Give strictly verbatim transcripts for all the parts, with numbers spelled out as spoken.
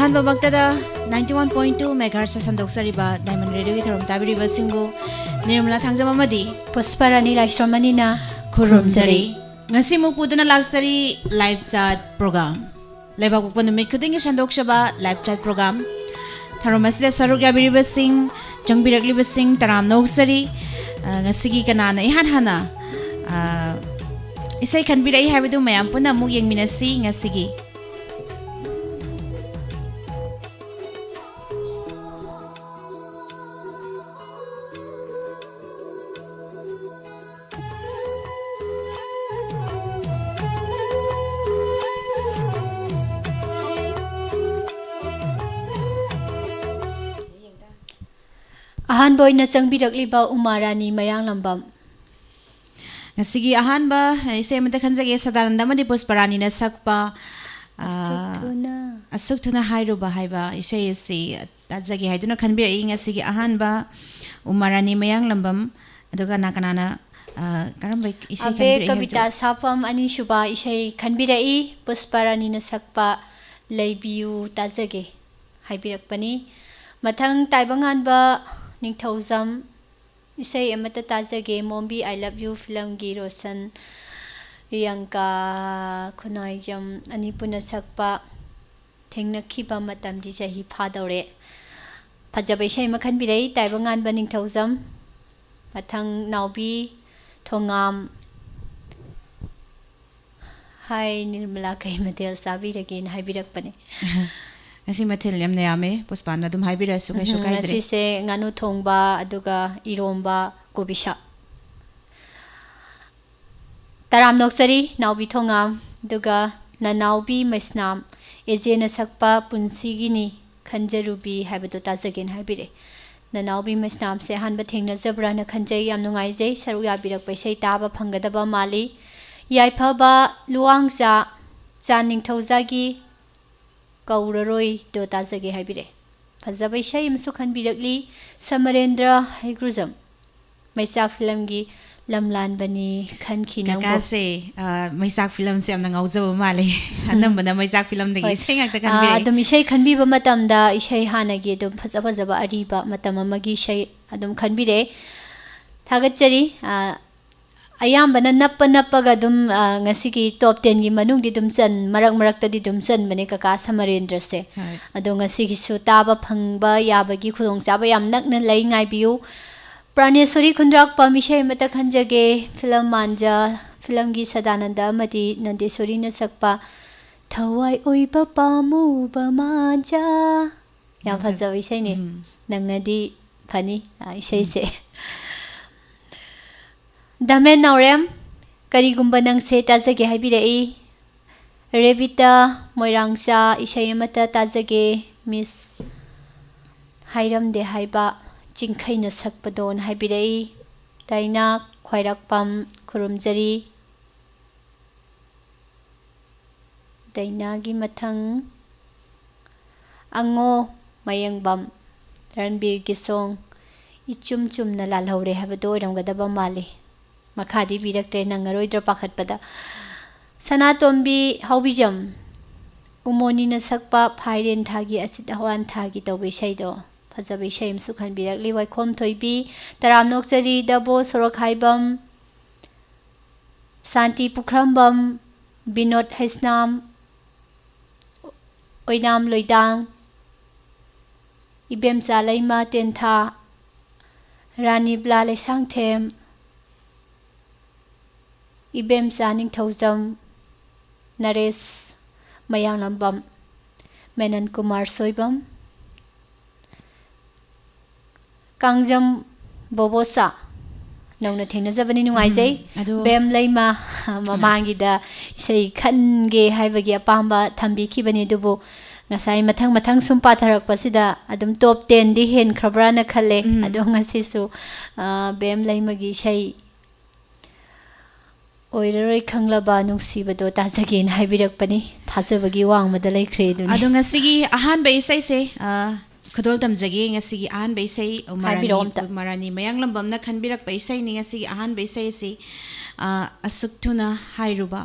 ꯑꯍꯥꯟꯕꯃꯛꯇꯗ ninety one point two megahertz ꯁꯟꯗꯣꯛꯆꯔꯤꯕ Diamond Radioꯒꯤ ꯊꯧꯔꯝ ꯇꯥꯕꯤꯔꯤꯕꯁꯤꯡꯕꯨ ꯅꯤꯔꯃꯂꯥ ꯊꯥꯡꯖꯝ ꯑꯃꯗꯤ ꯄꯨꯁꯄꯔꯥꯅꯤ ꯂꯥꯏꯁ꯭ꯔꯝ ꯑꯅꯤꯅ ꯈꯨꯔꯨꯝꯖꯔꯤ꯫ ꯉꯁꯤꯃꯨꯛ ꯄꯨꯗꯨꯅ ꯂꯥꯛꯆꯔꯤ live chat program꯫ ꯂꯩꯕꯥꯛꯄꯣꯛꯄ ꯅꯨꯃꯤꯠ ꯈꯨꯗꯤꯡꯒꯤ ꯁꯟꯗꯣꯛꯆꯕ live chat program꯫ ꯊꯧꯔꯝ ꯑꯁꯤꯗ ꯁꯔꯨꯛ ꯌꯥꯕꯤꯔꯤꯕꯁꯤꯡ, ꯆꯪꯕꯤꯔꯛꯂꯤꯕꯁꯤꯡ ꯇꯔꯥꯝꯅ ꯑꯣꯛꯆꯔꯤ꯫ ꯑ, ꯉꯁꯤꯒꯤ ꯀꯅꯥꯅ ꯏꯍꯥꯟ ꯍꯥꯟꯅ, ꯑ, ꯏꯁꯩ ꯈꯟꯕꯤꯔꯛꯏ ꯍꯥꯏꯕꯗꯨ ꯃꯌꯥꯝ ꯄꯨꯟꯅ ꯑꯃꯨꯛ ꯌꯦꯡꯃꯤꯟꯅꯁꯤ ꯉꯁꯤꯒꯤ꯫ ꯑꯍꯥꯟꯕ ꯑꯣꯏꯅ ꯆꯪꯕꯤꯔꯛꯂꯤꯕ ꯎꯃꯥ ꯔꯥꯅꯤ ꯃꯌꯥꯡꯂꯝꯕꯝ꯫ ꯉꯁꯤꯒꯤ ꯑꯍꯥꯟꯕ ꯏꯁꯩ ꯑꯃꯇ ꯈꯟꯖꯒꯦ, ꯁꯗꯥꯅꯟꯗ ꯑꯃꯗꯤ ꯄꯨꯁꯄꯔꯥꯅꯤꯅ ꯁꯛꯄ, ꯑ, ꯑꯁꯨꯛ ꯊꯨꯅ꯫ ꯑꯁꯨꯛ ꯊꯨꯅ ꯍꯥꯏꯔꯨꯕ ꯍꯥꯏꯕ ꯏꯁꯩ ꯑꯁꯤ ꯇꯥꯖꯒꯦ ꯍꯥꯏꯗꯨꯅ ꯈꯟꯕꯤꯔꯛꯏ꯫ ꯉꯁꯤꯒꯤ ꯑꯍꯥꯟꯕ ꯎꯃꯥ ꯔꯥꯅꯤ ꯃꯌꯥꯡꯂꯝꯕꯝ, ꯑꯗꯨꯒ ꯀꯅꯥ ꯀꯅꯥꯅ, ꯑ, ꯀꯔꯝꯕ ꯏꯁꯩ ꯑꯕꯦ ꯈꯟꯕꯤꯔꯛꯏ ꯍꯥꯏꯕꯗꯨ? ꯀꯕꯤꯇꯥ ꯁꯥꯐꯝ ꯑꯅꯤꯁꯨꯕ ꯏꯁꯩ ꯈꯟꯕꯤꯔꯛꯏ, ꯄꯨꯁꯄꯔꯥꯅꯤꯅ ꯁꯛꯄ ꯂꯩꯕꯤꯌꯨ ꯇꯥꯖꯒꯦ ꯍꯥꯏꯕꯤꯔꯛꯄꯅꯤ꯫ ꯃꯊꯪ ꯇꯥꯏꯕꯪꯉꯥꯟꯕ ꯅꯤꯡꯊꯧꯖꯝ ꯏꯁꯩ ꯑꯃꯠꯇ ꯇꯥꯖꯒꯦ꯫ ꯃꯣꯝꯕꯤ I Love You ꯐꯤꯂꯝꯒꯤ ꯔꯣꯁꯟ, ꯔꯤꯌꯥꯡꯀꯥ ꯈꯨꯅꯥꯏꯖꯝ ꯑꯅꯤ ꯄꯨꯟꯅ ꯁꯛꯄ ꯊꯦꯡꯅꯈꯤꯕ ꯃꯇꯝꯗꯤ ꯆꯍꯤ ꯐꯥꯗꯧꯔꯦ꯫ ꯐꯖꯕ ꯏꯁꯩ ꯑꯃ ꯈꯟꯕꯤꯔꯛꯏ ꯇꯥꯏꯕꯪꯉꯥꯟꯕ ꯅꯤꯡꯊꯧꯖꯝ꯫ ꯃꯊꯪ ꯅꯥꯎꯕꯤ ꯊꯣꯉꯥꯝ꯫ ꯍꯥꯏ ꯅꯤꯔꯃꯂꯥ, ꯀꯩ ꯃꯊꯦꯜ ꯆꯥꯕꯤꯔꯒꯦꯅ ꯍꯥꯏꯕꯤꯔꯛꯄꯅꯦ꯫ ꯉꯁꯤ ꯃꯊꯦꯜ ꯌꯥꯝꯅ ꯌꯥꯝꯃꯦ, ꯄꯨꯁꯄꯥꯅ ꯑꯗꯨꯝ ꯍꯥꯏꯕꯤꯔꯛꯑꯁꯨ ꯀꯩꯁꯨ ꯎꯝ, ꯀꯥꯏꯗ꯭ꯔꯦ꯫ ꯉꯁꯤꯁꯦ ꯉꯥꯅꯨ ꯊꯣꯡꯕ, ꯑꯗꯨꯒ ꯏꯔꯣꯝꯕ, ꯀꯣꯕꯤ ꯁꯥꯛ꯫ ꯇꯔꯥꯝꯅ ꯑꯣꯛꯆꯔꯤ ꯅꯥꯎꯕꯤ ꯊꯣꯉꯥꯝ, ꯑꯗꯨꯒ ꯅꯅꯥꯎꯕꯤ ꯃꯩꯁꯅꯥꯝ, ꯑꯦꯖꯦꯅ ꯁꯛꯄ ꯄꯨꯟꯁꯤꯒꯤꯅꯤ ꯈꯟꯖꯔꯨꯕꯤ ꯍꯥꯏꯕꯗꯨ ꯇꯥꯖꯒꯦꯅ ꯍꯥꯏꯕꯤꯔꯛꯑꯦ꯫ ꯅꯅꯥꯎꯕꯤ ꯃꯩꯁꯅꯥꯝꯁꯦ ꯑꯍꯥꯟꯕ ꯊꯦꯡꯅꯖꯕ꯭ꯔꯥꯅ ꯈꯟꯖꯩ꯫ ꯌꯥꯝ ꯅꯨꯡꯉꯥꯏꯖꯩ꯫ ꯁꯔꯨꯛ ꯌꯥꯕꯤꯔꯛꯄ ꯏꯁꯩ ꯇꯥꯕ ꯐꯪꯒꯗꯕ ꯃꯥꯜꯂꯤ꯫ ꯌꯥꯏꯐꯕ ꯂꯨꯋꯥꯡꯖꯥ ꯆꯥꯟ ꯅꯤꯡꯊꯧꯖꯥꯒꯤ ꯀꯧꯔꯔꯣꯏꯗꯣ ꯇꯥꯖꯒꯦ ꯍꯥꯏꯕꯤꯔꯛꯑꯦ꯫ ꯐꯖꯕ ꯏꯁꯩ ꯑꯃꯁꯨ ꯈꯟꯕꯤꯔꯛꯂꯤ ꯁꯃꯔꯦꯟꯗ꯭ꯔ ꯍꯩꯒ꯭ꯔꯨꯖꯝ꯫ ꯃꯩꯆꯥꯛ ꯐꯤꯂꯝꯒꯤ ꯂꯝꯂꯥꯟꯕꯅꯤ ꯈꯟꯈꯤ ꯅꯪꯕꯨ꯫ ꯀꯀꯥꯁꯦ ꯑ, ꯃꯩꯆꯥꯛ ꯐꯤꯂꯝꯁꯦ ꯌꯥꯝꯅ ꯉꯥꯎꯖꯕ ꯃꯥꯜꯂꯦ꯫ ꯑꯅꯝꯕꯅ ꯃꯩꯆꯥꯛ ꯐꯤꯂꯝꯗꯒꯤ ꯍꯣꯏ꯫ ꯏꯁꯩ ꯉꯥꯛꯇ ꯑ, ꯈꯟꯕꯤꯔꯛꯑꯦ꯫ ꯑꯗꯨꯝ ꯏꯁꯩ ꯈꯟꯕꯤꯕ ꯃꯇꯝꯗ ꯏꯁꯩ ꯍꯥꯟꯅꯒꯤ ꯑꯗꯨꯝ ꯐꯖ ꯐꯖꯕ ꯑꯔꯤꯕ ꯃꯇꯝ ꯑꯃꯒꯤ ꯏꯁꯩ ꯑꯗꯨꯝ ꯈꯟꯕꯤꯔꯛꯑꯦ꯫ ꯊꯥꯒꯠꯆꯔꯤ꯫ ꯑ, ꯑꯌꯥꯝꯕꯅ ꯅꯞꯄ ꯅꯞꯄꯒ ꯑꯗꯨꯝ, ꯑ, ꯉꯁꯤꯒꯤ ꯇꯣꯞ ꯇꯦꯟꯒꯤ ꯃꯅꯨꯡꯗꯤ ꯑꯗꯨꯝ ꯆꯟ-, ꯃꯔꯛ ꯃꯔꯛꯇꯗꯤ ꯑꯗꯨꯝ ꯆꯟꯕꯅꯦ ꯀꯀꯥ ꯁꯃꯔꯦꯟꯗ꯭ꯔꯁꯦ꯫ ꯍꯣꯏ꯫ ꯑꯗꯣ ꯉꯁꯤꯒꯤꯁꯨ ꯇꯥꯕ ꯐꯪꯕ ꯌꯥꯕꯒꯤ ꯈꯨꯗꯣꯡꯆꯥꯕ ꯌꯥꯝ ꯅꯛꯅ ꯂꯩ, ꯉꯥꯏꯕꯤꯌꯨ꯫ ꯄ꯭ꯔꯥꯅꯦꯁꯣꯔꯤ ꯈꯨꯟꯗ꯭ꯔꯥꯛꯄꯝ, ꯏꯁꯩ ꯑꯃꯇ ꯈꯟꯖꯒꯦ꯫ ꯐꯤꯂꯝ ꯃꯥꯟꯖ, ꯐꯤꯂꯝꯒꯤ ꯁꯗꯥꯅꯟꯗ ꯑꯃꯗꯤ ꯅꯟꯗꯦꯁꯣꯔꯤꯅ ꯁꯛꯄ ꯊꯋꯥꯏ ꯑꯣꯏꯕ ꯄꯥꯝꯃꯨꯕ ꯃꯥꯟꯖ꯫ ꯌꯥꯝ ꯌꯥꯝ ꯐꯖ-, ꯐꯖꯕ ꯏꯁꯩꯅꯤ꯫ ꯎꯝ꯫ ꯅꯪꯅꯗꯤ ꯐꯅꯤ, ꯑ, ꯏꯁꯩꯁꯦ꯫ ꯗꯥꯃꯦꯟ ꯅꯥꯎꯔꯦꯝ, ꯀꯔꯤꯒꯨꯝꯕ ꯅꯪꯁꯦ ꯇꯥꯖꯒꯦ ꯍꯥꯏꯕꯤꯔꯛꯏ꯫ ꯔꯦꯕꯤꯇꯥ ꯃꯣꯏꯔꯥꯡꯆꯥ, ꯏꯁꯩ ꯑꯃꯇ ꯇꯥꯖꯒꯦ, ꯃꯤꯁ ꯍꯥꯏꯔꯝꯗꯦ ꯍꯥꯏꯕ, ꯆꯤꯡꯈꯩꯅ ꯁꯛꯄꯗꯣꯅ ꯍꯥꯏꯕꯤꯔꯛꯏ꯫ ꯗꯥꯏꯅꯥ ꯈ꯭ꯋꯥꯏꯔꯥꯛꯄꯝ, ꯈꯨꯔꯨꯝꯖꯔꯤ꯫ ꯗꯥꯏꯅꯥꯒꯤ ꯃꯊꯪ ꯑꯉꯣ ꯃꯌꯦꯡꯕꯝ, ꯔꯟꯕꯤꯔꯒꯤ ꯁꯣꯡ ꯏꯆꯨꯝ ꯆꯨꯝꯅ ꯂꯥꯜꯍꯧꯔꯦ ꯍꯥꯏꯕꯗꯣ ꯑꯣꯏꯔꯝꯒꯗꯕ ꯃꯥꯜꯂꯤ꯫ ꯃꯈꯥꯗꯤ ꯄꯤꯔꯛꯇ꯭ꯔꯦ, ꯅꯪꯉꯔꯣꯏꯗ꯭ꯔꯥ ꯄꯥꯈꯠꯄꯗ꯫ ꯁꯅꯥꯇꯣꯝꯕꯤ ꯍꯥꯎꯕꯤꯖꯝ, ꯎꯃꯣꯅꯤꯅ ꯁꯛꯄ ꯐꯥꯏꯔꯦꯟ ꯊꯥꯒꯤ ꯑꯁꯤꯠ ꯑꯋꯥꯟ ꯊꯥꯒꯤ ꯇꯧꯕ ꯏꯁꯩꯗꯣ, ꯐꯖꯕ ꯏꯁꯩ ꯑꯃꯁꯨ ꯈꯟꯕꯤꯔꯛꯂꯤ꯫ ꯋꯥꯏꯈꯣꯝ ꯊꯣꯏꯕꯤ, ꯇꯔꯥꯝ ꯅꯣꯛꯆꯔꯤ, ꯗꯕꯣ ꯁꯣꯔꯣꯛꯈꯥꯏꯕꯝ, ꯁꯥꯟꯇꯤ ꯄꯨꯈ꯭ꯔꯝꯕꯝ, ꯕꯤꯅꯣꯗ ꯍꯩꯁꯅꯥꯝ, ꯑꯣꯏꯅꯥꯝ ꯂꯣꯏꯗꯥꯡ, ꯏꯕꯦꯝꯆꯥ ꯂꯩꯃ ꯇꯦꯟꯊꯥ, ꯔꯥꯅꯤꯕꯂꯥ ꯂꯩꯁꯥꯡꯊꯦꯝ, ꯏꯕꯦꯝꯆꯥ ꯅꯤꯡꯊꯧꯖꯝ, ꯅꯔꯦꯁ ꯃꯌꯥꯡꯂꯝꯕꯝ, ꯃꯦꯅꯟ ꯀꯨꯃꯥꯔ ꯁꯣꯏꯕꯝ, ꯀꯥꯡꯖꯝ ꯕꯣꯕꯣꯆꯥ, ꯅꯧꯅ ꯊꯦꯡꯅꯖꯕꯅꯤ, ꯅꯨꯡꯉꯥꯏꯖꯩ꯫ ꯎꯝ, ꯑꯗꯨ ꯕꯦꯝ ꯂꯩꯃ ꯃꯃꯥꯡꯒꯤꯗ ꯏꯁꯩ ꯈꯟꯒꯦ ꯍꯥꯏꯕꯒꯤ ꯑꯄꯥꯝꯕ ꯊꯝꯕꯤꯈꯤꯕꯅꯤ, ꯑꯗꯨꯕꯨ ꯉꯁꯥꯏ ꯃꯊꯪ ꯃꯊꯪ ꯁꯨꯝ ꯄꯥꯊꯔꯛꯄꯁꯤꯗ ꯑꯗꯨꯝ ꯇꯣꯞ ꯇꯦꯟꯗꯤ ꯍꯦꯟꯈ꯭ꯔꯕ꯭ꯔꯥꯅ ꯈꯜꯂꯦ꯫ ꯎꯝ꯫ ꯑꯗꯣ ꯉꯁꯤꯁꯨ, ꯑ, ꯕꯦꯝ ꯂꯩꯃꯒꯤ ꯏꯁꯩ ꯑꯣꯏꯔꯔꯣꯏ ꯈꯪꯂꯕ ꯅꯨꯡꯁꯤꯕꯗꯣ ꯇꯥꯖꯒꯦꯅ ꯍꯥꯏꯕꯤꯔꯛꯄꯅꯤ꯫ ꯊꯥꯖꯕꯒꯤ ꯋꯥꯡꯃꯗ ꯂꯩꯈ꯭ꯔꯦ ꯑꯗꯨꯅꯤ꯫ ꯑꯗꯣ ꯉꯁꯤꯒꯤ ꯑꯍꯥꯟꯕ ꯏꯁꯩꯁꯦ, ꯑ, ꯈꯨꯗꯣꯜ ꯇꯝꯖꯒꯦ ꯉꯁꯤꯒꯤ ꯑꯍꯥꯟꯕ ꯏꯁꯩ, ꯎꯃꯥꯔꯥꯅꯤ, ꯍꯥꯏꯕꯤꯔꯛꯑꯣ ꯑꯝꯇ꯫ ꯎꯃꯥꯔꯥꯅꯤ ꯃꯌꯥꯡꯂꯝꯕꯝꯅ ꯈꯟꯕꯤꯔꯛꯄ ꯏꯁꯩꯅꯤ ꯉꯁꯤꯒꯤ ꯑꯍꯥꯟꯕ ꯏꯁꯩ ꯑꯁꯤ꯫ ꯑ, ꯑꯁꯨꯛ ꯊꯨꯅ ꯍꯥꯏꯔꯨꯕ,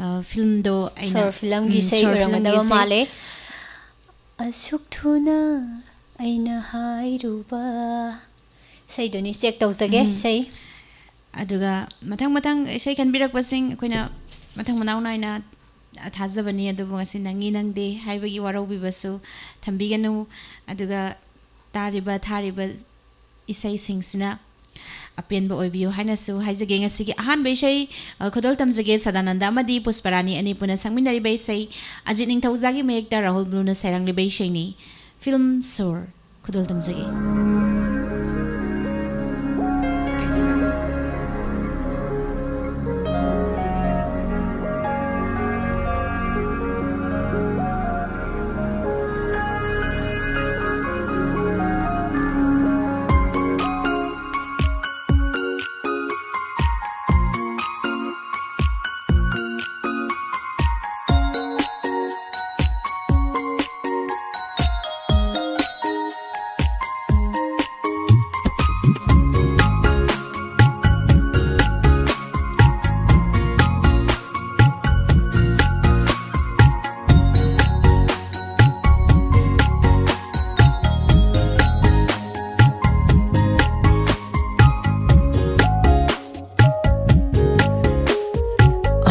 ꯑ, ꯐꯤꯂꯝꯗꯣ ꯑꯩꯅ, ꯁꯣꯔ ꯐꯤꯂꯝꯒꯤ ꯎꯝ, ꯏꯁꯩ ꯁꯣꯔ ꯐꯤꯂꯝꯒꯤ ꯑꯣꯏꯔꯝꯒꯗꯕ ꯏꯁꯩ꯫ ꯃꯥꯜꯂꯦ꯫ ꯑꯁꯨꯛ ꯊꯨꯅ ꯑꯩꯅ ꯍꯥꯏꯔꯨꯕ ꯏꯁꯩꯗꯨꯅꯤ꯫ ꯆꯦꯛ ꯇꯧꯖꯒꯦ ꯎꯝ꯫ ꯏꯁꯩ꯫ ꯑꯗꯨꯒ ꯃꯊꯪ ꯃꯊꯪ ꯏꯁꯩ ꯈꯟꯕꯤꯔꯛꯄꯁꯤꯡ ꯑꯩꯈꯣꯏꯅ ꯃꯊꯪ ꯃꯅꯥꯎ ꯅꯥꯏꯅ ꯊꯥꯖꯕꯅꯤ, ꯑꯗꯨꯕꯨ ꯉꯁꯤ ꯅꯪꯉꯤ ꯅꯪꯗꯦ ꯍꯥꯏꯕꯒꯤ ꯋꯥꯔꯧꯕꯤꯕꯁꯨ ꯊꯝꯕꯤꯒꯅꯨ꯫ ꯑꯗꯨꯒ ꯇꯥꯔꯤꯕ ꯊꯥꯔꯤꯕ ꯏꯁꯩꯁꯤꯡꯁꯤꯅ ꯑꯄꯦꯟꯕ ꯑꯣꯏꯕꯤꯌꯨ ꯍꯥꯏꯅꯁꯨ ꯍꯥꯏꯖꯒꯦ꯫ ꯉꯁꯤꯒꯤ ꯑꯍꯥꯟꯕ ꯏꯁꯩ, ꯑ, ꯈꯨꯗꯣꯜ ꯇꯝꯖꯒꯦ ꯁꯗꯥꯅꯟꯗ ꯑꯃꯗꯤ ꯄꯨꯁꯄꯔꯥꯅꯤ ꯑꯅꯤꯄꯨꯅ ꯁꯛꯃꯤꯟꯅꯔꯤꯕ ꯏꯁꯩ, ꯑꯖꯤꯠ ꯅꯤꯡꯊꯧꯖꯥꯒꯤ ꯃꯌꯦꯛꯇ ꯔꯥꯍꯨꯜ ꯕ꯭ꯂꯨꯅ ꯁꯩꯔꯥꯡꯂꯤꯕ ꯏꯁꯩꯅꯤ, ꯐꯤꯂꯝ ꯁꯣꯔ꯫ ꯈꯨꯗꯣꯜ ꯇꯝꯖꯒꯦ꯫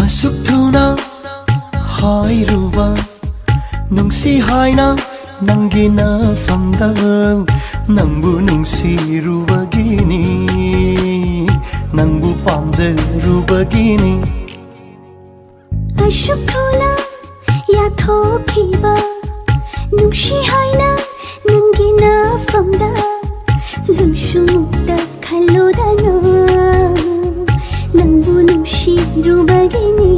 ꯑꯁꯨꯛ ꯊꯨꯅ ꯍꯥꯏꯔꯨꯕ ꯅꯨꯡꯁꯤ ꯍꯥꯏꯅ ꯅꯪꯒꯤ ꯅꯐꯝꯗ ꯅꯪꯕꯨ ꯅꯨꯡꯁꯤꯔꯨꯕꯒꯤꯅꯤ, ꯅꯪꯕꯨ ꯄꯥꯝꯖꯔꯨꯕꯒꯤꯅꯤ꯫ ꯑꯁꯨꯛ ꯊꯨꯅ ꯌꯥꯊꯣꯛꯈꯤꯕ ꯅꯨꯡꯁꯤ ꯍꯥꯏꯅ ꯅꯪꯒꯤ ꯅꯐꯝꯗ ꯅꯪꯁꯨ ꯃꯨꯛꯇ ꯈꯜꯂꯨꯗꯅ ꯅꯪꯕꯨ ꯅꯨꯡꯁꯤꯔꯨꯕꯒꯤꯅꯤ꯫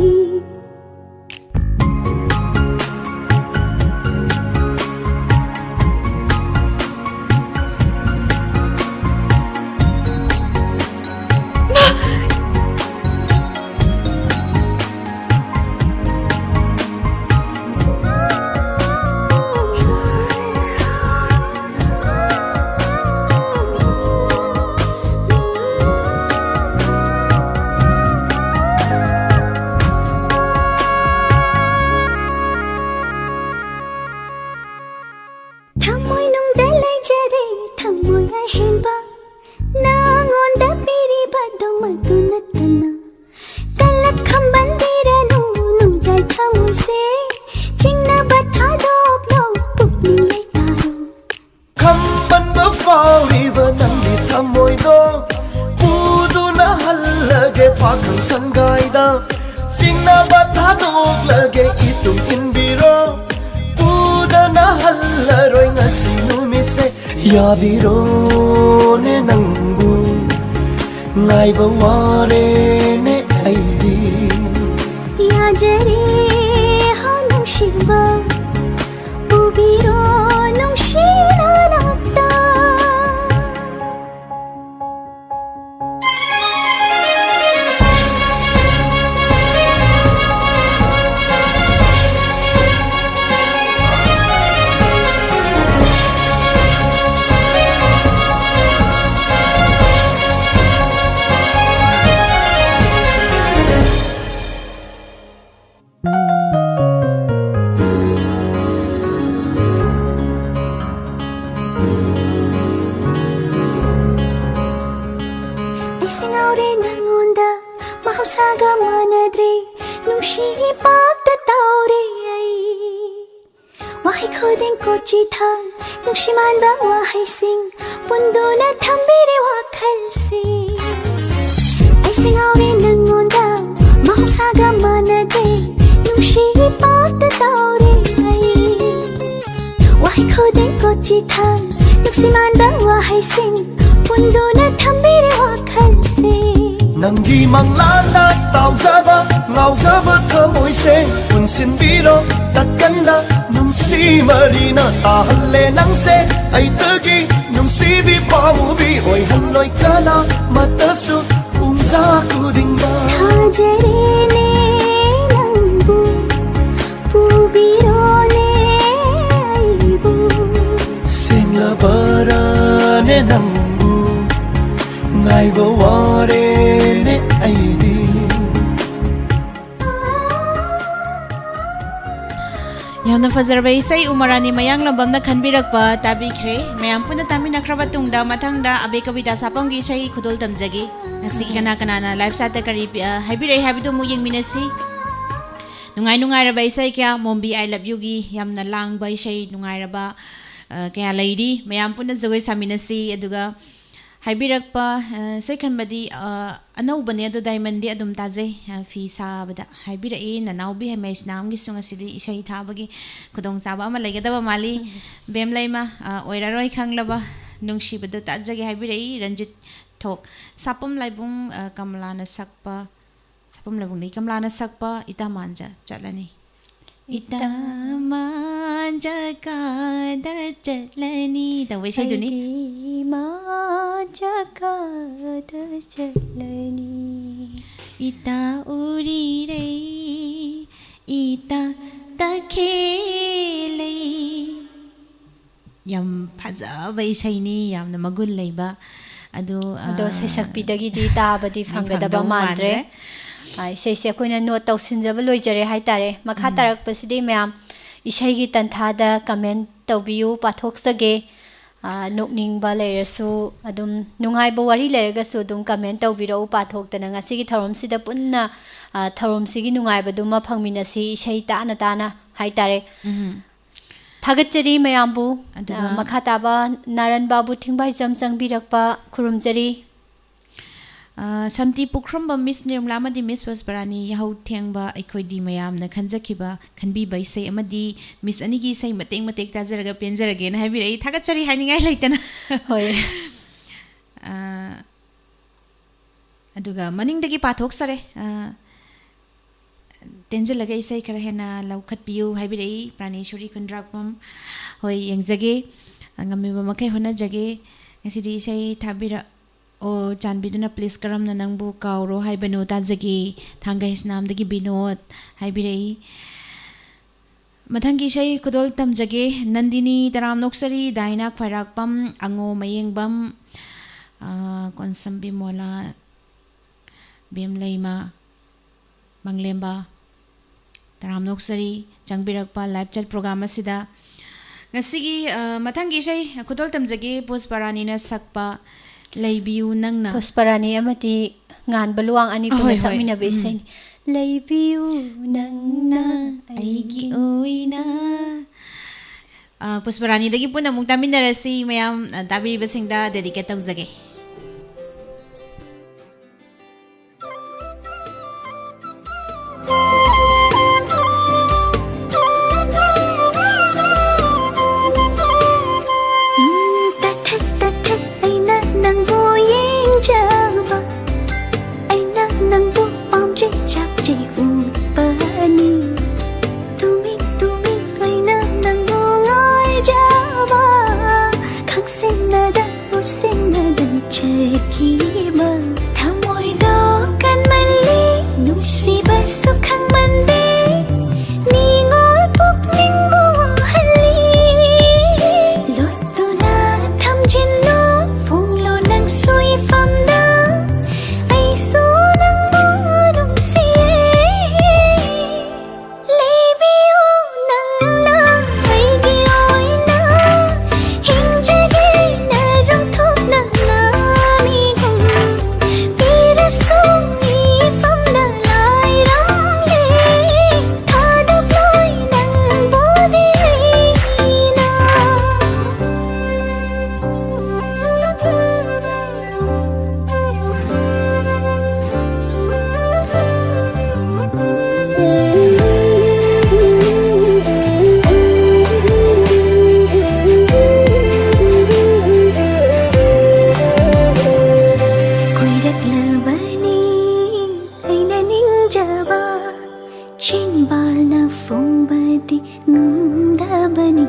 ꯆꯤꯡꯅꯕ ꯊꯥꯗꯣꯛꯂꯒꯦ, ꯏꯇꯨꯡ ꯏꯟꯕꯤꯔꯣ꯫ ꯄꯨꯗꯅ ꯍꯜꯂꯔꯣꯏ ꯉꯁꯤ ꯅꯨꯃꯤꯠꯁꯦ꯫ ꯌꯥꯕꯤꯔꯣꯅꯦ ꯅꯪꯕꯨ, ꯉꯥꯏꯕ ꯋꯥꯔꯦꯅꯦ ꯑꯩꯗꯤ꯫ ꯌꯥꯖꯔꯦ ꯍꯣ ꯅꯨꯡꯁꯤꯕ, ꯄꯨꯕꯤꯔꯣ ꯅꯨꯡꯁꯤꯅ ꯅꯥꯛꯇ꯫ ꯑꯩꯁꯦ ꯉꯥꯎꯔꯦ ꯅꯪꯉꯣꯟꯗ, ꯃꯍꯧꯁꯥꯒ ꯃꯥꯟꯅꯗ꯭ꯔꯦ, ꯅꯨꯡꯁꯤ ꯏꯄꯥꯛꯇ ꯇꯧꯔꯦ ꯑꯩ꯫ ꯋꯥꯍꯩ ꯈꯨꯗꯤꯡ ꯀꯣꯆꯤ ꯊꯥꯡ, ꯅꯨꯡꯁꯤ ꯃꯥꯟꯕ ꯋꯥꯍꯩꯁꯤꯡ ꯄꯨꯟꯗꯨꯅ ꯊꯝꯕꯤꯔꯦ ꯋꯥꯈꯜꯁꯦ꯫ ꯑꯩꯁꯦ ꯉꯥꯎꯔꯦ ꯅꯪꯉꯣꯟꯗ, ꯃꯍꯧꯁꯥꯒ ꯃꯥꯟꯅꯗꯦ, ꯅꯨꯡꯁꯤ ꯏꯄꯥꯛꯇ ꯇꯧꯔꯦ ꯑꯩ꯫ ꯋꯥꯍꯩ ꯈꯨꯗꯤꯡ ꯀꯣꯆꯤ ꯊꯥꯡ, ꯅꯨꯡꯁꯤ ꯃꯥꯟꯕ ꯋꯥꯍꯩꯁꯤꯡ ꯄꯨꯟꯗꯨꯅ ꯊꯝꯕꯤꯔꯦ ꯋꯥꯈꯜꯁꯦ꯫ ꯅꯪꯒꯤ ꯃꯪꯂꯥꯟꯗ ꯇꯥꯎꯖꯕ, ꯉꯥꯎꯖꯕ ꯊꯃꯣꯏꯁꯦ ꯄꯨꯟꯁꯤꯟꯕꯤꯔꯣ ꯇꯠꯀꯟꯗ ꯅꯨꯡꯁꯤ ꯃꯔꯤꯅ꯫ ꯇꯥꯍꯜꯂꯦ ꯅꯪꯁꯦ ꯑꯩꯇꯒꯤ ꯅꯨꯡꯁꯤꯕꯤ ꯄꯥꯃꯨꯕꯤ, ꯑꯣꯏꯍꯜꯂꯣꯏ ꯀꯅꯥꯃꯠꯇꯁꯨ ꯄꯨꯡꯖꯥ ꯈꯨꯗꯤꯡꯗ꯫ ꯊꯥꯖꯔꯦꯅꯦ ꯅꯪꯕꯨ, ꯄꯨꯕꯤꯔꯣꯅꯦ ꯑꯩꯕꯨ꯫ ꯁꯦꯡꯂꯕꯔꯥꯅꯦ ꯅꯪꯕꯨ, ꯉꯥꯏꯕ ꯋꯥꯔꯦꯅꯦ ꯑꯩꯗꯤ꯫ ꯌꯥꯝꯅ ꯐꯖꯔꯕ ꯏꯁꯩ ꯎꯃꯔꯥꯅꯤ ꯃꯌꯥꯡꯂꯝꯕꯝꯅ ꯈꯟꯕꯤꯔꯛꯄ ꯇꯥꯕꯤꯈ꯭ꯔꯦ꯫ ꯃꯌꯥꯝ ꯄꯨꯟꯅ ꯇꯥꯃꯤꯟꯅꯈ꯭ꯔꯕ ꯇꯨꯡꯗ, ꯃꯊꯪꯗ ꯑꯕꯦ ꯀꯕꯤꯇꯥ ꯁꯥꯄꯝꯒꯤ ꯏꯁꯩ ꯈꯨꯗꯣꯜ ꯇꯝꯖꯒꯦ꯫ ꯉꯁꯤꯒꯤ ꯀꯅꯥ ꯀꯅꯥꯅ live chat ꯇ ꯀꯔꯤ ꯄꯤ-, ꯑ, ꯍꯥꯏꯕꯤꯔꯛꯏ ꯍꯥꯏꯕꯗꯨ ꯑꯃꯨꯛ ꯌꯦꯡꯃꯤꯟꯅꯁꯤ꯫ ꯅꯨꯡꯉꯥꯏ ꯅꯨꯡꯉꯥꯏꯔꯕ ꯏꯁꯩ ꯀꯌꯥ, ꯃꯣꯝꯕꯤ I Love You ꯒꯤ ꯌꯥꯝꯅ ꯂꯥꯡꯕ ꯏꯁꯩ ꯅꯨꯡꯉꯥꯏꯔꯕ, ꯑ, ꯀꯌꯥ ꯂꯩꯔꯤ꯫ ꯃꯌꯥꯝ ꯄꯨꯟꯅ ꯖꯒꯣꯏ ꯁꯥꯃꯤꯟꯅꯁꯤ꯫ ꯑꯗꯨꯒ ꯍꯥꯏꯕꯤꯔꯛꯄ, ꯑ, ꯏꯁꯩ ꯈꯟꯕꯗꯤ, ꯑ, ꯑꯅꯧꯕꯅꯦ ꯑꯗꯣ ꯗꯥꯏꯃꯟꯗꯤ ꯑꯗꯨꯝ ꯇꯥꯖꯩ꯫ ꯑ, ꯐꯤ ꯁꯥꯕꯗ ꯍꯥꯏꯕꯤꯔꯛꯏ꯫ ꯅꯅꯥꯎꯕꯤ ꯍꯩꯃꯩꯁꯅꯥꯝꯒꯤꯁꯨ ꯉꯁꯤꯗꯤ ꯏꯁꯩ ꯊꯥꯕꯒꯤ ꯈꯨꯗꯣꯡꯆꯥꯕ ꯑꯃ ꯂꯩꯒꯗꯕ ꯃꯥꯜꯂꯤ꯫ ꯕꯦꯝ ꯂꯩꯃ, ꯑ, ꯑꯣꯏꯔꯔꯣꯏ ꯈꯪꯂꯕ ꯅꯨꯡꯁꯤꯕꯗꯣ ꯇꯥꯖꯒꯦ ꯍꯥꯏꯕꯤꯔꯛꯏ꯫ ꯔꯟꯖꯤꯠ ꯊꯣꯛ꯫ ꯁꯥꯄꯝ ꯂꯥꯏꯕꯨꯡ, ꯑ, ꯀꯃꯂꯥꯅ ꯁꯛꯄ, ꯁꯥꯄꯝ ꯂꯥꯏꯕꯨꯡꯗꯒꯤ ꯀꯃꯂꯥꯅ ꯁꯛꯄ ꯏꯇꯥ ꯃꯥꯟꯖ ꯆꯠꯂꯅꯤ꯫ ꯏꯇꯥ ꯃꯥꯟꯖ ꯀꯥꯗ ꯆꯠꯂꯅꯤ ꯇꯧꯕ ꯏꯁꯩꯗꯨꯅꯤ꯫ ꯑꯩꯒꯤ ꯃꯥꯟꯖ ꯀꯥꯗ ꯆꯠꯂꯅꯤ꯫ ꯏꯇꯥ ꯎꯔꯤꯔꯩ, ꯏꯇꯥ ꯇꯈꯦꯂꯩ꯫ ꯌꯥꯝ ꯐꯖꯕ ꯏꯁꯩꯅꯤ, ꯌꯥꯝꯅ ꯃꯒꯨꯟ ꯂꯩꯕ꯫ ꯑꯗꯨ, ꯑꯗꯣ ꯑ, ꯁꯩꯁꯛꯄꯤꯗꯒꯤꯗꯤ ꯇꯥꯕꯗꯤ ꯐꯪꯒꯗꯕ ꯐꯪꯗꯧ ꯃꯥꯟꯗ꯭ꯔꯦ꯫ ꯃꯥꯟꯗ꯭ꯔꯦ꯫ ꯑ, ꯏꯁꯩꯁꯦ ꯑꯩꯈꯣꯏꯅ ꯅꯣꯠ ꯇꯧꯁꯤꯟꯖꯕ ꯂꯣꯏꯖꯔꯦ ꯍꯥꯏꯇꯥꯔꯦ꯫ ꯃꯈꯥ ꯎꯝ꯫ ꯇꯥꯔꯛꯄꯁꯤꯗꯤ ꯃꯌꯥꯝ ꯏꯁꯩꯒꯤ ꯇꯟꯊꯥꯗ ꯀꯃꯦꯟ ꯇꯧꯕꯤꯌꯨ, ꯄꯥꯊꯣꯛꯆꯒꯦ꯫ ꯑ, ꯅꯣꯛꯅꯤꯡꯕ ꯂꯩꯔꯁꯨ, ꯑꯗꯨꯝ ꯅꯨꯡꯉꯥꯏꯕ ꯋꯥꯔꯤ ꯂꯩꯔꯒꯁꯨ ꯑꯗꯨꯝ ꯀꯃꯦꯟ ꯇꯧꯕꯤꯔꯛꯎ, ꯄꯥꯊꯣꯛꯇꯅ ꯉꯁꯤꯒꯤ ꯊꯧꯔꯝꯁꯤꯗ ꯄꯨꯟꯅ, ꯑ, ꯊꯧꯔꯝꯁꯤꯒꯤ ꯅꯨꯡꯉꯥꯏꯕꯗꯨꯃ ꯐꯪꯃꯤꯟꯅꯁꯤ, ꯏꯁꯩ ꯇꯥꯅ ꯇꯥꯅ ꯍꯥꯏꯇꯥꯔꯦ꯫ ꯎꯝ꯫ ꯊꯥꯒꯠꯆꯔꯤ ꯃꯌꯥꯝꯕꯨ꯫ ꯑꯗꯨꯒ ꯑ, ꯃꯈꯥ ꯇꯥꯕ ꯅꯥꯔꯟ ꯕꯥꯕꯨ ꯊꯤꯡꯕꯥꯏꯖꯝ ꯆꯪꯕꯤꯔꯛꯄ ꯈꯨꯔꯨꯝꯖꯔꯤ꯫ ꯑ, ꯁꯥꯟꯇꯤ ꯄꯨꯈ꯭ꯔꯝꯕ ꯃꯤꯁ ꯅꯤꯔꯃꯂꯥ ꯑꯃꯗꯤ ꯃꯤꯁ ꯄꯨꯁꯄꯔꯥꯅꯤ ꯌꯥꯍꯧ ꯊꯦꯡꯕ ꯑꯩꯈꯣꯏꯗꯤ ꯃꯌꯥꯝꯅ ꯈꯟꯖꯈꯤꯕ, ꯈꯟꯕꯤꯕ ꯏꯁꯩ ꯑꯃꯗꯤ ꯃꯤꯁ ꯑꯅꯤꯒꯤ ꯏꯁꯩ ꯃꯇꯦꯛ ꯃꯇꯦꯛ ꯇꯥꯖꯔꯒ ꯄꯦꯟꯖꯔꯒꯦꯅ ꯍꯥꯏꯕꯤꯔꯛꯏ꯫ ꯊꯥꯒꯠꯆꯔꯤ ꯍꯥꯏꯅꯤꯡꯉꯥꯏ ꯂꯩꯇꯅ꯫ ꯍꯣꯏ꯫ ꯑ, ꯑꯗꯨꯒ ꯃꯅꯤꯡꯗꯒꯤ ꯄꯥꯊꯣꯛꯆꯔꯦ꯫ ꯑ, ꯇꯦꯟꯖꯜꯂꯒ ꯏꯁꯩ ꯈꯔ ꯍꯦꯟꯅ ꯂꯧꯈꯠꯄꯤꯌꯨ ꯍꯥꯏꯕꯤꯔꯛꯏ ꯄ꯭ꯔꯥꯅꯦꯁꯣꯔꯤ ꯈꯨꯟꯗ꯭ꯔꯥꯛꯄꯝ꯫ ꯍꯣꯏ, ꯌꯦꯡꯖꯒꯦ꯫ ꯉꯝꯃꯤꯕ ꯃꯈꯩ ꯍꯣꯠꯅꯖꯒꯦ꯫ ꯉꯁꯤꯗꯤ ꯏꯁꯩ ꯊꯥꯕꯤꯔꯛꯑꯣ ꯆꯥꯟꯕꯤꯗꯨꯅ, please꯫ ꯀꯔꯝꯅ ꯅꯪꯕꯨ ꯀꯥꯎꯔꯣ ꯍꯥꯏꯕꯅꯣ ꯇꯥꯖꯒꯦ꯫ ꯊꯥꯡꯒ ꯍꯩꯁꯅꯥꯝꯗꯒꯤ ꯕꯤꯅꯣꯗ ꯍꯥꯏꯕꯤꯔꯛꯏ꯫ ꯃꯊꯪꯒꯤ ꯏꯁꯩ ꯈꯨꯗꯣꯜ ꯇꯝꯖꯒꯦ꯫ ꯅꯟꯗꯤꯅꯤ ꯇꯔꯥꯝꯅꯣꯛꯆꯔꯤ, ꯗꯥꯏꯅꯥ ꯈ꯭ꯋꯥꯏꯔꯥꯛꯄꯝ, ꯑꯉꯣ ꯃꯌꯦꯡꯕꯝ, ꯑ, ꯀꯣꯟꯁꯝ ꯕꯤꯃꯣꯂꯥ, ꯕꯦꯝ ꯂꯩꯃ, ꯃꯪꯂꯦꯝꯕ, ꯇꯔꯥꯝꯅꯣꯛꯆꯔꯤ ꯆꯪꯕꯤꯔꯛꯄ live chat program ꯑꯁꯤꯗ꯫ ꯉꯁꯤꯒꯤ, ꯑ, ꯃꯊꯪꯒꯤ ꯏꯁꯩ ꯈꯨꯗꯣꯜ ꯇꯝꯖꯒꯦ, ꯄꯨꯁꯄꯔꯥꯅꯤꯅ ꯁꯛꯄ ꯂꯩꯕꯤꯌꯨ ꯅꯪꯅ꯫ ꯄꯨꯁꯄꯔꯥꯅꯤ ꯑꯃꯗꯤ ꯉꯥꯟꯕ ꯂꯨꯋꯥꯡ ꯑꯅꯤ ꯄꯨꯟꯅ ꯍꯣꯏ, ꯍꯣꯏ, ꯁꯛꯃꯤꯟꯅꯕ ꯎꯝ꯫ ꯏꯁꯩꯅꯤ꯫ ꯂꯩꯕꯤꯌꯨ ꯅꯪꯅ ꯑꯩꯒꯤ ꯑꯣꯏꯅ꯫ ꯑ, ꯄꯨꯁꯄꯔꯥꯅꯤꯗꯒꯤ ꯄꯨꯟꯅ ꯑꯃꯨꯛ ꯇꯥꯃꯤꯟꯅꯔꯁꯤ ꯃꯌꯥꯝ, ꯑ, ꯇꯥꯕꯤꯔꯤꯕꯁꯤꯡꯗ dedicate ꯇꯧꯖꯒꯦ꯫ ꯆꯩ ꯎꯠꯄꯅꯤ꯫ ꯇꯨꯃꯤꯟ ꯇꯨꯃꯤꯟ ꯑꯩꯅ ꯅꯪꯕꯨ ꯉꯥꯏꯖꯕ, ꯈꯪꯁꯤꯟꯅꯗ ꯎꯁꯤꯟꯅꯗ ꯆꯠꯈꯤꯕ꯫ ꯊꯃꯣꯏꯗꯣ ꯀꯟꯃꯜꯂꯤ, ꯅꯨꯡꯁꯤꯕꯁꯨ ꯈꯪꯃꯟꯗꯦ, ꯅꯤꯉꯣꯜ ꯄꯨꯛꯅꯤꯡꯕꯨ ꯋꯥꯍꯜꯂꯤ꯫ ꯂꯣꯠꯇꯨꯅ ꯊꯝꯖꯤꯜꯂꯨ, ꯐꯣꯡꯂꯣ ꯅꯪꯁꯨ ꯏꯐꯝꯗ, ꯑꯩꯁꯨ ꯅꯪꯕꯨ ꯅꯨꯡꯁꯤꯌꯦ꯫ ꯂꯩꯕꯤꯌꯨ ꯅꯪꯅ ꯑꯩꯒꯤ ꯑꯣꯏꯅ, ꯍꯤꯡꯖꯒꯦ ꯅꯔꯨꯝꯊꯣꯛꯅ ꯅꯥꯃꯤꯒꯨꯝ꯫ ꯄꯤꯔꯁꯨ ꯏꯐꯝꯅ ꯂꯥꯏꯔꯝꯂꯦ, ꯊꯥꯗꯣꯛꯂꯣꯏ ꯅꯪꯕꯨꯗꯤ ꯑꯩꯅ꯫ ꯀꯨꯏꯔꯛꯂꯕꯅꯤ ꯑꯩꯅ ꯅꯤꯡꯖꯕ, ꯆꯤꯟꯕꯥꯜꯅ ꯐꯣꯡꯕꯗꯤ ꯉꯝꯗꯕꯅꯤ꯫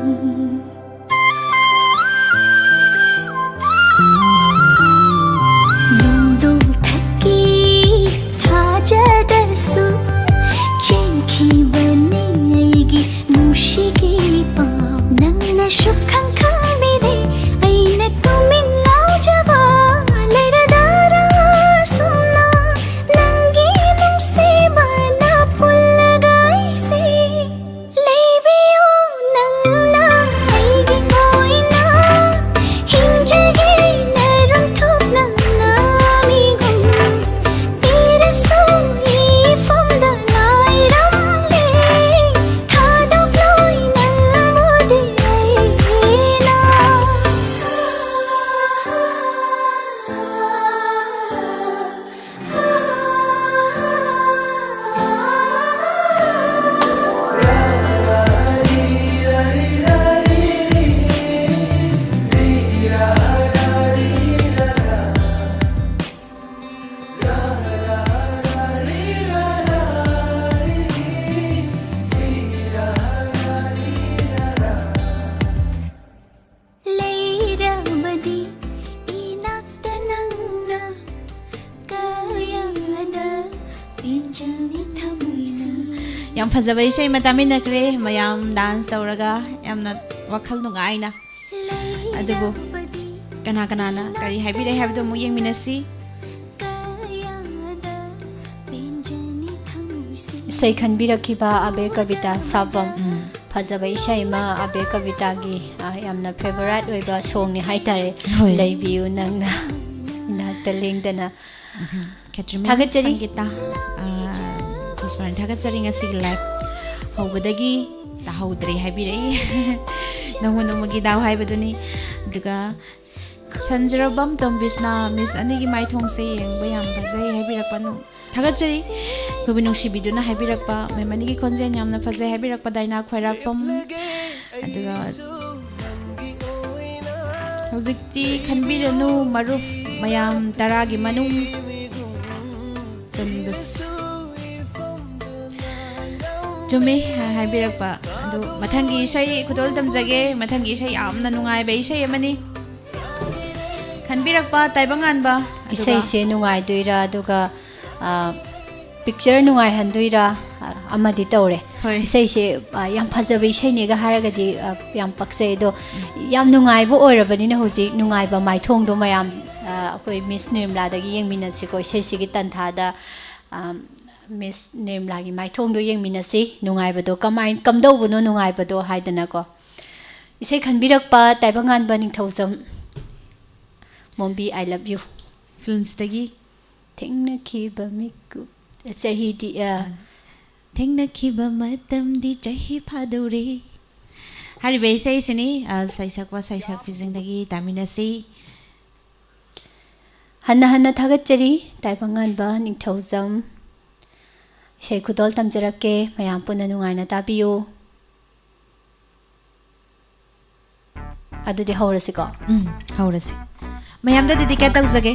ꯅꯣꯡꯗꯣ ꯊꯛꯀꯤ ꯊꯥꯖꯗꯁꯨ ꯆꯦꯟꯈꯤꯕꯅꯤ ꯑꯩꯒꯤ ꯅꯨꯡꯁꯤꯒꯤ ꯄꯥꯎ꯫ ꯅꯪꯅꯁꯨ ꯈꯪ ꯈꯪꯕꯤꯗꯦ ꯑꯩꯅ ꯇꯨꯃꯤꯟ ꯂꯥꯎꯖꯕ꯫ ꯂꯩꯔꯗꯔꯥ ꯁꯨꯝꯅ ꯅꯪꯒꯤ ꯅꯨꯡꯁꯤꯕꯅ ꯄꯨꯜꯂꯒ ꯑꯩꯁꯦ꯫ ꯂꯩꯕꯤꯌꯨ ꯅꯪꯅ ꯌꯥꯝ ꯐꯖꯕ ꯏꯁꯩ ꯑꯃ ꯇꯥꯃꯤꯟꯅꯈ꯭ꯔꯦ, ꯃꯌꯥꯝ ꯗꯥꯟꯁ ꯇꯧꯔꯒ ꯌꯥꯝꯅ ꯋꯥꯈꯜ ꯅꯨꯡꯉꯥꯏꯅ꯫ ꯑꯗꯨꯕꯨ ꯀꯅꯥ ꯀꯅꯥꯅ ꯀꯔꯤ ꯍꯥꯏꯕꯤꯔꯛꯑꯦ ꯍꯥꯏꯕꯗꯣ ꯑꯃꯨꯛ ꯌꯦꯡꯃꯤꯟꯅꯁꯤ꯫ ꯏꯁꯩ ꯈꯟꯕꯤꯔꯛꯈꯤꯕ ꯑꯕꯦ ꯀꯕꯤꯇꯥ ꯁꯥꯄꯝ꯫ ꯎꯝ꯫ ꯐꯖꯕ ꯏꯁꯩ ꯑꯃ ꯑꯕꯦ ꯀꯕꯤꯇꯥꯒꯤ, ꯑ, ꯌꯥꯝꯅ ꯐꯦꯚꯣꯔꯥꯏꯠ ꯑꯣꯏꯕ ꯁꯣꯡꯅꯤ ꯍꯥꯏꯇꯥꯔꯦ꯫ ꯍꯣꯏ꯫ "ꯂꯩꯕꯤꯌꯨ ꯅꯪꯅ ꯏꯅꯥꯛꯇ ꯂꯦꯡꯗꯅ"꯫ ꯎꯝ꯫ ꯈꯦꯇ꯭ꯔꯤꯃꯌꯨꯝ ꯊꯥꯒꯠꯆꯔꯤ꯫ ꯁꯪꯒꯤꯇꯥ, ꯑ, ꯄꯨꯁꯄꯥꯅꯤ, ꯊꯥꯒꯠꯆꯔꯤ ꯉꯁꯤꯒꯤ ꯂꯥꯏꯚ ꯍꯧꯕꯗꯒꯤ ꯇꯥꯍꯧꯗ꯭ꯔꯦ ꯍꯥꯏꯕꯤꯔꯛꯏ꯫ ꯅꯣꯡꯃ ꯅꯣꯡꯃꯒꯤ ꯗꯥꯎ ꯍꯥꯏꯕꯗꯨꯅꯤ꯫ ꯑꯗꯨꯒ ꯁꯟꯖꯔꯕꯝ ꯇꯣꯝꯕꯤꯁꯅ ꯃꯤꯁ ꯑꯅꯤꯒꯤ ꯃꯥꯏꯊꯣꯡꯁꯦ ꯌꯦꯡꯕ ꯌꯥꯝ ꯐꯖꯩ ꯍꯥꯏꯕꯤꯔꯛꯄ ꯅꯨ-, ꯊꯥꯒꯠꯆꯔꯤ꯫ ꯑꯩꯈꯣꯏꯕꯨ ꯅꯨꯡꯁꯤꯕꯤꯗꯨꯅ ꯍꯥꯏꯕꯤꯔꯛꯄ, ꯃꯦꯝ ꯑꯅꯤꯒꯤ ꯈꯣꯟꯖꯦꯜ ꯌꯥꯝꯅ ꯐꯖꯩ ꯍꯥꯏꯕꯤꯔꯛꯄ ꯗꯥꯏꯅꯥ ꯈ꯭ꯋꯥꯏꯔꯥꯛꯄꯝ, ꯑꯗꯨꯒ ꯍꯧꯖꯤꯛꯇꯤ ꯈꯟꯕꯤꯔꯅꯨ ꯃꯔꯨꯞ ꯃꯌꯥꯝ ꯇꯔꯥꯒꯤ ꯃꯅꯨꯡ ꯆꯟꯕꯁ-, ꯆꯨꯝꯃꯤ ꯍꯥꯏꯕꯤꯔꯛꯄ꯫ ꯑꯗꯨ ꯃꯊꯪꯒꯤ ꯏꯁꯩ ꯈꯨꯗꯣꯜ ꯇꯝꯖꯒꯦ꯫ ꯃꯊꯪꯒꯤ ꯏꯁꯩ ꯌꯥꯝꯅ ꯅꯨꯡꯉꯥꯏꯕ ꯏꯁꯩ ꯑꯃꯅꯤ꯫ ꯈꯟꯕꯤꯔꯛꯄ ꯇꯥꯏꯕꯪꯉꯥꯟꯕ, ꯑꯗꯨꯒ ꯏꯁꯩꯁꯦ ꯅꯨꯡꯉꯥꯏꯗꯣꯏꯔꯥ, ꯑꯗꯨꯒ, ꯑ, ꯄꯤꯛꯆꯔ ꯅꯨꯡꯉꯥꯏꯍꯟꯗꯣꯏꯔꯥ, ꯑ, ꯑꯃꯗꯤ ꯇꯧꯔꯦ꯫ ꯍꯣꯏ꯫ ꯏꯁꯩꯁꯦ, ꯑ, ꯌꯥꯝ ꯐꯖꯕ ꯏꯁꯩꯅꯦꯒ ꯍꯥꯏꯔꯒꯗꯤ, ꯑ, ꯌꯥꯝ ꯄꯛꯆꯩ꯫ ꯑꯗꯣ ꯌꯥꯝ ꯅꯨꯡꯉꯥꯏꯕ ꯑꯣꯏꯔꯕꯅꯤꯅ ꯍꯧꯖꯤꯛ ꯅꯨꯡꯉꯥꯏꯕ ꯃꯥꯏꯊꯣꯡꯗꯣ ꯃꯌꯥꯝ, ꯑ, ꯑꯩꯈꯣꯏ ꯃꯤꯁ ꯅꯤꯔꯃꯂꯥꯗꯒꯤ ꯌꯦꯡꯃꯤꯟꯅꯁꯤꯀꯣ꯫ ꯏꯁꯩꯁꯤꯒꯤ ꯇꯟꯊꯥꯗ, ꯑ, ꯃꯤꯁ ꯅꯤꯔꯃꯂꯥꯒꯤ ꯃꯥꯏꯊꯣꯡꯗꯣ ꯌꯦꯡꯃꯤꯟꯅꯁꯤ꯫ ꯅꯨꯡꯉꯥꯏꯕꯗꯣ ꯀꯃꯥꯏ-, ꯀꯝꯗꯧꯕꯅꯣ ꯅꯨꯡꯉꯥꯏꯕꯗꯣ ꯍꯥꯏꯗꯅꯀꯣ꯫ ꯏꯁꯩ ꯈꯟꯕꯤꯔꯛꯄ ꯇꯥꯏꯕꯪꯉꯥꯟꯕ ꯅꯤꯡꯊꯧꯖꯝ꯫ ꯃꯣꯝꯕꯤ, I love you꯫ ꯐꯤꯜꯝꯁꯇꯒꯤ꯫ ꯊꯦꯡꯅꯈꯤꯕ ꯃꯤꯀꯨꯞ, ꯆꯍꯤꯗꯤ, ꯑ, ꯊꯦꯡꯅꯈꯤꯕ ꯃꯇꯝꯗꯤ ꯆꯍꯤ ꯐꯥꯗꯧꯔꯦ꯫ ꯍꯥꯏꯔꯤꯕ ꯏꯁꯩꯁꯤꯅꯤ, ꯑ, ꯁꯩꯁꯛꯄ ꯁꯩꯁꯛꯄꯤꯁꯤꯡꯗꯒꯤ ꯇꯥꯃꯤꯟꯅꯁꯤ꯫ ꯍꯟꯅ ꯍꯟꯅ ꯊꯥꯒꯠꯆꯔꯤ, ꯇꯥꯏꯕꯪꯉꯥꯟꯕ ꯅꯤꯡꯊꯧꯖꯝ꯫ ꯏꯁꯩ ꯈꯨꯗꯣꯜ ꯇꯝꯖꯔꯛꯀꯦ, ꯃꯌꯥꯝ ꯄꯨꯟꯅ ꯅꯨꯡꯉꯥꯏꯅ ꯇꯥꯕꯤꯌꯨ꯫ ꯑꯗꯨꯗꯤ ꯍꯧꯔꯁꯤꯀꯣ꯫ ꯎꯝ, ꯍꯧꯔꯁꯤ꯫ ꯃꯌꯥꯝꯗ ꯗꯦꯗꯤꯀꯦꯠ ꯇꯧꯖꯒꯦ꯫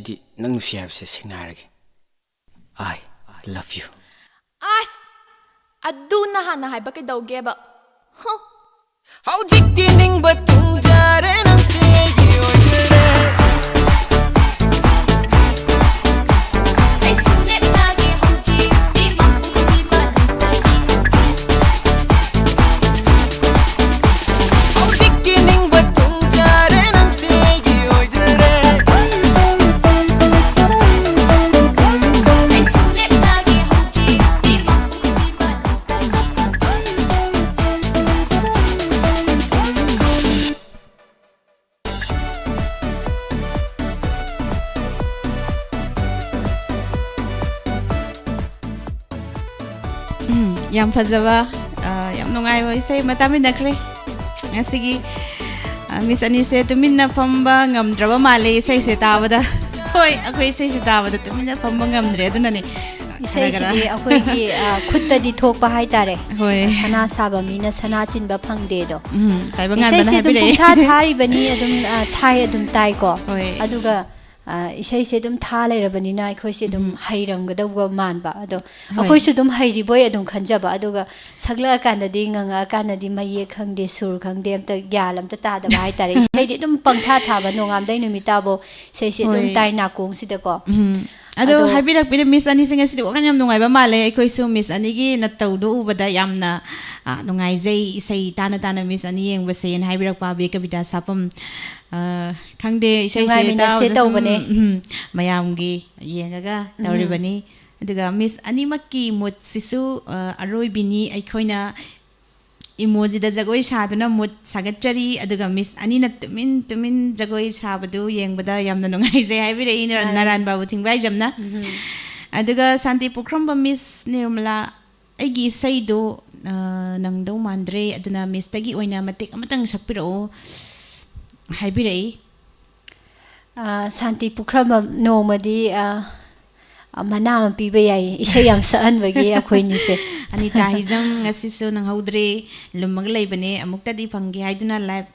ꯗꯤ ꯅꯪ ꯅꯨꯡꯁꯤ ꯍꯥꯏꯕꯁꯦ ꯁꯦꯡꯅ ꯍꯥꯏꯔꯒꯦ꯫ I love you. ꯑꯁ! ꯑꯗꯨ ꯅꯍꯥꯟꯅ ꯍꯥꯏꯕ ꯀꯩꯗꯧꯒꯦꯕ? ꯍꯨ! ꯍꯧꯖꯤꯛꯇꯤ ꯅꯤꯡꯕ ꯊꯨꯡꯖꯔꯦ ꯅꯪꯁꯦ ꯑꯩꯒꯤ ꯑꯣꯏꯖꯔꯦ꯫ ꯍꯧꯖꯤꯛꯇꯤ ꯅꯤꯡꯕ ꯊꯨꯡꯖꯔꯦ ꯅꯪꯁꯦ ꯑꯩꯒꯤ ꯑꯣꯏꯖꯔꯦ꯫ ꯎꯝ, ꯌꯥꯝ ꯐꯖꯕ, ꯑ, ꯌꯥꯝ ꯅꯨꯡꯉꯥꯏꯕ ꯏꯁꯩ ꯑꯃ ꯇꯥꯃꯤꯟꯅꯈ꯭ꯔꯦ꯫ ꯉꯁꯤꯒꯤ, ꯑ, ꯃꯤꯁ ꯑꯅꯤꯁꯦ ꯇꯨꯃꯤꯟꯅ ꯐꯝꯕ ꯉꯝꯗ꯭ꯔꯕ ꯃꯥꯜꯂꯦ ꯏꯁꯩꯁꯦ ꯇꯥꯕꯗ꯫ ꯍꯣꯏ, ꯑꯩꯈꯣꯏ ꯏꯁꯩꯁꯦ ꯇꯥꯕꯗ ꯇꯨꯃꯤꯟꯅ ꯐꯝꯕ ꯉꯝꯗ꯭ꯔꯦ, ꯑꯗꯨꯅꯅꯦ꯫ ꯈꯔ ꯈꯔ꯫ ꯏꯁꯩꯁꯤꯗꯤ ꯑꯩꯈꯣꯏꯒꯤ, ꯑ, ꯈꯨꯠꯇꯗꯤ ꯊꯣꯛꯄ ꯍꯥꯏꯇꯥꯔꯦ꯫ ꯍꯣꯏ꯫ ꯁꯅꯥ ꯁꯥꯕ ꯃꯤꯅ ꯁꯅꯥ ꯆꯤꯟꯕ ꯐꯪꯗꯦꯗꯣ꯫ ꯎꯝ, ꯇꯥꯏꯕꯪ ꯉꯥꯟꯕꯅ ꯏꯁꯩꯁꯦ ꯑꯗꯨꯝ ꯍꯥꯏꯕꯤꯔꯛꯑꯦ꯫ ꯄꯨꯡꯊꯥ ꯊꯥꯔꯤꯕꯅꯤ, ꯑꯗꯨꯝ, ꯑ, ꯊꯥꯏ, ꯑꯗꯨꯝ ꯇꯥꯏꯀꯣ꯫ ꯍꯣꯏ꯫ ꯑꯗꯨꯒ, ꯑ, ꯏꯁꯩꯁꯦ ꯑꯗꯨꯝ ꯊꯥ ꯂꯩꯔꯕꯅꯤꯅ ꯑꯩꯈꯣꯏꯁꯦ ꯑꯗꯨꯝ ꯍꯩꯔꯝꯒꯗꯧꯕ ꯃꯥꯟꯕ꯫ ꯑꯗꯣ ꯍꯣꯏ꯫ ꯑꯩꯈꯣꯏꯁꯨ ꯑꯗꯨꯝ ꯍꯩꯔꯤꯕꯣꯏ ꯑꯗꯨꯝ ꯈꯟꯖꯕ꯫ ꯑꯗꯨꯒ ꯁꯛꯂꯛꯑꯀꯥꯟꯗꯗꯤ, ꯉꯪꯉꯛꯑꯀꯥꯟꯗꯗꯤ ꯃꯌꯦꯛ ꯈꯪꯗꯦ, ꯁꯨꯔ ꯈꯪꯗꯦ, ꯑꯝꯇ ꯒ꯭ꯌꯥꯟ ꯑꯝꯇ ꯇꯥꯗꯕ ꯍꯥꯏꯇꯥꯔꯦ꯫ ꯏꯁꯩꯗꯤ ꯑꯗꯨꯝ ꯄꯪꯊꯥ ꯊꯥꯕ, ꯅꯣꯡꯉꯥꯟꯕꯗꯩ ꯅꯨꯃꯤꯠ ꯇꯥꯕꯧ ꯏꯁꯩꯁꯦ ꯑꯗꯨꯝ ꯍꯣꯏ꯫ ꯇꯥꯏ ꯅꯥꯀꯣꯡꯁꯤꯗꯀꯣ꯫ ꯎꯝ꯫ ꯑꯗꯣ ꯑꯗꯣ ꯍꯥꯏꯕꯤꯔꯛꯄꯤꯔꯦ ꯃꯤꯁ ꯑꯅꯤꯁꯦ ꯉꯁꯤꯗꯤ ꯋꯥꯈꯜ ꯌꯥꯝ ꯅꯨꯡꯉꯥꯏꯕ ꯃꯥꯜꯂꯦ꯫ ꯑꯩꯈꯣꯏꯁꯨ ꯃꯤꯁ ꯑꯅꯤꯒꯤ ꯅꯇꯧꯗꯣ ꯎꯕꯗ ꯌꯥꯝꯅ, ꯑ, ꯅꯨꯡꯉꯥꯏꯖꯩ꯫ ꯏꯁꯩ ꯇꯥꯅ ꯇꯥꯅ ꯃꯤꯁ ꯑꯅꯤ ꯌꯦꯡꯕꯁꯦꯅ ꯍꯥꯏꯕꯤꯔꯛꯄ ꯑꯕꯤ ꯀꯕꯤꯇꯥ ꯁꯥꯄꯝ꯫ ꯑ, ꯈꯪꯗꯦ, ꯏꯁꯩꯁꯦ ꯅꯨꯡꯉꯥꯏꯃꯤꯟꯅꯁꯦ ꯇꯥꯕꯗ ꯁꯨꯝ, ꯇꯧꯕꯅꯦ꯫ ꯎꯝ, ꯃꯌꯥꯝꯒꯤ ꯌꯦꯡꯉꯒ ꯇꯧꯔꯤꯕꯅꯤ꯫ ꯑꯗꯨꯒ ꯃꯤꯁ ꯑꯅꯤꯃꯛꯀꯤ ꯃꯨꯠꯁꯤꯁꯨ, ꯑ, ꯑꯔꯣꯏꯕꯤꯅꯤ꯫ ꯑꯩꯈꯣꯏꯅ ꯏꯃꯣꯖꯤꯗ ꯖꯒꯣꯏ ꯁꯥꯗꯨꯅ ꯃꯨꯠ ꯁꯥꯒꯠꯆꯔꯤ꯫ ꯑꯗꯨꯒ ꯃꯤꯁ ꯑꯅꯤꯅ ꯇꯨꯃꯤꯟ ꯇꯨꯃꯤꯟ ꯖꯒꯣꯏ ꯁꯥꯕꯗꯨ ꯌꯦꯡꯕꯗ ꯌꯥꯝꯅ ꯅꯨꯡꯉꯥꯏꯖꯩ ꯍꯥꯏꯕꯤꯔꯛꯏ ꯅ-, ꯅꯔꯥꯟ ꯕꯥꯕꯨ ꯊꯤꯡꯕ ꯍꯥꯏꯖꯝꯅ꯫ ꯑꯗꯨꯒ ꯁꯥꯟꯇꯤ ꯄꯨꯈ꯭ꯔꯝꯕ ꯃꯤꯁ ꯅꯤꯔꯃꯂꯥ, ꯑꯩꯒꯤ ꯏꯁꯩꯗꯣ, ꯑ, ꯅꯪꯗꯧ ꯃꯥꯟꯗ꯭ꯔꯦ, ꯑꯗꯨꯅ ꯃꯤꯁꯇꯒꯤ ꯑꯣꯏꯅ ꯃꯇꯦꯛ ꯑꯃꯇꯪ ꯁꯛꯄꯤꯔꯛꯑꯣ ꯍꯥꯏꯕꯤꯔꯛꯏ꯫ ꯑ, ꯁꯥꯟꯇꯤ ꯄꯨꯈ꯭ꯔꯝꯕꯝ, ꯅꯣꯡꯃꯗꯤ, ꯑ, ꯃꯅꯥ ꯑꯃ ꯄꯤꯕ ꯌꯥꯏꯌꯦ, ꯏꯁꯩ ꯌꯥꯝ ꯁꯛꯍꯟꯕꯒꯤ ꯑꯩꯈꯣꯏꯅꯤꯁꯦ꯫ ꯑꯅꯤꯇꯥ ꯍꯤꯖꯝ ꯉꯁꯤꯁꯨ ꯅꯪꯍꯧꯗ꯭ꯔꯦ, ꯂꯨꯝꯃꯒ ꯂꯩꯕꯅꯦ, ꯑꯃꯨꯛꯇꯗꯤ ꯐꯪꯒꯦ ꯍꯥꯏꯗꯨꯅ live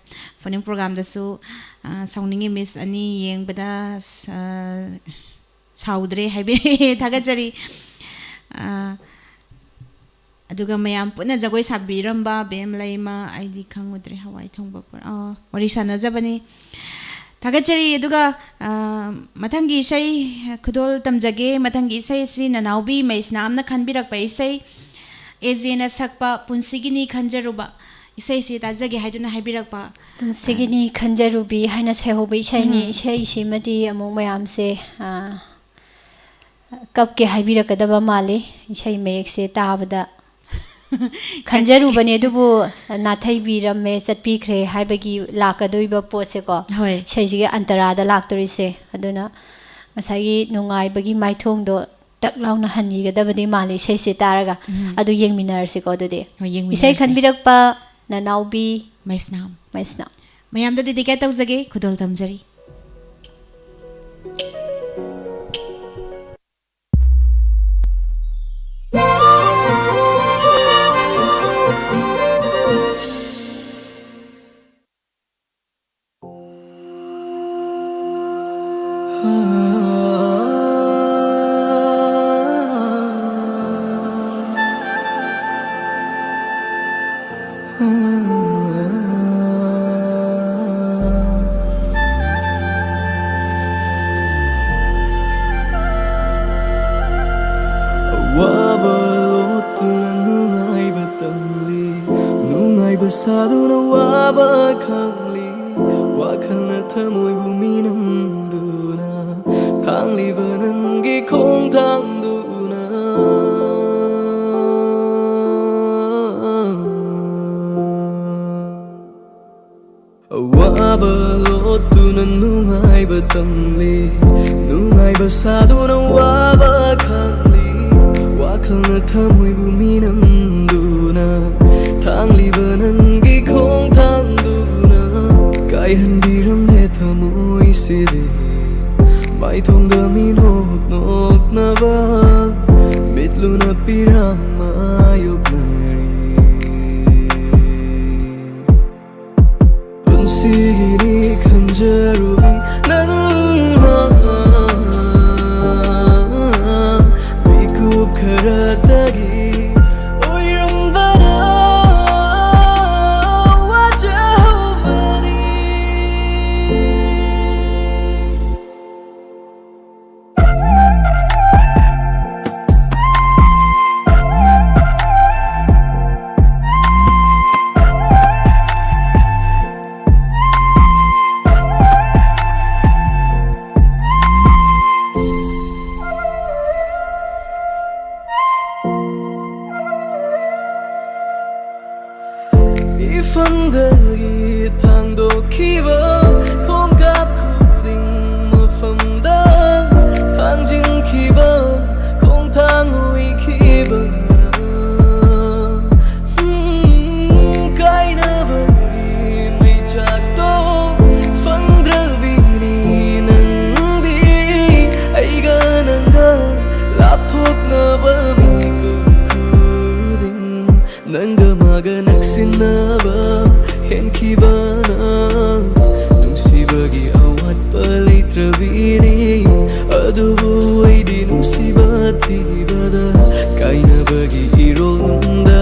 phone-in program-ꯗꯁꯨ, ꯑ, ꯁꯥꯎꯅꯤꯡꯉꯤ miss ꯑꯅꯤ ꯌꯦꯡꯕꯗ, ꯑ, ꯁꯥꯎꯗ꯭ꯔꯦ ꯍꯥꯏꯕꯤꯔꯛꯑꯦ꯫ ꯊꯥꯒꯠꯆꯔꯤ꯫ ꯑ, ꯑꯗꯨꯒ ꯃꯌꯥꯝ ꯄꯨꯟꯅ ꯖꯒꯣꯏ ꯁꯥꯕꯤꯔꯝꯕ ꯕꯦꯝ ꯂꯩꯃ, ꯑꯩꯗꯤ ꯈꯪꯉꯨꯗ꯭ꯔꯦ, ꯍꯋꯥꯏ ꯊꯣꯡꯕ ꯄꯨꯔꯥ, ꯑꯣ, ꯋꯥꯔꯤ ꯁꯥꯟꯅꯖꯕꯅꯤ꯫ ꯊꯥꯒꯠꯆꯔꯤ꯫ ꯑꯗꯨꯒ, ꯑ, ꯃꯊꯪꯒꯤ ꯏꯁꯩ ꯈꯨꯗꯣꯜ ꯇꯝꯖꯒꯦ꯫ ꯃꯊꯪꯒꯤ ꯏꯁꯩ ꯑꯁꯤ ꯅꯅꯥꯎꯕꯤ ꯃꯩꯁꯅꯥꯝꯅ ꯈꯟꯕꯤꯔꯛꯄ ꯏꯁꯩ, ꯑꯦꯖꯦꯅ ꯁꯛꯄ ꯄꯨꯟꯁꯤꯒꯤꯅꯤ ꯈꯟꯖꯔꯨꯕ ꯏꯁꯩꯁꯤ ꯇꯥꯖꯒꯦ ꯍꯥꯏꯗꯨꯅ ꯍꯥꯏꯕꯤꯔꯛꯄ꯫ ꯄꯨꯟꯁꯤꯒꯤꯅꯤ ꯈꯟꯖꯔꯨꯕꯤ ꯍꯥꯏꯅ ꯁꯩꯍꯧꯕ ꯏꯁꯩꯅꯤ꯫ ꯎꯝ꯫ ꯏꯁꯩꯁꯤꯃꯗꯤ ꯑꯃꯨꯛ ꯃꯌꯥꯝꯁꯦ, ꯑ, ꯀꯞꯀꯦ ꯍꯥꯏꯕꯤꯔꯛꯀꯗꯕ ꯃꯥꯜꯂꯤ, ꯏꯁꯩ ꯃꯌꯦꯛꯁꯦ ꯇꯥꯕꯗ꯫ ꯈꯟꯖꯔꯨꯕꯅꯦ, ꯑꯗꯨꯕꯨ ꯅꯥꯊꯩꯕꯤꯔꯝꯃꯦ, ꯆꯠꯄꯤꯈ꯭ꯔꯦ ꯍꯥꯏꯕꯒꯤ ꯂꯥꯛꯀꯗꯣꯏꯕ ꯄꯣꯠꯁꯦꯀꯣ꯫ ꯍꯣꯏ꯫ ꯏꯁꯩꯁꯤꯒꯤ ꯑꯟꯇꯔꯥꯗ ꯂꯥꯛꯇꯣꯔꯤꯁꯦ꯫ ꯑꯗꯨꯅ ꯉꯁꯥꯏꯒꯤ ꯅꯨꯡꯉꯥꯏꯕꯒꯤ ꯃꯥꯏꯊꯣꯡꯗꯣ ꯇꯛ ꯂꯥꯎꯅ ꯍꯟꯈꯤꯒꯗꯕꯗꯤ ꯃꯥꯜꯂꯤ ꯏꯁꯩꯁꯦ ꯇꯥꯔꯒ꯫ ꯎꯝ꯫ ꯑꯗꯨ ꯌꯦꯡꯃꯤꯟꯅꯔꯁꯤꯀꯣ ꯑꯗꯨꯗꯤ꯫ ꯍꯣꯏ, ꯌꯦꯡꯃꯤꯟꯅꯔꯁꯤ꯫ ꯏꯁꯩ ꯈꯟꯕꯤꯔꯛꯄ ꯅꯅꯥꯎꯕꯤ ꯃꯩꯁꯅꯥꯝ꯫ ꯃꯩꯁꯅꯥꯝ꯫ ꯃꯌꯥꯝꯗ dedicate ꯇꯧꯖꯒꯦ, ꯈꯨꯗꯣꯜ ꯇꯝꯖꯔꯤ꯫ ꯑꯋꯥꯕ ꯂꯣꯠꯇꯨꯅ ꯅꯨꯡꯉꯥꯏꯕ ꯇꯝꯂꯤ, ꯅꯨꯡꯉꯥꯏꯕ ꯁꯥꯗꯨꯅ ꯋꯥꯕ ꯈꯪꯂꯤ, ꯋꯥꯈꯜꯅ ꯊꯃꯣꯏꯕꯨ ꯃꯤꯅꯝꯗꯨꯅ ꯊꯥꯡꯂꯤꯕ ꯅꯪꯒꯤ ꯈꯣꯡꯊꯥꯡꯗꯨꯅ꯫ ꯑꯋꯥꯕ ꯂꯣꯠꯇꯨꯅ ꯅꯨꯡꯉꯥꯏꯕ ꯇꯝꯂꯤ, ꯅꯨꯡꯉꯥꯏꯕ ꯁꯥꯗꯨꯅ ꯋꯥꯕ ꯈꯪꯂꯤ, ꯋꯥꯈꯜꯅ ꯊꯃꯣꯏꯕꯨ ꯃꯤꯅꯝꯗꯨꯅ ꯊꯥꯡꯂꯤꯕ ꯅꯪꯒꯤ ꯈꯣꯡꯊꯥꯡꯗꯨꯅ ꯀꯥꯏꯍꯟꯕꯤꯔꯝꯂꯦ ꯊꯃꯣꯏꯁꯤꯗꯤ꯫ ꯃꯥꯏꯊꯣꯡꯗ ꯃꯤꯅꯣꯛ ꯅꯣꯛꯅ ꯃꯤꯐꯝꯗꯒꯤ ꯊꯥꯡꯗꯣꯛꯈꯤꯕ ꯈꯣꯡꯀꯥꯞ ꯈꯨꯗꯤꯡ, ꯃꯐꯝꯗ ꯊꯥꯡꯖꯤꯟꯈꯤꯕ ꯈꯣꯡꯊꯥꯡ ꯑꯣꯏꯈꯤꯕꯅ, ꯎꯝ, ꯀꯥꯏꯅꯕꯒꯤ ꯃꯩꯆꯥꯛꯇꯣ ꯐꯪꯗ꯭ꯔꯕꯤꯅꯤ ꯅꯪꯗꯤ꯫ ꯑꯩꯒ ꯅꯪꯒ ꯂꯥꯞꯊꯣꯛꯅꯕ ꯃꯤꯀꯨꯞ ꯈꯨꯗꯤꯡ, ꯅꯪꯒ ꯃꯥꯒ ꯅꯛꯁꯤꯟꯅꯕ ꯍꯦꯟꯈꯤꯕꯅ, ꯅꯨꯡꯁꯤꯕꯒꯤ ꯑꯋꯥꯠꯄ ꯂꯩꯇ꯭ꯔꯕꯤꯅꯤ꯫ ꯑꯗꯨꯕꯨ ꯑꯩꯗꯤ ꯅꯨꯡꯁꯤꯕ ꯊꯤꯕꯗ, ꯀꯥꯏꯅꯕꯒꯤ ꯏꯔꯣꯜꯅꯨꯡꯗ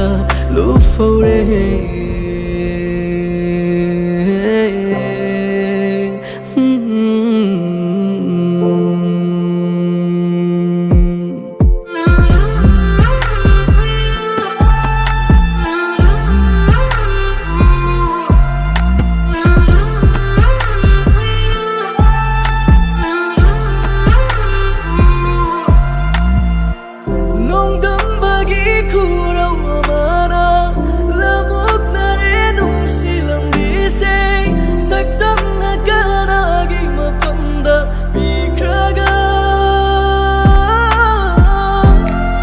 ꯂꯨꯞꯍꯧꯔꯦ꯫ ꯅꯣꯡꯗꯝꯕꯒꯤ ꯈꯨꯔꯧ ꯑꯃꯅ ꯂꯃꯨꯛꯅꯔꯦ ꯅꯨꯡꯁꯤ ꯂꯝꯕꯤꯁꯦ꯫ ꯁꯛꯇꯝꯅ ꯀꯅꯥꯒꯤ ꯃꯐꯝꯗ ꯄꯤꯈ꯭ꯔꯒ,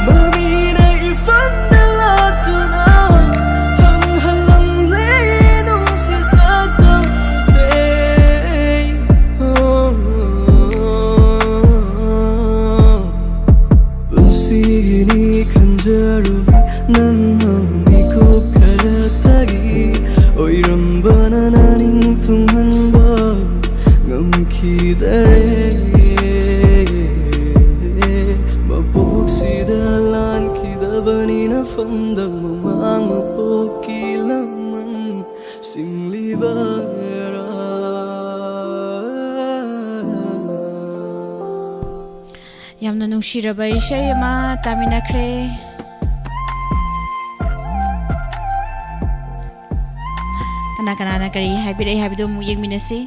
ꯃꯃꯤꯅ ꯏꯐꯝꯗ ꯂꯥꯠꯇꯨꯅ ꯊꯪꯍꯜꯂꯝꯂꯦ ꯅꯨꯡꯁꯤ ꯁꯛꯇꯝꯁꯦ꯫ ꯄꯨꯟꯁꯤꯅꯤ ꯈꯟꯖꯔꯨꯕ ꯅꯪꯅ ꯃꯤꯀꯨꯞ ꯈꯔꯇꯒꯤ ꯑꯣꯏꯔꯝꯕꯅ ꯅꯅꯤꯡ ꯊꯨꯡꯍꯟꯕ ꯉꯝꯈꯤꯗꯔꯦ꯫ ꯃꯄꯣꯛꯁꯤꯗ ꯂꯥꯟꯈꯤꯗꯕꯅꯤꯅ ꯐꯝꯗ ꯃꯃꯥꯡ ꯃꯄꯣꯛꯀꯤ ꯂꯃꯟ ꯁꯤꯡꯂꯤꯕꯔꯥ? ꯌꯥꯝꯅ ꯅꯨꯡꯁꯤꯔꯕ ꯏꯁꯩ ꯑꯃ ꯇꯥꯃꯤꯟꯅꯈ꯭ꯔꯦ꯫ ꯀꯅꯥ ꯀꯅꯥꯅ ꯀꯔꯤ ꯍꯥꯏꯕꯤꯔꯛꯏ ꯍꯥꯏꯕꯗꯨ ꯑꯃꯨꯛ ꯌꯦꯡꯃꯤꯟꯅꯁꯤ꯫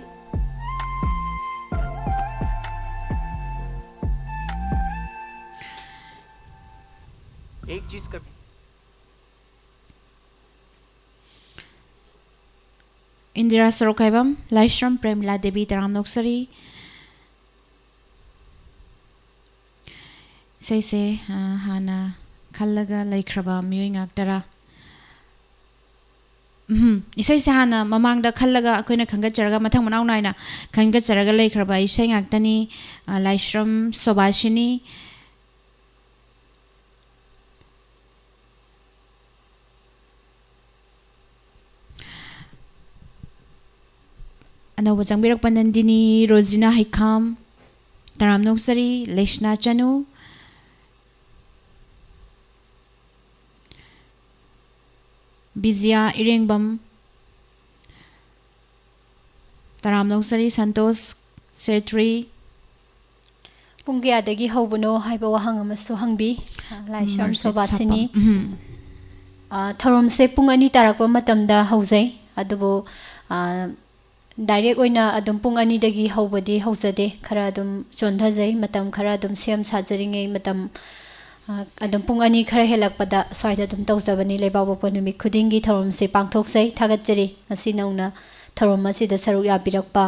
एक चीज कभी। ꯏꯟꯗꯤꯔꯥ ꯁꯣꯔꯣꯛꯈꯥꯏꯕꯝ, ꯂꯥꯏꯁ꯭ꯔꯝ ꯄ꯭ꯔꯦꯃꯤꯂꯥ ꯗꯦꯕꯤ, ꯇꯔꯥꯝ ꯅꯣꯛꯆꯔꯤ꯫ ꯏꯁꯩꯁꯦ, ꯑ, ꯍꯥꯟꯅ ꯈꯜꯂꯒ ꯂꯩꯈ꯭ꯔꯕ ꯃꯤꯑꯣꯏ ꯉꯥꯛꯇꯔꯥ? ꯎꯝ, ꯏꯁꯩꯁꯦ ꯍꯥꯟꯅ ꯃꯃꯥꯡꯗ ꯈꯜꯂꯒ ꯑꯩꯈꯣꯏꯅ ꯈꯟꯒꯠꯆꯔꯒ, ꯃꯊꯪ ꯃꯅꯥꯎ ꯅꯥꯏꯅ ꯈꯟꯒꯠꯆꯔꯒ ꯂꯩꯈ꯭ꯔꯕ ꯏꯁꯩ ꯉꯥꯛꯇꯅꯤ꯫ ꯑ, ꯂꯥꯏꯁ꯭ꯔꯝ ꯁꯣꯕꯥꯁꯤꯅꯤ, ꯑꯅꯧꯕ ꯆꯪꯕꯤꯔꯛꯄ ꯅꯟꯗꯤꯅꯤ ꯔꯣꯖꯤꯅꯥ ꯍꯩꯈꯥꯝ, ꯇꯔꯥꯝ ꯅꯣꯛꯆꯔꯤ, ꯂꯩꯁꯅꯥ ꯆꯅꯨ, ꯕꯤꯖꯤꯌꯥ ꯏꯔꯦꯡꯕꯝ, ꯇꯔꯥꯝ ꯅꯣꯛꯆꯔꯤ, ꯁꯟꯇꯣꯁ ꯁꯦꯇ꯭ꯔꯤ꯫ ꯄꯨꯡ ꯀꯌꯥꯗꯒꯤ ꯍꯧꯕꯅꯣ ꯍꯥꯏꯕ ꯋꯥꯍꯪ ꯑꯃꯁꯨ ꯍꯪꯕꯤ, ꯑ, ꯂꯥꯏꯁ꯭ꯔꯝ ꯃꯥꯔꯁꯤꯠ ꯁꯣꯕꯥꯁꯤꯅꯤ꯫ ꯁꯥꯄꯝ꯫ ꯎꯝ꯫ ꯑ, ꯊꯧꯔꯝꯁꯦ ꯄꯨꯡ ꯑꯅꯤ ꯇꯥꯔꯛꯄ ꯃꯇꯝꯗ ꯍꯧꯖꯩ, ꯑꯗꯨꯕꯨ, ꯑ, ꯗꯥꯏꯔꯦꯛ ꯑꯣꯏꯅ ꯑꯗꯨꯝ ꯄꯨꯡ ꯑꯅꯤꯗꯒꯤ ꯍꯧꯕꯗꯤ ꯍꯧꯖꯗꯦ, ꯈꯔ ꯑꯗꯨꯝ ꯆꯣꯟꯊꯖꯩ, ꯃꯇꯝ ꯈꯔ ꯑꯗꯨꯝ ꯁꯦꯝ ꯁꯥꯖꯔꯤꯉꯩ ꯃꯇꯝ, ꯑ, ꯑꯗꯨꯝ ꯄꯨꯡ ꯑꯅꯤ ꯈꯔ ꯍꯦꯜꯂꯛꯄꯗ ꯁ꯭ꯋꯥꯏꯗ ꯑꯗꯨꯝ ꯇꯧꯖꯕꯅꯤ꯫ ꯂꯩꯕꯥꯛꯄꯣꯛꯄ ꯅꯨꯃꯤꯠ ꯈꯨꯗꯤꯡꯒꯤ ꯊꯧꯔꯝꯁꯦ ꯄꯥꯡꯊꯣꯛꯆꯩ꯫ ꯊꯥꯒꯠꯆꯔꯤ ꯉꯁꯤ ꯅꯧꯅ ꯊꯧꯔꯝ ꯑꯁꯤꯗ ꯁꯔꯨꯛ ꯌꯥꯕꯤꯔꯛꯄ꯫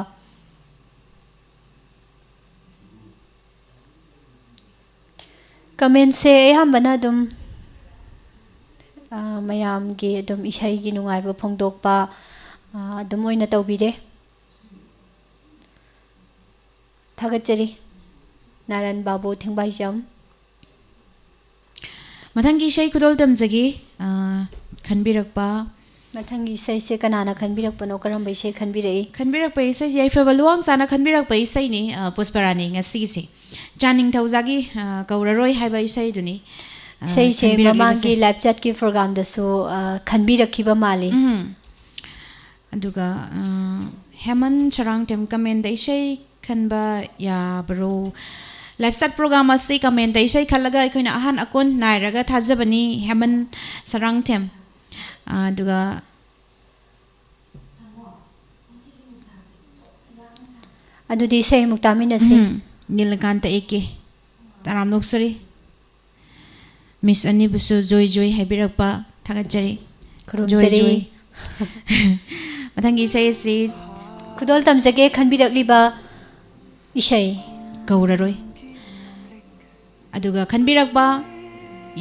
ꯀꯃꯦꯟꯁꯦ ꯑꯌꯥꯝꯕꯅ ꯑꯗꯨꯝ, ꯑ, ꯃꯌꯥꯝꯒꯤ ꯑꯗꯨꯝ ꯏꯁꯩꯒꯤ ꯅꯨꯡꯉꯥꯏꯕ ꯐꯣꯡꯗꯣꯛꯄ, ꯑ, ꯑꯗꯨꯝ ꯑꯣꯏꯅ ꯇꯧꯕꯤꯔꯦ꯫ ꯊꯥꯒꯠꯆꯔꯤ, ꯅꯥꯔꯥꯟ ꯕꯥꯕꯨ ꯊꯦꯡꯕꯥꯏꯖꯝ꯫ ꯃꯊꯪꯒꯤ ꯏꯁꯩ ꯈꯨꯗꯣꯜ ꯇꯝꯖꯒꯦ, ꯑ, ꯈꯟꯕꯤꯔꯛꯄ꯫ ꯃꯊꯪꯒꯤ ꯏꯁꯩꯁꯦ ꯀꯅꯥꯅ ꯈꯟꯕꯤꯔꯛꯄꯅꯣ? ꯀꯔꯝꯕ ꯏꯁꯩ ꯈꯟꯕꯤꯔꯛꯏ? ꯈꯟꯕꯤꯔꯛꯄ ꯏꯁꯩꯁꯦ ꯌꯥꯏꯐꯕ ꯂꯨꯋꯥꯡ ꯆꯥꯅ ꯈꯟꯕꯤꯔꯛꯄ ꯏꯁꯩꯅꯤ, ꯑ, ꯄꯨꯁꯄꯔꯥꯅꯤ, ꯉꯁꯤꯒꯤꯁꯦ꯫ ꯆꯥꯅꯤꯡꯊꯧꯖꯥꯒꯤ, ꯑ, ꯀꯧꯔꯔꯣꯏ ꯍꯥꯏꯕ ꯏꯁꯩꯗꯨꯅꯤ, ꯑ, ꯏꯁꯩꯁꯦ ꯈꯟꯕꯤꯔꯛꯂꯤꯕꯁꯦ꯫ ꯃꯃꯥꯡꯒꯤ live chat ꯀꯤ program ꯗꯁꯨ, ꯑ, ꯈꯟꯕꯤꯔꯛꯈꯤꯕ ꯃꯥꯜꯂꯤ꯫ ꯎꯝ꯫ ꯑꯗꯨꯒ, ꯑ, ꯍꯦꯃꯟ ꯁꯔꯥꯡꯊꯦꯝ comment ꯗ ꯏꯁꯩ ꯈꯟꯕ ꯌꯥꯕ꯭ꯔꯣ? Live chat program ꯑꯁꯤ comment ꯗ ꯏꯁꯩ ꯈꯜꯂꯒ ꯑꯩꯈꯣꯏꯅ ꯑꯍꯥꯟ ꯑꯀꯣꯟ ꯅꯥꯏꯔꯒ ꯊꯥꯖꯕꯅꯤ, ꯍꯦꯃꯟ ꯁꯔꯥꯡꯊꯦꯝ꯫ ꯑ, ꯑꯗꯨꯒ ꯑꯗꯨꯗꯤ ꯏꯁꯩ ꯑꯃꯨꯛ ꯇꯥꯃꯤꯟꯅꯁꯤ꯫ ꯎꯝ, ꯅꯤꯂꯀꯥꯟꯇ ꯑꯦ ꯀꯦ꯫ ꯇꯔꯥꯝ ꯅꯣꯛꯆꯔꯤ꯫ Miss ꯑꯅꯤꯕꯨꯁꯨ ꯖꯣꯏ ꯖꯣꯏ ꯍꯥꯏꯕꯤꯔꯛꯄ ꯊꯥꯒꯠꯆꯔꯤ꯫ ꯈꯨꯔꯨꯝꯖꯔꯤ꯫ ꯖꯣꯏ ꯖꯣꯏ꯫ ꯃꯊꯪꯒꯤ ꯏꯁꯩ ꯑꯁꯤ ꯈꯨꯗꯣꯜ ꯇꯝꯖꯒꯦ ꯈꯟꯕꯤꯔꯛꯂꯤꯕ ꯏꯁꯩ꯫ ꯀꯧꯔꯔꯣꯏ꯫ ꯑꯗꯨꯒ ꯈꯟꯕꯤꯔꯛꯄ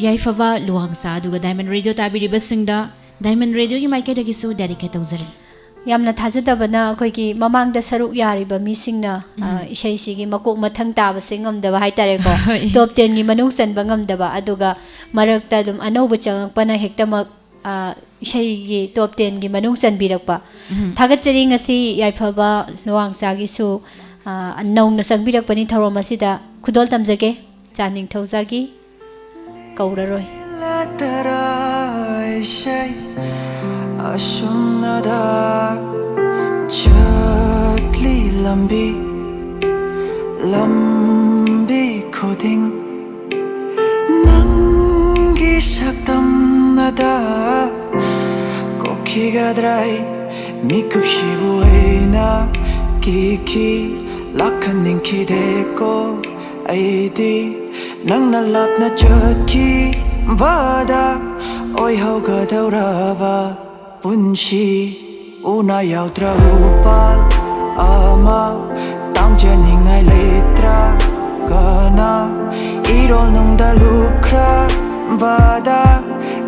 ꯌꯥꯏꯐꯕ ꯂꯨꯋꯥꯡꯁꯥ ꯑꯗꯨꯒ ꯗꯥꯏꯃꯟ ꯔꯦꯗꯤꯑꯣ ꯇꯥꯕꯤꯔꯤꯕꯁꯤꯡꯗ ꯗꯥꯏꯃꯟ ꯔꯦꯗꯤꯑꯣꯒꯤ ꯃꯥꯏꯀꯩꯗꯒꯤꯁꯨ ꯗꯦꯗꯤꯀꯦꯠ ꯇꯧꯖꯔꯤ꯫ ꯌꯥꯝꯅ ꯊꯥꯖꯗꯕꯅ ꯑꯩꯈꯣꯏꯒꯤ ꯃꯃꯥꯡꯗ ꯁꯔꯨꯛ ꯌꯥꯔꯤꯕ ꯃꯤꯁꯤꯡꯅ, ꯑ, ꯏꯁꯩꯁꯤꯒꯤ ꯃꯀꯣꯛ ꯃꯊꯪ ꯇꯥꯕꯁꯦ ꯉꯝꯗꯕ ꯍꯥꯏꯇꯥꯔꯦꯀꯣ꯫ ꯍꯣꯏ꯫ ꯇꯣꯞ ꯇꯦꯟꯒꯤ ꯃꯅꯨꯡ ꯆꯟꯕ ꯉꯝꯗꯕ, ꯑꯗꯨꯒ ꯃꯔꯛꯇ ꯑꯗꯨꯝ ꯑꯅꯧꯕ ꯆꯪꯉꯛꯄꯅ ꯍꯦꯛꯇꯃꯛ, ꯑ, ꯏꯁꯩꯒꯤ ꯇꯣꯞ ꯇꯦꯟꯒꯤ ꯃꯅꯨꯡ ꯆꯟꯕꯤꯔꯛꯄ꯫ ꯎꯝ꯫ ꯊꯥꯒꯠꯆꯔꯤ꯫ ꯉꯁꯤ ꯌꯥꯏꯐꯕ ꯂꯨꯋꯥꯡꯁꯥꯒꯤꯁꯨ, ꯑ, ꯅꯧꯅ ꯆꯪꯕꯤꯔꯛꯄꯅꯤ ꯊꯧꯔꯝ ꯑꯁꯤꯗ꯫ ꯈꯨꯗꯣꯜ ꯇꯝꯖꯒꯦ꯫ ꯆꯥ ꯅꯤꯡꯊꯧꯖꯥꯒꯤ ꯀꯧꯔꯔꯣꯏ꯫ ꯂꯥꯛꯇꯔꯥꯏꯁꯩ ꯑꯁꯨꯝꯅꯗ ꯆꯠꯂꯤ ꯂꯝꯕꯤ ꯂꯝꯕꯤ ꯈꯨꯗꯤꯡ ꯅꯪꯒꯤ ꯁꯛꯇꯝꯅꯗ ꯀꯣꯛꯈꯤꯒꯗ꯭ꯔꯥ ꯑꯩ ꯃꯤꯀꯨꯞꯁꯤꯕꯨ ꯑꯩꯅ ꯀꯤꯈꯤ ꯂꯥꯛꯍꯟꯅꯤꯡꯈꯤꯗꯦꯀꯣ ꯑꯩꯗꯤ ꯅꯪꯅ ꯂꯥꯞꯅ ꯆꯠꯈꯤꯕꯗ ꯑꯣꯏꯍꯧꯒꯗꯧꯔꯕ ꯄꯨꯟꯁꯤ ꯎꯅ ꯌꯥꯎꯗ꯭ꯔ ꯎꯄꯥꯜ ꯑꯃ ꯇꯥꯡꯖꯅꯤꯡꯉꯥꯏ ꯂꯩꯇ꯭ꯔꯒꯅ ꯏꯔꯣꯜ ꯅꯨꯡꯗ ꯂꯨꯞꯈ꯭ꯔꯕꯗ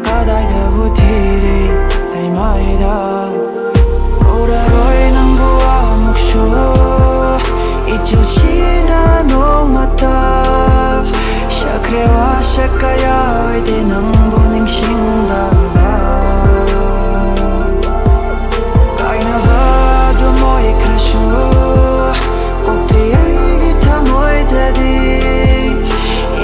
ꯀꯗꯥꯏꯗꯕꯨ ꯊꯤꯔꯤ ꯑꯩ ꯃꯥꯏꯗ ꯎꯔꯔꯣꯏ ꯅꯪꯕꯨ ꯑꯃꯨꯛꯁꯨ ꯏꯆꯤꯜꯁꯤꯗ ꯅꯣꯡꯃꯇ ꯁꯛꯈ꯭ꯔꯦ ꯋꯥꯁꯛ ꯀꯌꯥ ꯑꯣꯏꯗꯦ ꯅꯪꯕꯨ ꯅꯤꯡꯁꯤꯡꯗꯕ ꯀꯥꯏꯅꯕ ꯑꯗꯨꯝ ꯑꯣꯏꯈ꯭ꯔꯁꯨ ꯀꯣꯛꯇ꯭ꯔꯤ ꯑꯩꯒꯤ ꯊꯃꯣꯏꯗꯗꯤ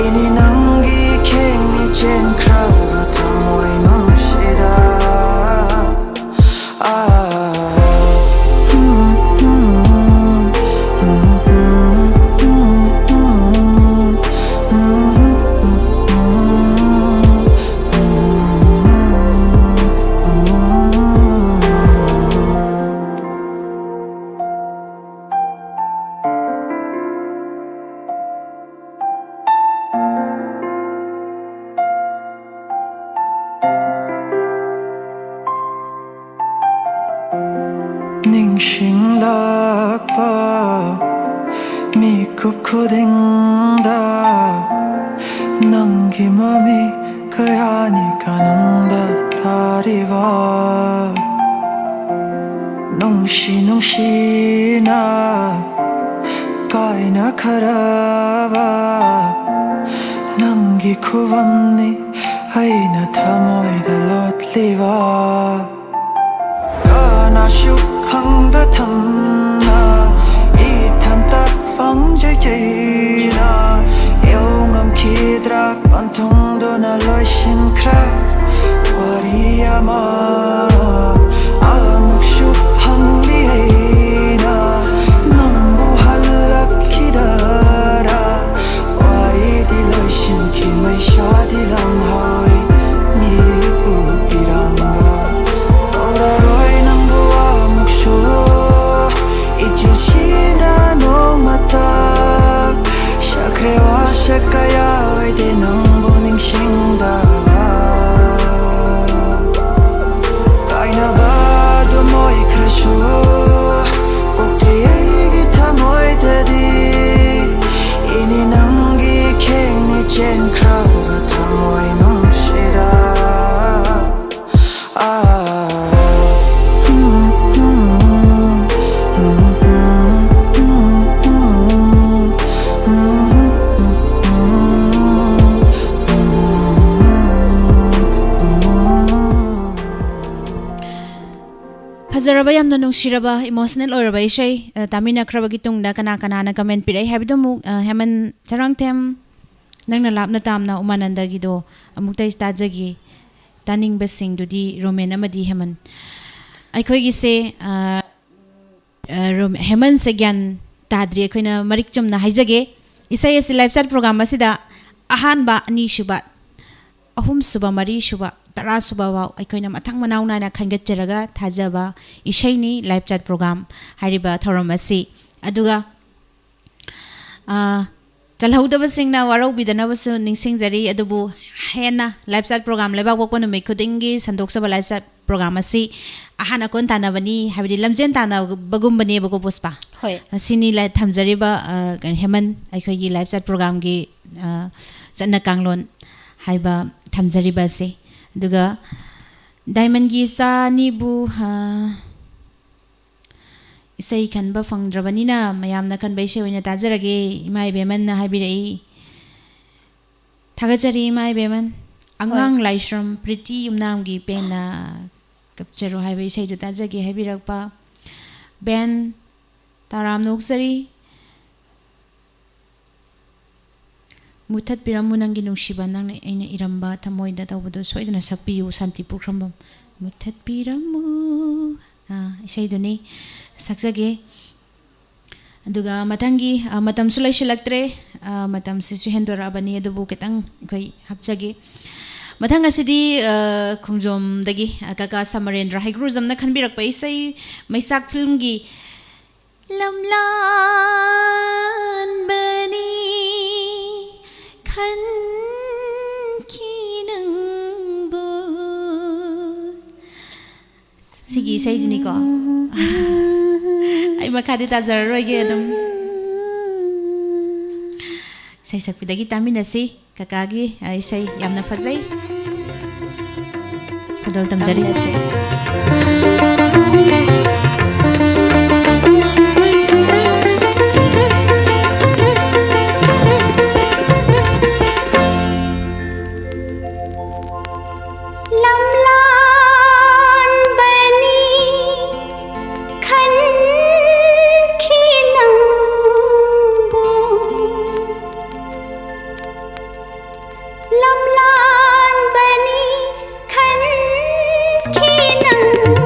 ꯏꯅꯤ ꯅꯪꯒꯤ ꯈꯦꯡꯉꯤ ꯆꯦꯟꯈ꯭ꯔꯕ ꯊꯃꯣꯏ ꯅꯨꯡꯁꯤꯗ ꯅꯤꯡꯁꯤꯡꯂꯛꯄ ꯃꯤꯀꯨꯞ ꯈꯨꯗꯤꯡꯗ ꯅꯪꯒꯤ ꯃꯃꯤ ꯀꯌꯥꯅꯤ ꯀꯥꯅꯨꯡꯗ ꯇꯥꯔꯤꯕ, ꯅꯨꯡꯁꯤ ꯅꯨꯡꯁꯤꯅ ꯀꯥꯏꯅꯈ꯭ꯔꯕ ꯅꯪꯒꯤ ꯈꯨꯕꯝꯅꯤ ꯑꯩꯅ ꯊꯃꯣꯏꯗ ꯂꯣꯠꯂꯤꯕ꯫ ꯀꯅꯥꯁꯨ ꯈꯪꯗ ꯊꯝꯅ ꯏꯊꯟꯇ ꯄꯪꯖꯩ ꯆꯩꯅ ꯌꯧ ꯉꯝꯈꯤꯗ꯭ꯔꯥ? ꯄꯟꯊꯨꯡꯗꯨꯅ ꯂꯣꯏꯁꯤꯟꯈ꯭ꯔꯦ ꯋꯥꯔꯤ ꯑꯃ꯫ ꯑꯃꯨꯛꯁꯨ ꯍꯪꯂꯤ ꯑꯩꯅ ꯅꯪꯕꯨ ꯍꯜꯂꯛꯈꯤꯗꯔꯥ? ꯋꯥꯔꯤꯗꯤ ꯂꯣꯏꯁꯤꯟꯈꯤ ꯃꯩꯁꯥꯗꯤ ꯂꯪꯍꯧꯏ ꯃꯤꯠ ꯎꯄꯤꯔꯥꯡꯒ꯫ ꯀꯧꯔꯔꯣꯏ ꯅꯪꯕꯨ ꯑꯃꯨꯛꯁꯨ ꯏꯆꯤꯜꯁꯤꯗ ꯅꯣꯡꯃꯇ꯫ ꯁꯛꯈ꯭ꯔꯦ ꯋꯥꯁꯛ ꯀꯌꯥ ꯑꯣꯏꯗꯦ ꯅꯪꯕꯨ ꯅꯤꯡꯁꯤꯡꯗꯕ꯫ ꯀꯥꯏꯅꯕ ꯑꯗꯨꯝ ꯑꯣꯏꯈ꯭ꯔꯁꯨ ꯀꯣꯛꯇꯤ ꯑꯩꯒꯤ ꯊꯃꯣꯏꯗꯗꯤ ꯏꯅꯤ ꯅꯪꯒꯤ ꯈꯦꯡꯅꯤ ꯆꯦꯟꯈ꯭ꯔꯕ ꯊꯃꯣꯏ ꯅꯨꯡꯁꯤꯗ꯫ ꯐꯖꯔꯕ, ꯌꯥꯝꯅ ꯅꯨꯡꯁꯤꯔꯕ, emotional ꯑꯣꯏꯔꯕ ꯏꯁꯩ, ꯑ, ꯇꯥꯃꯤꯟꯅꯈ꯭ꯔꯕꯒꯤ ꯇꯨꯡꯗ ꯀꯅꯥ ꯀꯅꯥꯅ comment ꯄꯤꯔꯛꯏ ꯍꯥꯏꯕꯗꯨ ꯑꯃꯨꯛ, ꯑ, ꯍꯦꯃꯟ ꯁꯔꯥꯡꯊꯦꯝ, ꯅꯪꯅ ꯂꯥꯞꯅ ꯇꯥꯝꯅ ꯎꯃꯥꯅꯟꯗꯒꯤꯗꯣ ꯑꯃꯨꯛꯇ ꯇꯥꯖꯒꯦ꯫ ꯇꯥꯅꯤꯡꯕꯁꯤꯡꯗꯨꯗꯤ ꯔꯣꯃꯦꯟ ꯑꯃꯗꯤ ꯍꯦꯃꯟ꯫ ꯑꯩꯈꯣꯏꯒꯤꯁꯦ, ꯑ, ꯑ, ꯔꯣꯝ-, ꯍꯦꯃꯟꯁꯦ ꯒ꯭ꯌꯥꯟ ꯇꯥꯗ꯭ꯔꯤ, ꯑꯩꯈꯣꯏꯅ ꯃꯔꯤꯛ ꯆꯨꯝꯅ ꯍꯥꯏꯖꯒꯦ꯫ ꯏꯁꯩ ꯑꯁꯤ live chat program ꯑꯁꯤꯗ ꯑꯍꯥꯟꯕ, ꯑꯅꯤꯁꯨꯕ, ꯑꯍꯨꯝꯁꯨꯕ, ꯃꯔꯤꯁꯨꯕ, ꯇꯔꯥꯁꯨꯕ ꯐꯥꯎ ꯑꯩꯈꯣꯏꯅ ꯃꯊꯪ ꯃꯅꯥꯎ ꯅꯥꯏꯅ ꯈꯟꯒꯠꯆꯔꯒ ꯊꯥꯖꯕ ꯏꯁꯩꯅꯤ live chat program ꯍꯥꯏꯔꯤꯕ ꯊꯧꯔꯝ ꯑꯁꯤ꯫ ꯑꯗꯨꯒ, ꯑ, ꯆꯜꯍꯧꯗꯕꯁꯤꯡꯅ ꯋꯥꯔꯧꯕꯤꯗꯅꯕꯁꯨ ꯅꯤꯡꯁꯤꯡꯖꯔꯤ꯫ ꯑꯗꯨꯕꯨ ꯍꯦꯟꯅ live chat program ꯂꯩꯕꯥꯛ ꯄꯣꯛꯄ ꯅꯨꯃꯤꯠ ꯈꯨꯗꯤꯡꯒꯤ ꯁꯟꯗꯣꯛꯆꯕ live chat ꯄ꯭ꯔꯣꯒ꯭ꯔꯥꯝ ꯑꯁꯤ ꯑꯍꯥꯟ ꯑꯀꯣꯟ ꯇꯥꯟꯅꯕꯅꯤ, ꯍꯥꯏꯕꯗꯤ ꯂꯝꯖꯦꯟ ꯇꯥꯟꯅꯕꯒꯨꯝꯕꯅꯦꯕꯀꯣ, ꯄꯨꯁꯄꯥ꯫ ꯍꯣꯏ꯫ ꯑꯁꯤꯅꯤ ꯂ-, ꯊꯝꯖꯔꯤꯕ, ꯑ, ꯀꯩꯅꯣ, ꯍꯦꯃꯟ, ꯑꯩꯈꯣꯏꯒꯤ ꯂꯥꯏꯐ ꯆꯥꯠ ꯄ꯭ꯔꯣꯒ꯭ꯔꯥꯝꯒꯤ, ꯑ, ꯆꯠꯅ ꯀꯥꯡꯂꯣꯟ ꯍꯥꯏꯕ ꯊꯝꯖꯔꯤꯕ ꯑꯁꯤ꯫ ꯑꯗꯨꯒ ꯗꯥꯏꯃꯟꯒꯤ ꯏꯆꯥ ꯑꯅꯤꯕꯨ, ꯑ, ꯏꯁꯩ ꯈꯟꯕ ꯐꯪꯗ꯭ꯔꯕꯅꯤꯅ ꯃꯌꯥꯝꯅ ꯈꯟꯕ ꯏꯁꯩ ꯑꯣꯏꯅ ꯇꯥꯖꯔꯒꯦ, ꯏꯃꯥ ꯏꯕꯦꯝꯃꯟꯅ ꯍꯥꯏꯕꯤꯔꯛꯏ꯫ ꯊꯥꯒꯠꯆꯔꯤ ꯏꯃꯥ ꯏꯕꯦꯝꯃꯟ꯫ ꯑꯉꯥꯡ ꯂꯥꯏꯁ꯭ꯔꯝ ꯄ꯭ꯔꯤꯇꯤ ꯌꯨꯝꯅꯥꯝꯒꯤ ꯄꯦꯟꯅ ꯀꯞꯆꯔꯣ ꯍꯥꯏꯕ ꯏꯁꯩꯗꯨ ꯇꯥꯖꯒꯦ ꯍꯥꯏꯕꯤꯔꯛꯄ ꯕꯦꯟ ꯇꯔꯥꯝꯅ ꯑꯣꯛꯆꯔꯤ꯫ ꯃꯨꯊꯠꯄꯤꯔꯝꯃꯨ ꯅꯪꯒꯤ ꯅꯨꯡꯁꯤꯕ, ꯅꯪꯅ ꯑꯩꯅ ꯏꯔꯝꯕ ꯊꯃꯣꯏꯗ ꯇꯧꯕꯗꯨ ꯁꯣꯏꯗꯅ ꯁꯛꯄꯤꯌꯨ, ꯁꯥꯟꯇꯤ ꯄꯣꯛꯁ꯭ꯔꯝꯕꯝ꯫ ꯃꯨꯊꯠꯄꯤꯔꯝꯃꯨ꯫ ꯑꯥ, ꯏꯁꯩꯗꯨꯅꯤ꯫ ꯁꯛꯆꯒꯦ꯫ ꯑꯗꯨꯒ ꯃꯊꯪꯒꯤ, ꯑ, ꯃꯇꯝꯁꯨ ꯂꯩꯁꯤꯜꯂꯛꯇ꯭ꯔꯦ, ꯑ, ꯃꯇꯝꯁꯤꯁꯨ ꯍꯦꯟꯗꯣꯔꯛꯑꯕꯅꯤ, ꯑꯗꯨꯕꯨ ꯈꯤꯇꯪ ꯑꯩꯈꯣꯏ ꯍꯥꯞꯆꯒꯦ꯫ ꯃꯊꯪ ꯑꯁꯤꯗꯤ, ꯑ, ꯈꯣꯡꯖꯣꯝꯗꯒꯤ, ꯑ, ꯀꯀꯥ ꯁꯃꯔꯦꯟꯗ꯭ꯔ ꯍꯩꯒ꯭ꯔꯨꯖꯝꯅ ꯈꯟꯕꯤꯔꯛꯄ ꯏꯁꯩ ꯃꯩꯆꯥꯛ ꯐꯤꯂꯝꯒꯤ ꯂꯝꯂꯥꯟꯕꯅꯤ ꯈꯟꯈꯤ ꯅꯪꯕꯨ꯫ ꯁꯤꯒꯤ ꯏꯁꯩꯁꯤꯅꯤꯀꯣ꯫ ꯑꯩ ꯃꯈꯥꯗꯤ ꯇꯥꯖꯔꯔꯣꯏꯒꯦ, ꯑꯗꯨꯝ ꯏꯁꯩ ꯁꯛꯄꯤꯗꯒꯤ ꯇꯥꯃꯤꯟꯅꯁꯤ꯫ ꯀꯀꯥꯒꯤ, ꯑ, ꯏꯁꯩ ꯌꯥꯝꯅ ꯐꯖꯩ꯫ ꯈꯨꯗꯣꯜ ꯇꯝꯖꯔꯤ꯫ ꯂꯝꯂꯥꯟꯕꯅꯤ ꯈꯟꯈꯤ ꯅꯪꯕꯨ꯫ ꯂꯝꯂꯥꯟꯕꯅꯤ ꯈꯟꯈꯤ ꯅꯪꯕꯨ꯫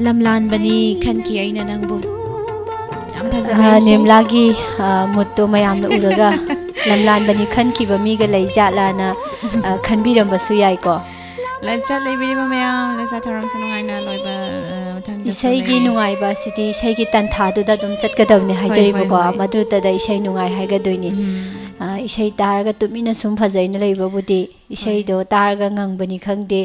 ꯂꯝꯂꯥꯟꯕꯅꯤ ꯈꯟꯈꯤ ꯑꯩꯅ ꯅꯪꯕꯨ꯫ ꯌꯥꯝ ꯐꯖꯕ ꯑꯥ, ꯏꯁꯩ꯫ ꯅꯤꯔꯃꯂꯥꯒꯤ, ꯑꯥ, ꯃꯨꯠꯇꯣ ꯃꯌꯥꯝꯅ ꯎꯔꯒ ꯂꯝꯂꯥꯟꯕꯅꯤ ꯈꯟꯈꯤꯕ ꯃꯤꯒ ꯂꯩ ꯖꯥꯠꯂꯥꯅ, ꯑꯥ, ꯈꯟꯕꯤꯔꯝꯕꯁꯨ ꯌꯥꯏꯀꯣ꯫ ꯂꯥꯏꯞ ꯆꯥꯠ ꯂꯩꯕꯤꯔꯤꯕ ꯃꯌꯥꯝ, ꯂꯥꯏꯞ ꯆꯥꯠ ꯊꯧꯔꯝꯁꯨ ꯅꯨꯡꯉꯥꯏꯅ ꯂꯣꯏꯕ, ꯑ, ꯃꯊꯪꯗꯁꯨ ꯏꯁꯩꯒꯤ ꯂꯩꯔꯦ꯫ ꯅꯨꯡꯉꯥꯏꯕ ꯑꯁꯤꯗꯤ ꯏꯁꯩꯒꯤ ꯇꯟꯊꯥꯗꯨꯗ ꯑꯗꯨꯝ ꯆꯠꯀꯗꯕꯅꯤ ꯍꯣꯏ, ꯍꯥꯏꯖꯔꯤꯕꯀꯣ꯫ ꯍꯣꯏ, ꯍꯣꯏ꯫ ꯃꯗꯨꯗꯗ ꯏꯁꯩ ꯅꯨꯡꯉꯥꯏ ꯍꯥꯏꯒꯗꯣꯏꯅꯤ꯫ ꯎꯝ꯫ ꯑ, ꯏꯁꯩ ꯇꯥꯔꯒ ꯇꯨꯃꯤꯟꯅ ꯁꯨꯝ ꯐꯖꯩꯅ ꯂꯩꯕꯕꯨꯗꯤ, ꯏꯁꯩꯗꯣ ꯇꯥꯔꯒ ꯉꯪꯕꯅꯤ ꯈꯪꯗꯦ,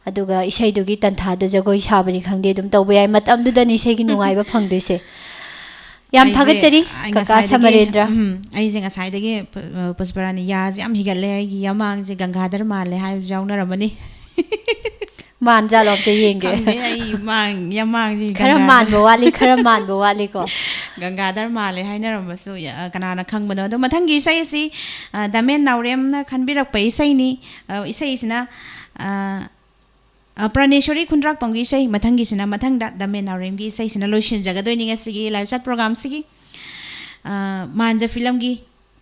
ꯑꯗꯨꯒ ꯏꯁꯩꯗꯨꯒꯤ ꯇꯟꯊꯥꯗ ꯖꯒꯣꯏ ꯁꯥꯕꯅꯤ ꯈꯪꯗꯦ, ꯑꯗꯨꯝ ꯇꯧꯕ ꯌꯥꯏ꯫ ꯃꯇꯝꯗꯨꯗꯅꯤ ꯏꯁꯩꯒꯤ ꯅꯨꯡꯉꯥꯏꯕ ꯐꯪꯗꯣꯏꯁꯦ꯫ ꯌꯥꯝ ꯑꯩꯁꯦ, ꯊꯥꯒꯠꯆꯔꯤ, ꯑꯩ ꯀꯀꯥ ꯉꯁꯥꯏꯗꯒꯤ, ꯁꯃꯔꯦꯟꯗ꯭ꯔ꯫ ꯎꯝ, ꯑꯩꯁꯦ ꯉꯁꯥꯏꯗꯒꯤ ꯄꯨ-, ꯄꯨꯁꯄꯔꯥꯅꯤ, ꯌꯥꯁꯦ ꯌꯥꯝ ꯍꯤꯒꯠꯂꯦ꯫ ꯑꯩꯒꯤ ꯌꯥꯃꯥꯡꯁꯦ ꯒꯪꯒꯥꯙꯔ ꯃꯥꯜꯂꯦ ꯍꯥꯏꯕꯁꯨ ꯌꯥꯎꯅꯔꯝꯃꯅꯤ꯫ ꯃꯥꯟꯖꯥꯠꯂꯣ ꯑꯝꯇ ꯌꯦꯡꯒꯦ꯫ ꯈꯪꯗꯦ, ꯑꯩ ꯃꯥꯡ-, ꯌꯥꯃꯥꯡꯁꯦ ꯈꯔ ꯒꯪꯒꯥꯙꯔ-, ꯃꯥꯟꯕ ꯋꯥꯠꯂꯤ, ꯈꯔ ꯃꯥꯟꯕ ꯋꯥꯠꯂꯤꯀꯣ꯫ ꯒꯪꯒꯥꯙꯔ ꯃꯥꯜꯂꯦ ꯍꯥꯏꯅꯔꯝꯕꯁꯨ ꯌꯥ-, ꯀꯅꯥꯅ ꯈꯪꯕꯅꯣ꯫ ꯑꯗꯣ ꯃꯊꯪꯒꯤ ꯏꯁꯩ ꯑꯁꯤ, ꯑ, ꯗꯥꯃꯦꯟ ꯅꯥꯎꯔꯦꯝꯅ ꯈꯟꯕꯤꯔꯛꯄ ꯏꯁꯩꯅꯤ꯫ ꯑ, ꯏꯁꯩꯁꯤꯅ, ꯑ, ꯑ, ꯄ꯭ꯔꯥꯅꯦꯁꯣꯔꯤ ꯈꯨꯟꯗ꯭ꯔꯥꯛꯄꯝꯒꯤ ꯏꯁꯩ꯫ ꯃꯊꯪꯒꯤꯁꯤꯅ, ꯃꯊꯪꯗ ꯗꯥꯃꯦꯟ ꯅꯥꯎꯔꯦꯝꯒꯤ ꯏꯁꯩꯁꯤꯅ ꯂꯣꯏꯁꯤꯟꯖꯒꯗꯣꯏꯅꯤ ꯉꯁꯤꯒꯤ ꯂꯥꯏꯞ ꯆꯥꯠ ꯄ꯭ꯔꯣꯒꯥꯝꯁꯤꯒꯤ꯫ ꯑ, ꯃꯥꯟꯖ ꯐꯤꯂꯝꯒꯤ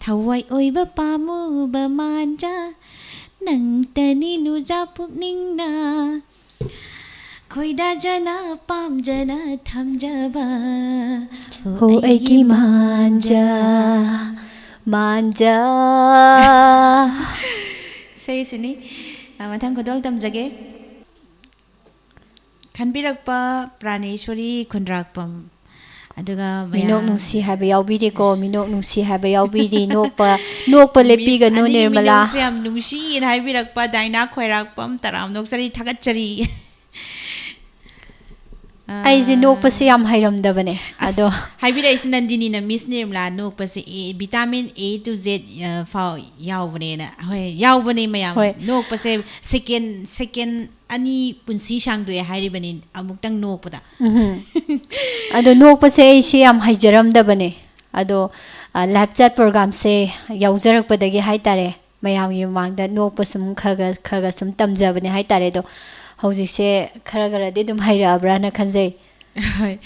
ꯊꯋꯥꯏ ꯑꯣꯏꯕ ꯄꯥꯝꯃꯨꯕ ꯃꯥꯟꯖ, ꯅꯪꯇꯅꯤ ꯅꯨꯖꯥ ꯄꯨꯛꯅꯤꯡꯅ ꯈꯣꯏꯗꯥꯖꯅ ꯄꯥꯝꯖꯅ ꯊꯝꯖꯕ꯫ ꯍꯣ ꯑꯩꯒꯤ ꯃꯥꯟꯖ, ꯃꯥꯟꯖ꯫ ꯏꯁꯩꯁꯤꯅꯤ꯫ ꯑ, ꯃꯊꯪ ꯈꯨꯗꯣꯜ ꯇꯝꯖꯒꯦ꯫ ꯈꯟꯕꯤꯔꯛꯄ ꯄ꯭ꯔꯥꯅꯦꯁꯣꯔꯤ ꯈꯨꯟꯗ꯭ꯔꯥꯛꯄꯝ꯫ ꯑꯗꯨꯒ ꯃꯌꯥꯝ ꯃꯤꯅꯣꯛ ꯅꯨꯡꯁꯤ ꯍꯥꯏꯕ ꯌꯥꯎꯕꯤꯔꯤꯀꯣ, ꯃꯤꯅꯣꯛ ꯅꯨꯡꯁꯤ ꯍꯥꯏꯕ ꯌꯥꯎꯕꯤꯔꯤ꯫ ꯅꯣꯛꯄ, ꯅꯣꯛꯄ ꯃꯤꯁ ꯂꯦꯞꯄꯤꯒꯅꯨ, ꯑꯅꯤ ꯅꯤꯔꯃꯂꯥ꯫ ꯃꯤꯅꯣꯛꯁꯦ ꯌꯥꯝ ꯅꯨꯡꯁꯤꯅ ꯍꯥꯏꯕꯤꯔꯛꯄ ꯗꯥꯏꯅꯥ ꯈꯣꯏꯔꯥꯛꯄꯝ, ꯇꯔꯥꯝ ꯅꯣꯛꯆꯔꯤ, ꯊꯥꯒꯠꯆꯔꯤ꯫ ꯑ, ꯑꯩꯁꯦ ꯅꯣꯛꯄꯁꯦ ꯌꯥꯝ ꯍꯩꯔꯝꯗꯕꯅꯦ, ꯑꯁ, ꯑꯗꯣ ꯍꯥꯏꯕꯤꯔꯛꯏꯁꯤ ꯅꯟꯗꯤꯅꯤꯅ, "ꯃꯤꯁ ꯅꯤꯔꯃꯂꯥ, ꯅꯣꯛꯄꯁꯦ ꯑꯦ, vitamin A to Z, ꯑ, ꯐꯥꯎ ꯌꯥꯎꯕꯅꯦꯅ"꯫ ꯍꯣꯏ, ꯌꯥꯎꯕꯅꯦ ꯃꯌꯥꯝ꯫ ꯍꯣꯏ꯫ ꯅꯣꯛꯄꯁꯦ second, second ꯑꯅꯤ ꯄꯨꯟꯁꯤ ꯁꯥꯡꯗꯣꯛꯑꯦ ꯍꯥꯏꯔꯤꯕꯅꯤ ꯑꯃꯨꯛꯇꯪ ꯅꯣꯛꯄꯗ꯫ ꯎꯝꯍꯨꯝ꯫ ꯑꯗꯣ ꯅꯣꯛꯄꯁꯦ ꯑꯩꯁꯦ ꯌꯥꯝ ꯍꯩꯖꯔꯝꯗꯕꯅꯦ꯫ ꯑꯗꯣ, ꯑ, ꯂꯥꯏꯞ ꯆꯥꯠ ꯄ꯭ꯔꯣꯒꯥꯝꯁꯦ ꯌꯥꯎꯖꯔꯛꯄꯗꯒꯤ ꯍꯥꯏꯇꯥꯔꯦ, ꯃꯌꯥꯝꯒꯤ ꯃꯃꯥꯡꯗ ꯅꯣꯛꯄ ꯁꯨꯝ ꯈꯔ ꯈꯔ, ꯈꯔ ꯈꯔ ꯁꯨꯝ ꯇꯝꯖꯕꯅꯦ ꯍꯥꯏꯇꯥꯔꯦ꯫ ꯑꯗꯣ ꯍꯧꯖꯤꯛꯁꯦ ꯈꯔ ꯈꯔꯗꯤ ꯑꯗꯨꯝ ꯍꯩꯔꯛꯑꯕ꯭ꯔꯥꯅ ꯈꯟꯖꯩ꯫ ꯍꯣꯏ꯫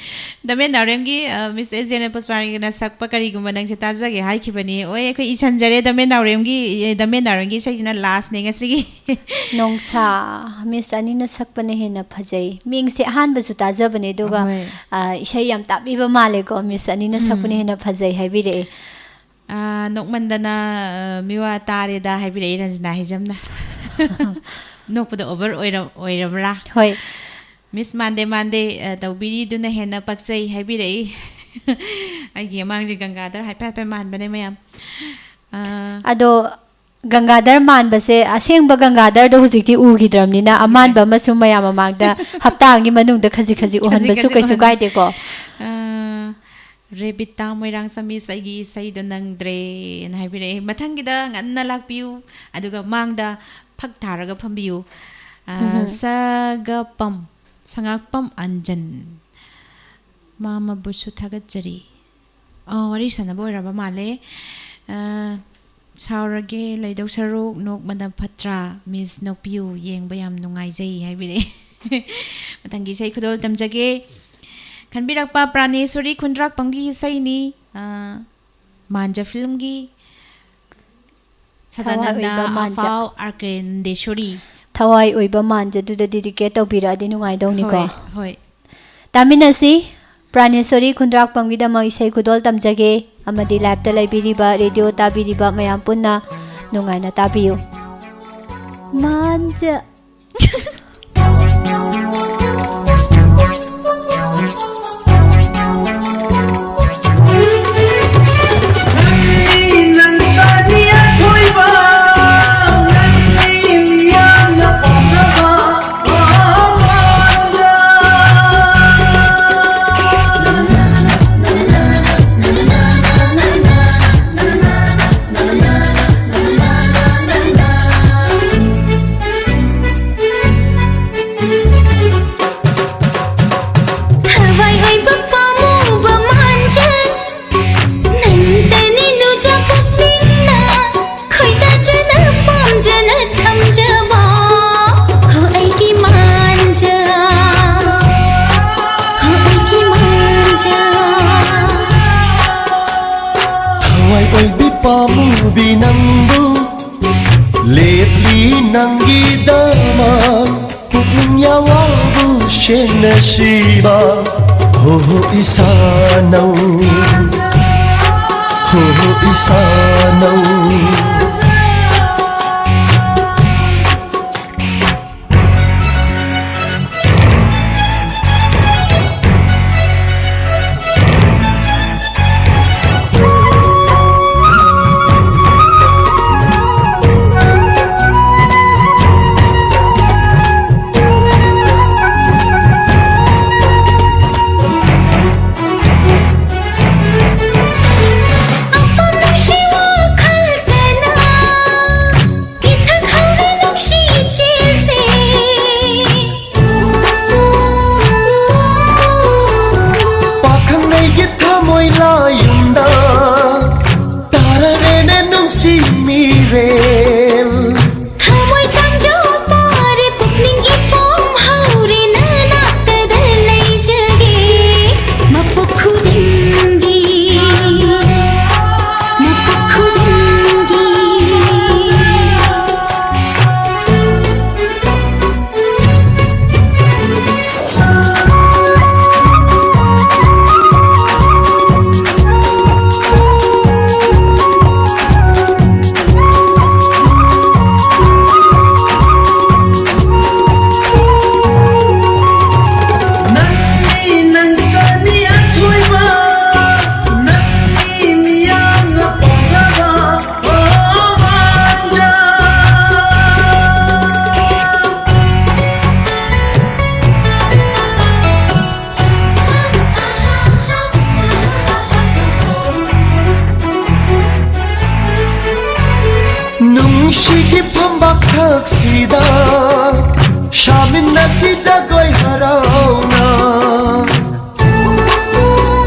ꯗꯃꯦ ꯅꯥꯎꯔꯦꯝꯒꯤ, ꯑ, ꯃꯤꯁ ꯑꯦꯖꯦꯅ ꯄꯨꯁꯄꯥꯔꯥꯅꯤꯅ ꯁꯛꯄ ꯀꯔꯤꯒꯨꯝꯕ ꯅꯪꯁꯦ ꯇꯥꯖꯒꯦ ꯍꯥꯏꯈꯤꯕꯅꯤ꯫ ꯑꯣꯏ, ꯑꯩꯈꯣꯏ ꯏꯁꯟꯖꯔꯦ ꯗꯃꯦ ꯅꯥꯎꯔꯦꯝꯒꯤ, ꯑꯦ, ꯗꯃꯦ ꯅꯥꯎꯔꯦꯝꯒꯤ ꯏꯁꯩꯁꯤꯅ ꯂꯥꯁꯅꯦ ꯉꯁꯤꯒꯤ꯫ ꯅꯣꯡꯁꯥ, ꯃꯤꯁ ꯑꯅꯤꯅ ꯁꯛꯄꯅ ꯍꯦꯟꯅ ꯐꯖꯩ꯫ ꯃꯤꯡꯁꯦ ꯑꯍꯥꯟꯕꯁꯨ ꯇꯥꯖꯕꯅꯦ, ꯑꯗꯨꯒ, ꯍꯣꯏ꯫ ꯑ, ꯏꯁꯩ ꯌꯥꯝ ꯇꯥꯕꯤꯕ ꯃꯥꯜꯂꯦꯀꯣ, ꯃꯤꯁ ꯑꯅꯤꯅ ꯁꯛꯄꯅ ꯎꯝ꯫ ꯍꯦꯟꯅ ꯐꯖꯩ ꯍꯥꯏꯕꯤꯔꯛꯑꯦ꯫ ꯑ, ꯅꯣꯛꯃꯟꯗꯅ, ꯑ, ꯃꯤꯋꯥ ꯇꯥꯔꯦꯗ ꯍꯥꯏꯕꯤꯔꯛꯏ ꯔꯟꯖꯅꯥ ꯍꯤꯖꯝꯅ꯫ ꯅꯣꯛꯄꯗ ꯑꯣꯚꯔ ꯑꯣꯏꯔ-, ꯑꯣꯏꯔꯕ꯭ꯔꯥ? ꯍꯣꯏ꯫ ꯃꯤꯁ ꯃꯥꯟꯗꯦ ꯃꯥꯟꯗꯦ, ꯑ, ꯇꯧꯕꯤꯔꯤꯗꯨꯅ ꯍꯦꯟꯅ ꯄꯛꯆꯩ ꯍꯥꯏꯕꯤꯔꯛꯏ꯫ ꯑꯩꯒꯤ ꯑꯃꯥꯡꯁꯦ ꯒꯪꯒꯥꯙꯔ ꯍꯥꯏꯐꯦꯠ ꯍꯥꯏꯐꯦꯠ ꯃꯥꯟꯕꯅꯦ ꯃꯌꯥꯝ꯫ ꯑ, ꯑꯗꯣ ꯒꯪꯒꯥꯙꯔ ꯃꯥꯟꯕꯁꯦ, ꯑꯁꯦꯡꯕ ꯒꯪꯒꯥꯙꯔꯗꯣ ꯍꯧꯖꯤꯛꯇꯤ ꯎꯈꯤꯗ꯭ꯔꯕꯅꯤꯅ, ꯑꯃꯥꯟꯕ ꯑꯃꯁꯨ ꯃꯌꯥꯝ ꯃꯃꯥꯡꯗ ꯍꯞꯇꯥ ꯑꯃꯒꯤ ꯃꯅꯨꯡꯗ ꯈꯖꯤꯛ ꯈꯖꯤꯛ ꯈꯖꯤꯛ ꯎꯍꯟꯕꯁꯨ ꯈꯖꯤꯛ ꯀꯩꯁꯨ ꯎꯍꯟ-, ꯀꯥꯏꯗꯦꯀꯣ꯫ ꯑ, ꯔꯦꯕꯤꯇꯥ ꯃꯣꯏꯔꯥꯡ ꯆꯃꯤꯁ ꯑꯩꯒꯤ ꯏꯁꯩꯗꯣ ꯅꯪꯗ꯭ꯔꯦꯅ ꯍꯥꯏꯕꯤꯔꯛꯑꯦ꯫ ꯃꯊꯪꯒꯤꯗ ꯉꯟꯅ ꯂꯥꯛꯄꯤꯌꯨ, ꯑꯗꯨꯒ ꯃꯥꯡꯗ ꯐꯛ ꯊꯥꯔꯒ ꯐꯝꯕꯤꯌꯨ꯫ ꯑ, ꯎꯝꯍꯨꯝ꯫ ꯁꯒꯄꯝ, ꯁꯉꯥꯛꯄꯝ ꯑꯟꯖꯟ꯫ ꯃꯥꯃꯕꯨꯁꯨ ꯊꯥꯒꯠꯆꯔꯤ꯫ ꯑ, ꯋꯥꯔꯤ ꯁꯥꯟꯅꯕ ꯑꯣꯏꯔꯕ ꯃꯥꯜꯂꯦ꯫ ꯑ, ꯁꯥꯎꯔꯒꯦ ꯂꯩꯗꯧ ꯁꯔꯨꯛ ꯅꯣꯛꯃꯗ ꯐꯠꯇ꯭ꯔꯥ, ꯃꯤꯁ ꯅꯣꯛꯄꯤꯌꯨ, ꯌꯦꯡꯕ ꯌꯥꯝ ꯅꯨꯡꯉꯥꯏꯖꯩ ꯍꯥꯏꯕꯤꯔꯛꯑꯦ꯫ ꯃꯊꯪꯒꯤ ꯏꯁꯩ ꯈꯨꯗꯣꯜ ꯇꯝꯖꯒꯦ꯫ ꯈꯟꯕꯤꯔꯛꯄ ꯄ꯭ꯔꯥꯅꯦꯁꯣꯔꯤ ꯈꯨꯟꯗ꯭ꯔꯥꯛꯄꯝꯒꯤ ꯏꯁꯩꯅꯤ꯫ ꯑ, ꯃꯥꯟꯖ ꯐꯤꯂꯝꯒꯤ ꯁꯗꯥꯅꯟꯗ ꯊꯋꯥꯏ ꯑꯣꯏꯕ ꯃꯥꯟꯖ-, ꯑꯐꯥꯎ ꯑꯔꯀꯦꯟꯗꯦꯁꯣꯔꯤ꯫ ꯊꯋꯥꯏ ꯑꯣꯏꯕ ꯃꯥꯟꯖꯗꯨꯗ dedicate ꯇꯧꯕꯤꯔꯛꯑꯗꯤ ꯅꯨꯡꯉꯥꯏꯗꯧꯅꯤꯀꯣ꯫ ꯍꯣꯏ, ꯍꯣꯏ꯫ ꯇꯥꯃꯤꯟꯅꯁꯤ, ꯄ꯭ꯔꯥꯅꯦꯁꯣꯔꯤ ꯈꯨꯟꯗ꯭ꯔꯥꯛꯄꯝꯒꯤꯗꯃꯛ ꯏꯁꯩ ꯈꯨꯗꯣꯜ ꯇꯝꯖꯒꯦ, ꯑꯃꯗꯤ live ꯇ ꯂꯩꯕꯤꯔꯤꯕ, radio ꯇꯥꯕꯤꯔꯤꯕ ꯃꯌꯥꯝ ꯄꯨꯟꯅ ꯅꯨꯡꯉꯥꯏꯅ ꯇꯥꯕꯤꯌꯨ꯫ ꯃꯥꯟꯖ- ꯆꯦꯟꯅꯁꯤꯕ ꯍꯣ ꯍꯣ ꯏꯁꯥꯅꯧ, ꯍꯣ ꯍꯣ ꯏꯁꯥꯅꯧ꯫ ꯄꯥꯈꯪ ꯑꯩꯒꯤ ꯊꯃꯣꯏ ꯂꯥꯌꯨꯝꯗ ꯇꯥꯔꯔꯦꯅꯦ ꯅꯨꯡꯁꯤ ꯃꯤꯔꯦꯜ꯫ ꯊꯃꯣꯏ ꯆꯥꯟꯖꯣ ꯄꯥꯔꯦ ꯄꯨꯛꯅꯤꯡ ꯏꯄꯣꯝ ꯍꯧꯔꯦ ꯅꯅꯥꯛꯇꯗ ꯂꯩꯖꯒꯦ ꯃꯄꯣꯛ ꯈꯨꯗꯤꯡꯒꯤ, ꯃꯄꯣꯛ ꯈꯨꯗꯤꯡꯒꯤ꯫ ꯅꯪꯅꯤ ꯅꯪ ꯀꯅꯤ ꯑꯊꯣꯏꯕ, ꯅꯪꯅꯤ ꯃꯤꯌꯥꯝꯅ ꯄꯥꯝꯅꯕ꯫ ꯅꯨꯡꯁꯤꯒꯤ ꯐꯝꯕꯥꯛ ꯊꯛꯁꯤꯗ ꯁꯥꯃꯤꯟꯅꯁꯤ ꯖꯒꯣꯏ ꯍꯔꯥꯎꯅ꯫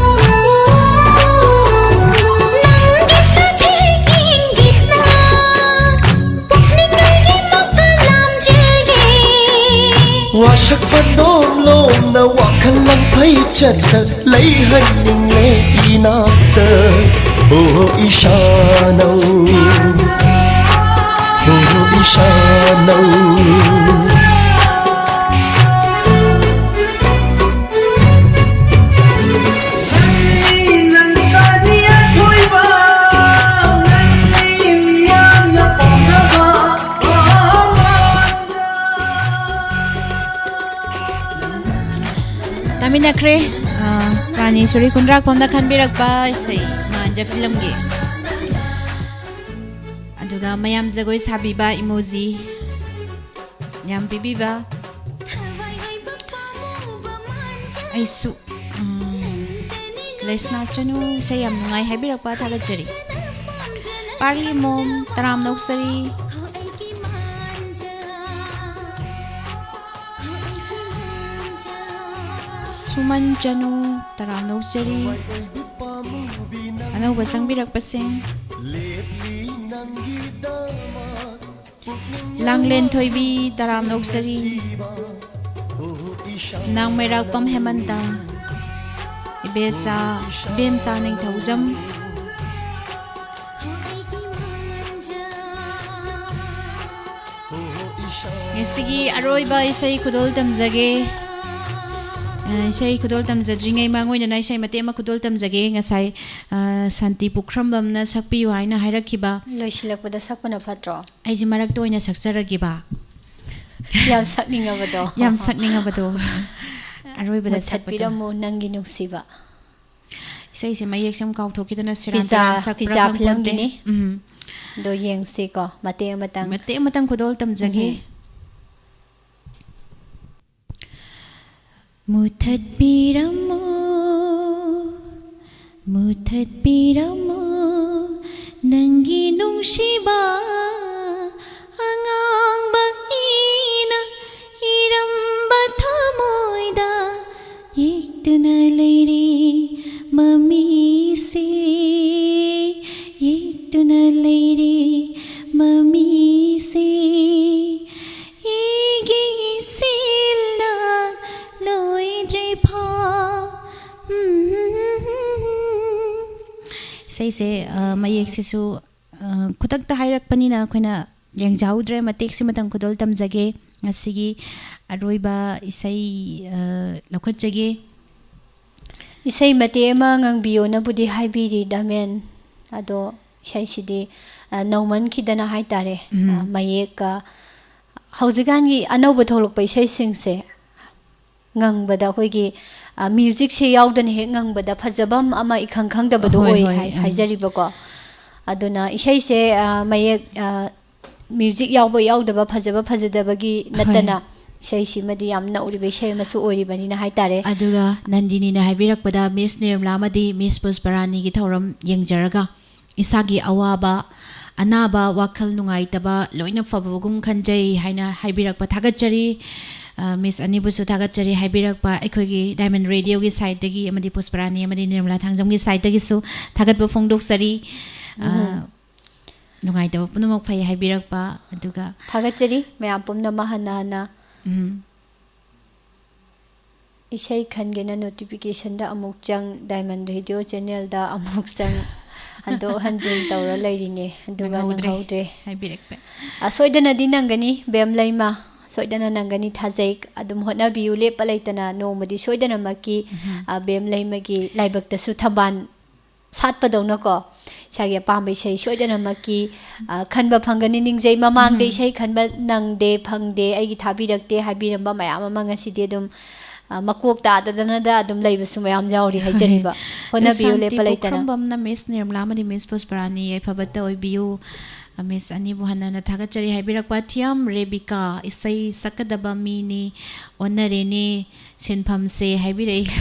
ꯅꯪꯒꯤ ꯁꯥꯊꯤ ꯏꯪꯒꯤꯠꯅ ꯄꯨꯛꯅꯤꯡ ꯑꯩꯒꯤ ꯃꯄꯥꯟ ꯂꯥꯝꯖꯒꯦ꯫ ꯋꯥꯁꯛꯄ ꯅꯣꯝ ꯂꯣꯝꯅ ꯋꯥꯈꯜ ꯂꯪꯐꯩ ꯆꯠꯇ ꯂꯩꯍꯟꯅꯤꯡꯂꯦ ꯏꯅꯥꯛꯇ꯫ ꯑꯣ ꯏꯁꯥꯅꯧ, ꯑꯣ ꯏꯁꯥꯅꯧ꯫ ꯂꯣꯏꯅꯈ꯭ꯔꯦ꯫ ꯑ, ꯔꯥꯅꯤ ꯁꯣꯔꯤ ꯈꯨꯟꯗ꯭ꯔꯥꯛꯄꯝꯅ ꯈꯟꯕꯤꯔꯛꯄ ꯏꯁꯩ ꯃꯥꯟꯖ ꯐꯤꯂꯝꯒꯤ꯫ ꯑꯗꯨꯒ ꯃꯌꯥꯝ ꯖꯒꯣꯏ ꯁꯥꯕꯤꯕ ꯏꯃꯣꯖꯤ ꯌꯥꯝ ꯄꯤꯕꯤꯕ꯫ ꯑꯩꯁꯨ, ꯎꯝ, ꯂꯩꯁꯅꯥ ꯆꯅꯨ ꯏꯁꯩ ꯌꯥꯝ ꯅꯨꯡꯉꯥꯏ ꯍꯥꯏꯕꯤꯔꯛꯄ ꯊꯥꯒꯠꯆꯔꯤ꯫ ꯄꯥꯔꯤ ꯃꯣꯝ ꯇꯔꯥꯝꯅ ꯑꯣꯛꯆꯔꯤ꯫ ꯁꯨꯃꯟ ꯆꯅꯨ ꯇꯔꯥꯝꯅ ꯑꯣꯛꯆꯔꯤ꯫ ꯑꯅꯧꯕ ꯆꯪꯕꯤꯔꯛꯄꯁꯤꯡ꯫ ꯂꯥꯡꯂꯦꯟ ꯊꯣꯏꯕꯤ ꯇꯔꯥꯝꯅ ꯑꯣꯛꯆꯔꯤ꯫ ꯅꯥꯡꯃꯩꯔꯥꯛꯄꯝ ꯍꯦꯃꯟꯇ꯫ ꯏꯕꯦꯆꯥ, ꯏꯕꯦꯝꯆꯥ ꯅꯤꯡꯊꯧꯖꯝ꯫ ꯉꯁꯤꯒꯤ ꯑꯔꯣꯏꯕ ꯏꯁꯩ ꯈꯨꯗꯣꯜ ꯇꯝꯖꯒꯦ꯫ ꯑ, ꯏꯁꯩ ꯈꯨꯗꯣꯜ ꯇꯝꯖꯗ꯭ꯔꯤꯉꯩ ꯃꯥꯡ ꯑꯣꯏꯅꯅ ꯏꯁꯩ ꯃꯇꯦꯛ ꯑꯃ ꯈꯨꯗꯣꯜ ꯇꯝꯖꯒꯦ꯫ ꯉꯁꯥꯏ, ꯑ, ꯁꯥꯟꯇꯤ ꯄꯨꯈ꯭ꯔꯝꯕꯝꯅ ꯁꯛꯄꯤꯌꯨ ꯍꯥꯏꯅ ꯍꯥꯏꯔꯛꯈꯤꯕ꯫ ꯂꯣꯏꯁꯤꯜꯂꯛꯄꯗ ꯁꯛꯄꯅ ꯐꯠꯇ꯭ꯔꯣ? ꯑꯩꯁꯦ ꯃꯔꯛꯇ ꯑꯣꯏꯅ ꯁꯛꯆꯔꯒꯦꯕ꯫ ꯌꯥꯝ ꯁꯛꯅꯤꯡꯉꯕꯗꯣ꯫ ꯌꯥꯝ ꯁꯛꯅꯤꯡꯉꯕꯗꯣ꯫ ꯑꯔꯣꯏꯕꯗ ꯁꯛꯄꯗꯣ꯫ ꯃꯨꯊꯠꯄꯤꯔꯝꯃꯨ ꯅꯪꯒꯤ ꯅꯨꯡꯁꯤꯕ꯫ ꯏꯁꯩꯁꯦ ꯃꯌꯦꯛꯁꯦ ꯑꯃꯨꯛ ꯀꯥꯎꯊꯣꯛꯈꯤꯗꯅ ꯁꯦꯔꯥꯟ ꯄꯤꯖꯥ, ꯇꯨꯔꯥꯟ ꯁꯛꯄ꯭ꯔꯥ ꯄꯤꯖꯥ ꯈꯪꯄꯣꯟꯇꯦ꯫ ꯐꯤꯂꯝꯒꯤꯅꯤ꯫ ꯎꯝ꯫ ꯑꯗꯣ ꯌꯦꯡꯁꯤꯀꯣ, ꯃꯇꯦꯛ ꯑꯃꯇꯪ꯫ ꯃꯇꯦꯛ ꯑꯃꯇꯪ ꯈꯨꯗꯣꯜ ꯇꯝꯖꯒꯦ꯫ ꯎꯝ꯫ ꯃꯨꯊꯠꯄꯤꯔꯝꯃꯨ, ꯃꯨꯊꯠꯄꯤꯔꯝꯃꯨ, ꯅꯪꯒꯤ ꯅꯨꯡꯁꯤꯕ ꯑꯉꯥꯡꯕ ꯏꯅ ꯏꯔꯝꯕ ꯊꯃꯣꯏꯗ ꯌꯦꯛꯇꯨꯅ ꯂꯩꯔꯤ ꯃꯃꯤꯁꯦ, ꯌꯦꯛꯇꯨꯅ ꯂꯩꯔꯤ ꯃꯃꯤꯁꯦ꯫ ꯑꯩꯒꯤ ꯏꯆꯦꯜꯅ ꯂꯣꯏꯗ꯭ꯔꯤꯐꯥꯎ꯫ ꯏꯁꯩꯁꯦ, ꯑ, ꯃꯌꯦꯛꯁꯤꯁꯨ, ꯑ, ꯈꯨꯗꯛꯇ ꯍꯥꯏꯔꯛꯄꯅꯤꯅ ꯑꯩꯈꯣꯏꯅ ꯌꯦꯡꯖꯍꯧꯗ꯭ꯔꯦ꯫ ꯃꯇꯦꯛꯁꯤꯃꯇꯪ ꯈꯨꯗꯣꯜ ꯇꯝꯖꯒꯦ꯫ ꯉꯁꯤꯒꯤ ꯑꯔꯣꯏꯕ ꯏꯁꯩ, ꯑ, ꯂꯧꯈꯠꯆꯒꯦ꯫ ꯏꯁꯩ ꯃꯇꯦꯛ ꯑꯃ ꯉꯪꯕꯤꯌꯣꯅꯕꯨꯗꯤ ꯍꯥꯏꯕꯤꯔꯤ ꯗꯥꯃꯦꯟ꯫ ꯑꯗꯣ ꯏꯁꯩꯁꯤꯗꯤ, ꯑ, ꯅꯧꯃꯟꯈꯤꯗꯅ ꯍꯥꯏꯇꯥꯔꯦ꯫ ꯎꯝ꯫ ꯑ, ꯃꯌꯦꯛꯀ ꯍꯧꯖꯤꯛꯀꯥꯟꯒꯤ ꯑꯅꯧꯕ ꯊꯣꯛꯂꯛꯄ ꯏꯁꯩꯁꯤꯡꯁꯦ ꯉꯪꯕꯗ ꯑꯩꯈꯣꯏꯒꯤ, ꯃ꯭ꯌꯨꯖꯤꯛꯁꯦ ꯌꯥꯎꯗꯅ ꯍꯦꯛ ꯉꯪꯕꯗ ꯐꯖꯕꯝ ꯑꯃ ꯏꯈꯪ ꯈꯪꯗꯕꯗꯣ ꯍꯣꯏ, ꯑꯣꯏ ꯍꯣꯏ, ꯍꯥꯏ-, ꯎꯝ꯫ ꯍꯥꯏꯖꯔꯤꯕꯀꯣ꯫ ꯑꯗꯨꯅ ꯏꯁꯩꯁꯦ, ꯑ, ꯃꯌꯦꯛ, ꯑ, ꯃ꯭ꯌꯨꯖꯤꯛ ꯌꯥꯎꯕ ꯌꯥꯎꯗꯕ, ꯐꯖꯕ ꯐꯖꯗꯕꯒꯤ ꯍꯣꯏ꯫ ꯅꯠꯇꯅ ꯏꯁꯩꯁꯤꯃꯗꯤ ꯌꯥꯝ ꯅꯧꯔꯤꯕ ꯏꯁꯩ ꯑꯃꯁꯨ ꯑꯣꯏꯔꯤꯕꯅꯤꯅ ꯍꯥꯏꯇꯥꯔꯦ꯫ ꯑꯗꯨꯒ ꯅꯟꯗꯤꯅꯤꯅ ꯍꯥꯏꯕꯤꯔꯛꯄꯗ ꯃꯤꯁ ꯅꯤꯔꯃꯂꯥ ꯑꯃꯗꯤ ꯃꯤꯁ ꯄꯨꯁꯄꯔꯥꯅꯤꯒꯤ ꯊꯧꯔꯝ ꯌꯦꯡꯖꯔꯒ ꯏꯁꯥꯒꯤ ꯑꯋꯥꯕ, ꯑꯅꯥꯕ, ꯋꯥꯈꯜ ꯅꯨꯡꯉꯥꯏꯇꯕ ꯂꯣꯏꯅ ꯐꯕꯒꯨꯝ ꯈꯟꯖꯩ ꯍꯥꯏꯅ ꯍꯥꯏꯕꯤꯔꯛꯄ ꯊꯥꯒꯠꯆꯔꯤ꯫ ꯑ, ꯃꯤꯁ ꯑꯅꯤꯕꯨꯁꯨ ꯊꯥꯒꯠꯆꯔꯤ ꯍꯥꯏꯕꯤꯔꯛꯄ ꯑꯩꯈꯣꯏꯒꯤ ꯗꯥꯏꯃꯟ ꯔꯦꯗꯤꯑꯣꯒꯤ ꯁꯥꯏꯠꯇꯒꯤ ꯑꯃꯗꯤ ꯄꯨꯁꯄꯔꯥꯅꯤ ꯑꯃꯗꯤ ꯅꯤꯔꯃꯂꯥ ꯊꯥꯡꯖꯝꯒꯤ ꯁꯥꯏꯠꯇꯒꯤꯁꯨ ꯊꯥꯒꯠꯄ ꯐꯣꯡꯗꯣꯛꯆꯔꯤ꯫ ꯑ, ꯎꯝ꯫ ꯅꯨꯡꯉꯥꯏꯇꯕ ꯄꯨꯝꯅꯃꯛ ꯐꯩ ꯍꯥꯏꯕꯤꯔꯛꯄ, ꯑꯗꯨꯒ ꯊꯥꯒꯠꯆꯔꯤ ꯃꯌꯥꯝ ꯄꯨꯝꯅꯃꯛ ꯍꯟꯅ ꯍꯟꯅ꯫ ꯎꯝ꯫ ꯏꯁꯩ ꯈꯟꯒꯦꯅ ꯅꯣꯇꯤꯐꯤꯀꯦꯁꯟꯗ ꯑꯃꯨꯛ ꯆꯪ, ꯗꯥꯏꯃꯟ ꯔꯦꯗꯤꯑꯣ ꯆꯦꯅꯦꯜꯗ ꯑꯃꯨꯛ ꯆꯪ, ꯍꯟꯗꯣꯛ ꯍꯟꯖꯤꯟ ꯇꯧꯔ ꯂꯩꯔꯤꯅꯦ, ꯑꯗꯨꯒ ꯅꯪꯍꯧꯗ꯭ꯔꯦ ꯅꯪꯍꯧꯗ꯭ꯔꯦ꯫ ꯍꯥꯏꯕꯤꯔꯛꯄ꯫ ꯑ, ꯁꯣꯏꯗꯅꯗꯤ ꯅꯪꯒꯅꯤ, ꯕꯦꯝ ꯂꯩꯃ, ꯁꯣꯏꯗꯅ ꯅꯪꯒꯅꯤ ꯊꯥꯖꯩ꯫ ꯑꯗꯨꯝ ꯍꯣꯠꯅꯕꯤꯌꯨ, ꯂꯦꯞꯄ ꯂꯩꯇꯅ, ꯅꯣꯡꯃꯗꯤ ꯁꯣꯏꯗꯅꯃꯛꯀꯤ, ꯎꯝ꯫ ꯑ, ꯕꯦꯝ ꯂꯩꯃꯒꯤ ꯂꯥꯏꯕꯛꯇꯁꯨ ꯊꯝꯕꯥꯜ ꯁꯥꯠꯄꯗꯧꯅꯀꯣ, ꯏꯁꯥꯒꯤ ꯑꯄꯥꯝꯕ ꯏꯁꯩ ꯁꯣꯏꯗꯅꯃꯛꯀꯤ, ꯑ, ꯈꯟꯕ ꯐꯪꯒꯅꯤ ꯅꯤꯡꯖꯩ꯫ ꯃꯃꯥꯡꯗ ꯎꯝ꯫ ꯏꯁꯩ ꯈꯟꯕ ꯅꯪꯗꯦ, ꯐꯪꯗꯦ, ꯑꯩꯒꯤ ꯊꯥꯕꯤꯔꯛꯇꯦ ꯍꯥꯏꯕꯤꯔꯝꯕ ꯃꯌꯥꯝ ꯑꯃ ꯉꯁꯤꯗꯤ ꯑꯗꯨꯝ, ꯑ, ꯃꯀꯣꯛ ꯇꯥꯗꯗꯅꯗ ꯑꯗꯨꯝ ꯂꯩꯕꯁꯨ ꯃꯌꯥꯝ ꯌꯥꯎꯔꯤ ꯍꯥꯏꯖꯔꯤꯕ꯫ ꯍꯣꯏ꯫ ꯍꯣꯠꯅꯕꯤꯌꯨ, ꯃꯤꯁ ꯂꯦꯞꯄ ꯁꯥꯟꯇꯤ ꯂꯩꯇꯅ꯫ ꯄꯣꯛꯈ꯭ꯔꯝꯕꯝꯅ ꯃꯤꯁ ꯅꯤꯔꯃꯂꯥ ꯑꯃꯗꯤ ꯃꯤꯁ ꯄꯨꯁꯄꯔꯥꯅꯤ ꯌꯥꯏꯐꯕꯇ ꯑꯣꯏꯕꯤꯌꯨ꯫ ꯑ, ꯃꯤꯁ ꯑꯅꯤꯕꯨ ꯍꯟꯅ ꯍꯟꯅ ꯊꯥꯒꯠꯆꯔꯤ ꯍꯥꯏꯕꯤꯔꯛꯄ꯫ ꯊꯤꯌꯥꯝ ꯔꯦꯕꯤꯀꯥ, ꯏꯁꯩ ꯁꯛꯀꯗꯕ ꯃꯤꯅꯤ, ꯑꯣꯟꯅꯔꯦꯅꯦ ꯁꯤꯟꯐꯝꯁꯦ ꯍꯥꯏꯕꯤꯔꯛꯏ꯫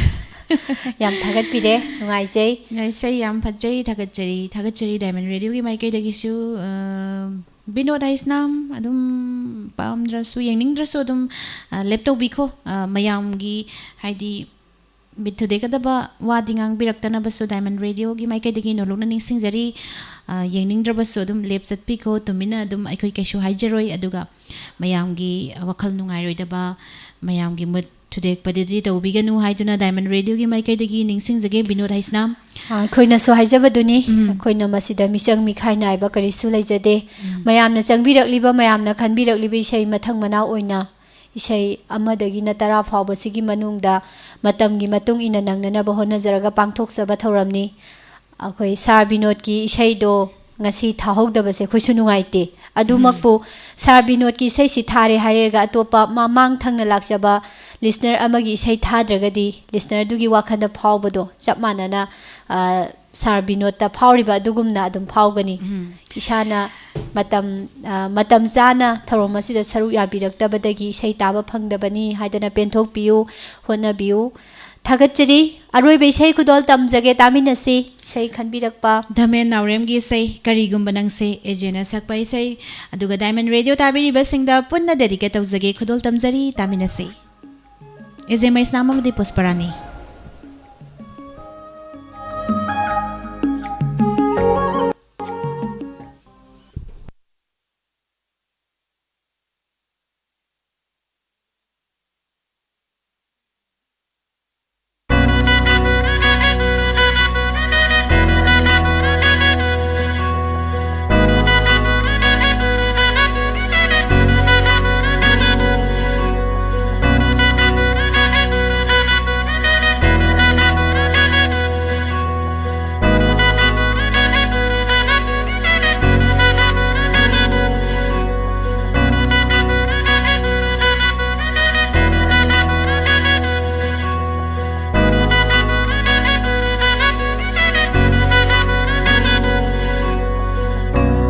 ꯌꯥꯝ ꯊꯥꯒꯠꯄꯤꯔꯦ, ꯅꯨꯡꯉꯥꯏꯖꯩ꯫ ꯏꯁꯩ ꯌꯥꯝ ꯐꯖꯩ, ꯊꯥꯒꯠꯆꯔꯤ, ꯊꯥꯒꯠꯆꯔꯤ ꯗꯥꯏꯃꯟ ꯔꯦꯗꯤꯑꯣꯒꯤ ꯃꯥꯏꯀꯩꯗꯒꯤꯁꯨ꯫ ꯑ, ꯕꯤꯅꯣꯗ ꯍꯩꯁꯅꯥꯝ ꯑꯗꯨꯝ ꯄꯥꯝꯗ꯭ꯔꯁꯨ, ꯌꯦꯡꯅꯤꯡꯗ꯭ꯔꯁꯨ ꯑꯗꯨꯝ, ꯑ, ꯂꯦꯞ ꯇꯧꯕꯤꯈꯣ꯫ ꯑ, ꯃꯌꯥꯝꯒꯤ ꯍꯥꯏꯗꯤ ꯃꯤꯠ ꯊꯨꯗꯦꯛꯀꯗꯕ ꯋꯥꯗꯤ ꯉꯥꯡꯕꯤꯔꯛꯇꯅꯕꯁꯨ ꯗꯥꯏꯃꯟ ꯔꯦꯗꯤꯑꯣꯒꯤ ꯃꯥꯏꯀꯩꯗꯒꯤ ꯅꯣꯂꯨꯛꯅ ꯅꯤꯡꯁꯤꯡꯖꯔꯤ꯫ ꯑ, ꯌꯦꯡꯅꯤꯡꯗ꯭ꯔꯕꯁꯨ ꯑꯗꯨꯝ ꯂꯦꯞ ꯆꯠꯄꯤꯈꯣ, ꯇꯨꯃꯤꯟꯅ ꯑꯗꯨꯝ ꯑꯩꯈꯣꯏ ꯀꯩꯁꯨ ꯍꯥꯏꯖꯔꯣꯏ꯫ ꯑꯗꯨꯒ ꯃꯌꯥꯝꯒꯤ ꯋꯥꯈꯜ ꯅꯨꯡꯉꯥꯏꯔꯣꯏꯗꯕ, ꯃꯌꯥꯝꯒꯤ ꯃꯨꯠ ꯊꯨꯗꯦꯛꯄꯗꯨꯗꯤ ꯇꯧꯕꯤꯒꯅꯨ ꯍꯥꯏꯗꯨꯅ ꯗꯥꯏꯃꯟ ꯔꯦꯗꯤꯑꯣꯒꯤ ꯃꯥꯏꯀꯩꯗꯒꯤ ꯅꯤꯡꯁꯤꯡꯖꯒꯦ ꯕꯤꯅꯣꯗ ꯍꯩꯁꯅꯥꯝ꯫ ꯑ, ꯑꯩꯈꯣꯏꯅꯁꯨ ꯍꯥꯏꯖꯕꯗꯨꯅꯤ, ꯎꯝ꯫ ꯑꯩꯈꯣꯏꯅ ꯃꯁꯤꯗ ꯃꯤꯆꯪ ꯃꯤꯈꯥꯏ ꯅꯥꯏꯕ ꯀꯔꯤꯁꯨ ꯂꯩꯖꯗꯦ꯫ ꯎꯝ꯫ ꯃꯌꯥꯝꯅ ꯆꯪꯕꯤꯔꯛꯂꯤꯕ, ꯃꯌꯥꯝꯅ ꯈꯟꯕꯤꯔꯛꯂꯤꯕ ꯏꯁꯩ ꯃꯊꯪ ꯃꯅꯥꯎ ꯑꯣꯏꯅ ꯏꯁꯩ ꯑꯃꯗꯒꯤꯅ ꯇꯔꯥ ꯐꯥꯎꯕꯁꯤꯒꯤ ꯃꯅꯨꯡꯗ ꯃꯇꯝꯒꯤ ꯃꯇꯨꯡ ꯏꯟꯅ ꯅꯪꯅꯅꯕ ꯍꯣꯠꯅꯖꯔꯒ ꯄꯥꯡꯊꯣꯛꯆꯕ ꯊꯧꯔꯝꯅꯤ꯫ ꯑꯩꯈꯣꯏ ꯁꯥꯔ ꯕꯤꯅꯣꯗꯀꯤ ꯏꯁꯩꯗꯣ ꯉꯁꯤ ꯊꯥꯍꯧꯗꯕꯁꯦ ꯑꯩꯈꯣꯏꯁꯨ ꯅꯨꯡꯉꯥꯏꯇꯦ꯫ ꯑꯗꯨꯃꯛꯄꯨ ꯎꯝ꯫ ꯁꯥꯔ ꯕꯤꯅꯣꯗꯀꯤ ꯏꯁꯩꯁꯤ ꯊꯥꯔꯦ ꯍꯥꯏꯔꯒ ꯑꯇꯣꯞꯄ ꯃꯃꯥꯡ ꯊꯪꯅ ꯂꯥꯛꯆꯕ ꯂꯤꯁꯅꯔ ꯑꯃꯒꯤ ꯏꯁꯩ ꯊꯥꯗ꯭ꯔꯒꯗꯤ ꯂꯤꯁꯅꯔꯗꯨꯒꯤ ꯋꯥꯈꯜꯗ ꯐꯥꯎꯕꯗꯣ ꯆꯞ ꯃꯥꯟꯅꯅ, ꯑ, ꯁꯥꯔ ꯕꯤꯅꯣꯗꯇ ꯐꯥꯎꯔꯤꯕ ꯑꯗꯨꯒꯨꯝꯅ ꯑꯗꯨꯝ ꯐꯥꯎꯒꯅꯤ꯫ ꯎꯝ꯫ ꯏꯁꯥꯅ ꯃꯇꯝ, ꯑ, ꯃꯇꯝ ꯆꯥꯅ ꯊꯧꯔꯝ ꯑꯁꯤꯗ ꯁꯔꯨꯛ ꯌꯥꯕꯤꯔꯛꯇꯕꯗꯒꯤ ꯏꯁꯩ ꯇꯥꯕ ꯐꯪꯗꯕꯅꯤ ꯍꯥꯏꯗꯅ ꯄꯦꯟꯊꯣꯛꯄꯤꯌꯨ, ꯍꯣꯠꯅꯕꯤꯌꯨ꯫ ꯊꯥꯒꯠꯆꯔꯤ꯫ ꯑꯔꯣꯏꯕ ꯏꯁꯩ ꯈꯨꯗꯣꯜ ꯇꯝꯖꯒꯦ, ꯇꯥꯃꯤꯟꯅꯁꯤ꯫ ꯏꯁꯩ ꯈꯟꯕꯤꯔꯛꯄ꯫ ꯙꯃꯦꯟ ꯅꯥꯎꯔꯦꯝꯒꯤ ꯏꯁꯩ ꯀꯔꯤꯒꯨꯝꯕ ꯅꯪꯁꯦ, ꯑꯦꯖꯦꯅ ꯁꯛꯄ ꯏꯁꯩ, ꯑꯗꯨꯒ ꯗꯥꯏꯃꯟ ꯔꯦꯗꯤꯑꯣ ꯇꯥꯕꯤꯔꯤꯕꯁꯤꯡꯗ ꯄꯨꯟꯅ ꯗꯦꯗꯤꯀꯦꯠ ꯇꯧꯖꯒꯦ, ꯈꯨꯗꯣꯜ ꯇꯝꯖꯔꯤ, ꯇꯥꯃꯤꯟꯅꯁꯤ꯫ ꯑꯦꯖꯦ ꯃꯩꯁꯅꯥꯝ ꯑꯃꯗꯤ ꯄꯨꯁꯄꯔꯥꯅꯤ꯫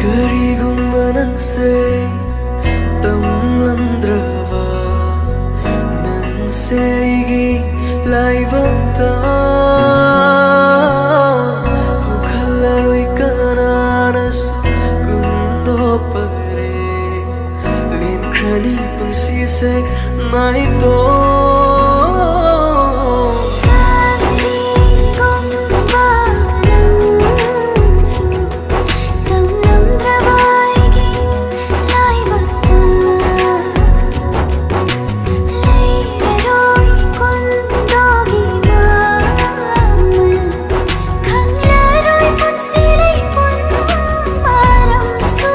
ꯀꯔꯤꯒꯨꯝꯕ ꯅꯪꯁꯦ ꯇꯝꯂꯝꯗ꯭ꯔꯕ, ꯅꯪꯁꯦ ꯑꯩꯒꯤ ꯂꯥꯏꯕꯛꯇ ꯍꯧꯈꯠꯂꯔꯣꯏ ꯀꯅꯥꯅꯁꯨ ꯀꯨꯟꯗꯣꯛꯄꯔꯦ꯫ ꯂꯦꯟꯈ꯭ꯔꯅꯤ ꯄꯨꯟꯁꯤꯁꯦ ꯅꯥꯏꯇꯣꯝ꯫ ꯀꯔꯤꯒꯨꯝꯕ ꯅꯪꯁꯨ ꯇꯝꯂꯝꯗ꯭ꯔꯕ ꯑꯩꯒꯤ ꯂꯥꯏꯕꯛꯇ ꯂꯩꯔꯔꯣꯏ ꯀꯨꯟꯗꯣꯒꯤ ꯃꯃꯜ꯫ ꯈꯪꯂꯔꯣꯏ ꯄꯨꯟꯁꯤ ꯂꯩꯄꯨꯟ ꯃꯔꯝꯁꯨ꯫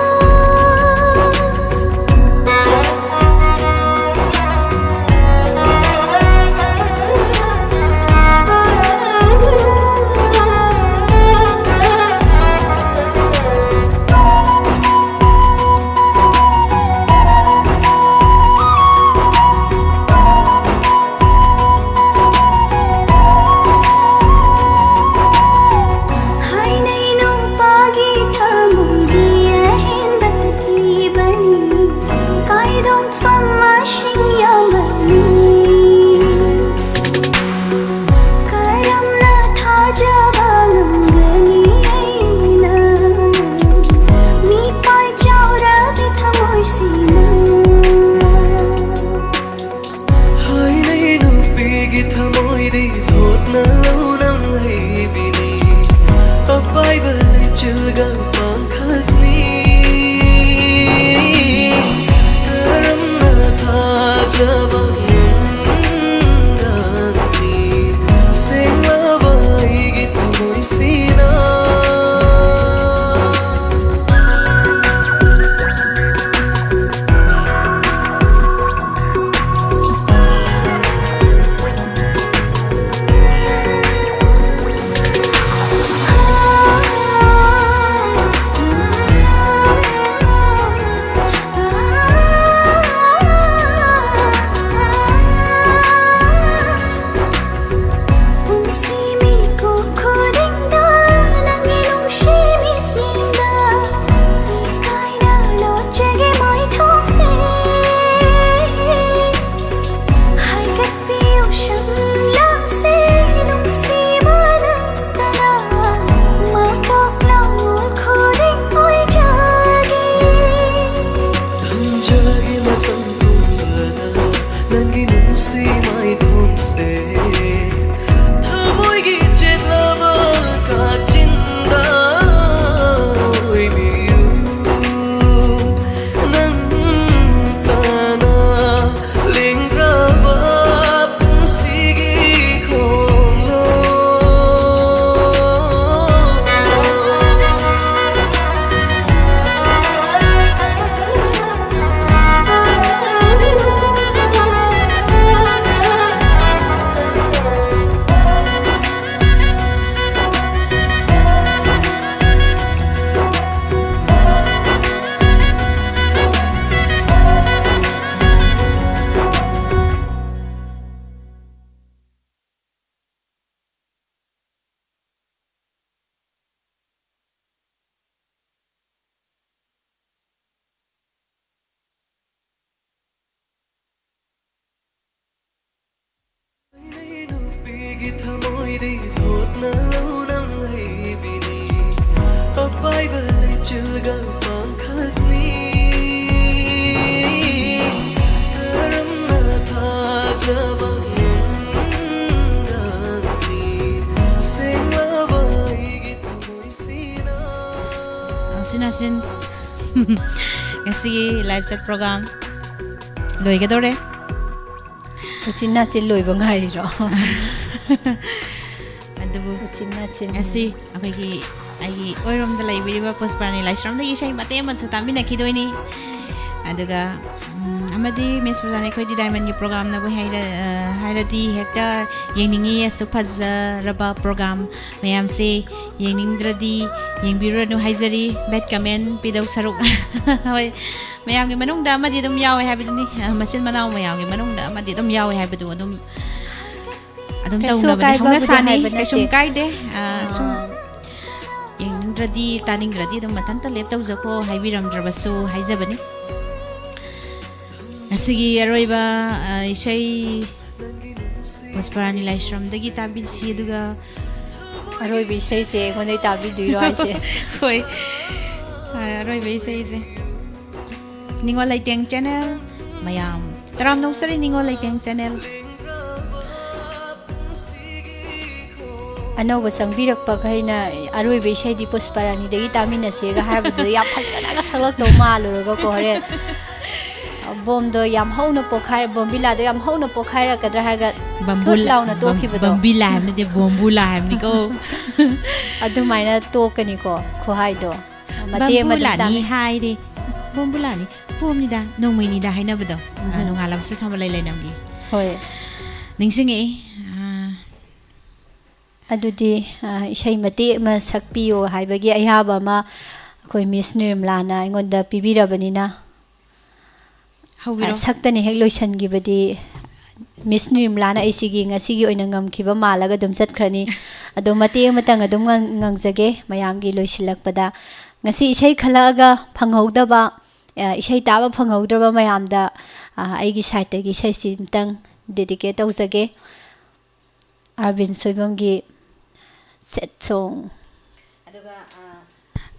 ꯉꯁꯤꯒꯤ live chat program ꯂꯣꯏꯒꯗꯧꯔꯦ꯫ ꯎꯆꯤꯟ ꯅꯥꯆꯤꯟ ꯂꯣꯏꯕ ꯉꯥꯏꯔꯤꯔꯣ? ꯑꯗꯨꯕꯨ ꯎꯆꯤꯟ ꯅꯥꯆꯤꯟ꯫ ꯉꯁꯤ ꯑꯩꯈꯣꯏꯒꯤ, ꯑꯩꯒꯤ ꯑꯣꯏꯔꯣꯝꯗ ꯂꯩꯕꯤꯔꯤꯕ ꯄꯨꯁꯄꯔꯥꯅꯤ ꯂꯥꯏꯁ꯭ꯔꯝꯗꯒꯤ ꯏꯁꯩ ꯃꯇꯦꯛ ꯑꯃꯁꯨ ꯇꯥꯃꯤꯟꯅꯈꯤꯗꯣꯏꯅꯤ꯫ ꯑꯗꯨꯒ, ꯎꯝ, ꯑꯃꯗꯤ ꯃꯤꯁ ꯄꯨꯖꯥꯅꯤ, ꯑꯩꯈꯣꯏꯗꯤ diamondꯒꯤ programꯅꯕꯨ ꯍꯥꯏꯔ-, ꯑ, ꯍꯥꯏꯔꯗꯤ ꯍꯦꯛꯇ ꯌꯦꯡꯅꯤꯡꯉꯤ꯫ ꯑꯁꯨꯛ ꯐꯖꯔꯕ program ꯃꯌꯥꯝꯁꯦ ꯌꯦꯡꯅꯤꯡꯗ꯭ꯔꯗꯤ ꯌꯦꯡꯕꯤꯔꯨꯔꯅꯨ ꯍꯥꯏꯖꯔꯤ꯫ Bad comment ꯄꯤꯗꯧ ꯁꯔꯨꯛ꯫ ꯍꯣꯏ, ꯃꯌꯥꯝꯒꯤ ꯃꯅꯨꯡꯗ ꯑꯃꯗꯤ ꯑꯗꯨꯝ ꯌꯥꯎꯋꯦ ꯍꯥꯏꯕꯗꯨꯅꯤ꯫ ꯑ, ꯃꯆꯤꯟ ꯃꯅꯥꯎ ꯃꯌꯥꯝꯒꯤ ꯃꯅꯨꯡꯗ ꯑꯃꯗꯤ ꯑꯗꯨꯝ ꯌꯥꯎꯋꯦ ꯍꯥꯏꯕꯗꯨ ꯑꯗꯨꯝ, ꯑꯗꯨꯝ ꯀꯩꯁꯨ ꯇꯧꯅꯕꯅꯤ, ꯑꯀꯥꯏꯕꯕꯨꯗꯤ ꯍꯧꯅꯁꯥꯅꯤ, ꯍꯥꯏꯕ ꯅꯠꯇꯦ꯫ ꯀꯩꯁꯨꯝ ꯀꯥꯏꯗꯦ꯫ ꯑ, ꯁꯨꯝ ꯑꯥ꯫ ꯌꯦꯡꯅꯤꯡꯗ꯭ꯔꯗꯤ, ꯇꯥꯅꯤꯡꯗ꯭ꯔꯗꯤ ꯑꯗꯨꯝ ꯃꯊꯟꯇ ꯂꯦꯞ ꯇꯧꯖꯈꯣ ꯍꯥꯏꯕꯤꯔꯝꯗ꯭ꯔꯕꯁꯨ ꯍꯥꯏꯖꯕꯅꯤ꯫ ꯉꯁꯤꯒꯤ ꯑꯔꯣꯏꯕ, ꯑ, ꯏꯁꯩ ꯄꯨꯁꯄꯔꯥꯅꯤ ꯂꯥꯏꯁ꯭ꯔꯝꯗꯒꯤ ꯇꯥꯕꯤꯁꯤ, ꯑꯗꯨꯒ ꯑꯔꯣꯏꯕ ꯏꯁꯩꯁꯦ ꯑꯩꯉꯣꯟꯗꯩ ꯇꯥꯕꯤꯗꯣꯏꯔꯣ ꯍꯥꯏꯁꯦ? ꯍꯣꯏ꯫ ꯑ, ꯑꯔꯣꯏꯕ ꯏꯁꯩꯁꯦ꯫ ꯅꯤꯉꯣꯜ ꯂꯩꯇꯦꯡ channel ꯃꯌꯥꯝ, ꯇꯔꯥꯝꯅ ꯑꯣꯛꯆꯔꯤ ꯅꯤꯉꯣꯜ ꯂꯩꯇꯦꯡ channel꯫ ꯑꯅꯧꯕ ꯆꯪꯕꯤꯔꯛꯄꯈꯩꯅ ꯑꯔꯣꯏꯕ ꯏꯁꯩꯗꯤ ꯄꯨꯁꯄꯔꯥꯅꯤꯗꯒꯤ ꯇꯥꯃꯤꯟꯅꯁꯦꯒ ꯍꯥꯏꯕꯗꯨꯗ ꯌꯥꯝ ꯐꯖꯅꯒ ꯁꯛꯂꯛꯇꯧ ꯃꯥꯜꯂꯨꯔꯒꯀꯣ, ꯍꯣꯔꯦꯟ ꯕꯣꯝꯗꯣ ꯌꯥꯝ ꯍꯧꯅ ꯄꯣꯛꯈꯥꯏ-, ꯕꯣꯝꯕꯤꯂꯥꯗꯣ ꯌꯥꯝ ꯍꯧꯅ ꯄꯣꯛꯈꯥꯏꯔꯛꯀꯗ꯭ꯔꯥ ꯍꯥꯏꯔꯒ ꯊꯨꯠ ꯕꯝꯕꯨꯂꯥ-, ꯂꯥꯎꯅ ꯕꯝ-, ꯇꯣꯛꯈꯤꯕꯗꯣ꯫ ꯕꯝꯕꯤꯂꯥ ꯍꯥꯏꯕ ꯅꯠꯇꯦ, ꯕꯣꯝꯕꯨꯂꯥ ꯍꯥꯏꯕꯅꯤꯀꯣ꯫ ꯑꯗꯨꯃꯥꯏꯅ ꯇꯣꯛꯀꯅꯤꯀꯣ, ꯈꯨꯍꯥꯏꯗꯣ꯫ ꯃꯇꯦꯛ ꯑꯃ ꯑꯗꯨꯝ ꯕꯝꯕꯨꯂꯥꯅꯤ ꯇꯥꯅꯤ꯫ ꯍꯥꯏꯔꯦ꯫ ꯕꯝꯕꯨꯂꯥꯅꯤ꯫ ꯄꯣꯝꯅꯤꯗ, ꯅꯣꯡꯃꯩꯅꯤꯗ ꯍꯥꯏꯅꯕꯗꯣ꯫ ꯑ, ꯎꯝ꯫ ꯅꯣꯡꯉꯥꯜꯂꯕꯁꯨ ꯊꯥꯕꯜ ꯂꯩ ꯂꯩꯅꯝꯒꯤ꯫ ꯍꯣꯏ꯫ ꯅꯤꯡꯁꯤꯡꯉꯛꯏ꯫ ꯑ, ꯑꯗꯨꯗꯤ, ꯑ, ꯏꯁꯩ ꯃꯇꯦꯛ ꯑꯃ ꯁꯛꯄꯤꯌꯣ ꯍꯥꯏꯕꯒꯤ ꯑꯌꯥꯕ ꯑꯃ ꯑꯩꯈꯣꯏ ꯃꯤꯁ ꯅꯤꯔꯃꯂꯥꯅ ꯑꯩꯉꯣꯟꯗ ꯄꯤꯕꯤꯔꯕꯅꯤꯅ, ꯍꯧꯕꯤꯔꯣ꯫ ꯑ, ꯁꯛꯇꯅ ꯍꯦꯛ ꯂꯣꯏꯁꯤꯟꯈꯤꯕꯗꯤ ꯃꯤꯁ ꯅꯤꯔꯃꯂꯥꯅ ꯑꯩꯁꯤꯒꯤ ꯉꯁꯤꯒꯤ ꯑꯣꯏꯅ ꯉꯝꯈꯤꯕ ꯃꯥꯜꯂꯒ ꯑꯗꯨꯝ ꯆꯠꯈ꯭ꯔꯅꯤ꯫ ꯑꯗꯣ ꯃꯇꯦꯛ ꯑꯃꯇꯪ ꯑꯗꯨꯝ ꯉꯪ-, ꯉꯪꯖꯒꯦ ꯃꯌꯥꯝꯒꯤ ꯂꯣꯏꯁꯤꯜꯂꯛꯄꯗ꯫ ꯉꯁꯤ ꯏꯁꯩ ꯈꯜꯂꯛꯑꯒ ꯐꯪꯍꯧꯗꯕ, ꯑ, ꯏꯁꯩ ꯇꯥꯕ ꯐꯪꯍꯧꯗ꯭ꯔꯕ ꯃꯌꯥꯝꯗ, ꯑ, ꯑꯩꯒꯤ side-ꯇꯒꯤ ꯏꯁꯩꯁꯤ ꯑꯃꯇꯪ dedicate ꯇꯧꯖꯒꯦ꯫ ꯑꯥꯔꯕꯤꯟ ꯁꯣꯏꯕꯝꯒꯤ sad song꯫ ꯑꯗꯨꯒ, ꯑ,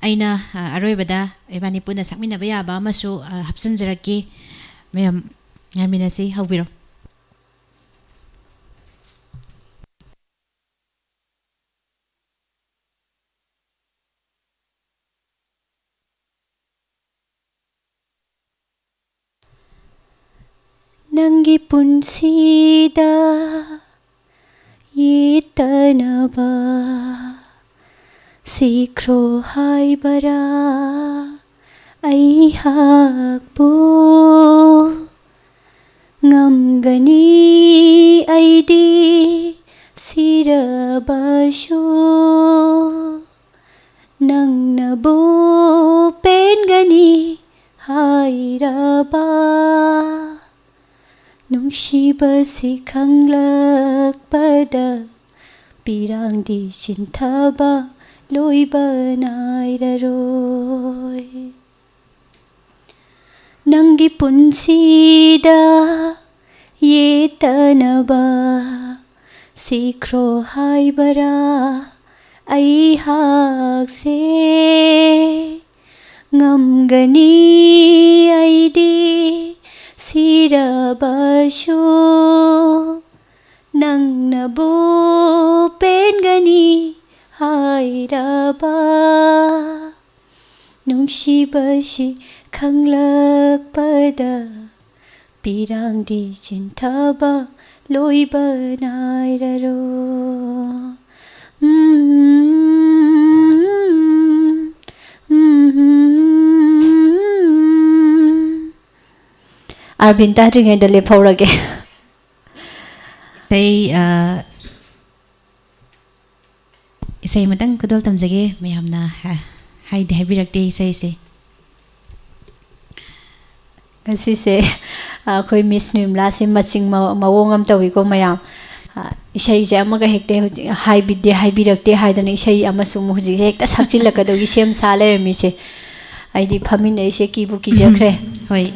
ꯑꯩꯅ, ꯑ, ꯑꯔꯣꯏꯕꯗ ꯏꯕꯥꯅꯤ ꯄꯨꯟꯅ ꯁꯛꯃꯤꯟꯅꯕ ꯌꯥꯕ ꯑꯃꯁꯨ, ꯑ, ꯍꯥꯞꯆꯤꯟꯖꯔꯛꯀꯦ꯫ ꯃꯌꯥꯝ ꯉꯥꯏꯃꯤꯟꯅꯁꯤ, ꯍꯧꯕꯤꯔꯣ꯫ ꯅꯪꯒꯤ ꯄꯨꯟꯁꯤꯗ ꯌꯦꯠꯇꯅꯕ ꯁꯤꯈ꯭ꯔꯣ ꯍꯥꯏꯕꯔꯥ ꯑꯩꯍꯥꯛꯄꯨ? ꯉꯝꯒꯅꯤ ꯑꯩꯗꯤ ꯁꯤꯔꯕꯁꯨ, ꯅꯪꯅꯕꯨ ꯄꯦꯟꯒꯅꯤ ꯍꯥꯏꯔꯕ꯫ ꯅꯨꯡꯁꯤꯕꯁꯤ ꯈꯪꯂꯛꯄꯗ ꯄꯤꯔꯥꯡꯗꯤ ꯆꯤꯟꯊꯕ ꯂꯣꯏꯕ ꯅꯥꯏꯔꯔꯣꯏ꯫ ꯅꯪꯒꯤ ꯄꯨꯟꯁꯤꯗ ꯌꯦꯠꯇꯅꯕ ꯁꯤꯈ꯭ꯔꯣ ꯍꯥꯏꯕꯔꯥ ꯑꯩꯍꯥꯛꯁꯦ? ꯉꯝꯒꯅꯤ ꯑꯩꯗꯤ ꯁꯤꯔꯕꯁꯨ, ꯅꯪꯅꯕꯨ ꯄꯦꯟꯒꯅꯤ ꯍꯥꯏꯔꯕ꯫ ꯅꯨꯡꯁꯤꯕꯁꯤ ꯈꯪꯂꯛꯄꯗ ꯄꯤꯔꯥꯡꯗꯤ ꯆꯤꯟꯊꯕ ꯂꯣꯏꯕ ꯅꯥꯏꯔꯔꯣꯏ꯫ ꯎꯝ, ꯎꯝ, ꯎꯝ꯫ ꯑꯥꯔꯕꯤꯟ ꯇꯥꯗ꯭ꯔꯤꯉꯩꯗ ꯂꯦꯞꯍꯧꯔꯒꯦ꯫ ꯏꯁꯩ, ꯑ, ꯏꯁꯩ ꯑꯃꯇꯪ ꯈꯨꯗꯣꯜ ꯇꯝꯖꯒꯦ꯫ ꯃꯌꯥꯝꯅ ꯍꯥ-, ꯍꯥꯏꯗꯤ ꯍꯥꯏꯕꯤꯔꯛꯇꯦ ꯏꯁꯩꯁꯦ꯫ ꯉꯁꯤꯁꯦ ꯑꯩꯈꯣꯏ ꯃꯤꯁ ꯅꯤꯔꯃꯂꯥꯁꯦ ꯃꯆꯤꯡ ꯃ-, ꯃꯑꯣꯡ ꯑꯃ ꯇꯧꯏꯀꯣ ꯃꯌꯥꯝ꯫ ꯑ, ꯏꯁꯩꯁꯦ ꯑꯃꯒ ꯍꯦꯛꯇ ꯍꯧꯖꯤꯛ ꯍꯥꯏꯕꯤꯗꯦ, ꯍꯥꯏꯕꯤꯔꯛꯇꯦ ꯍꯥꯏꯗꯅ ꯏꯁꯩ ꯑꯃꯁꯨ ꯑꯃꯨꯛ ꯍꯧꯖꯤꯛ ꯍꯦꯛꯇ ꯁꯛꯆꯤꯜꯂꯛꯀꯗꯧꯒꯤ ꯁꯦꯝ ꯁꯥ ꯂꯩꯔꯝꯃꯤꯁꯦ꯫ ꯑꯩꯗꯤ ꯐꯝꯃꯤꯟꯅꯩꯁꯦ ꯀꯤꯕꯨ ꯀꯤꯖꯈ꯭ꯔꯦ꯫ ꯍꯣꯏ꯫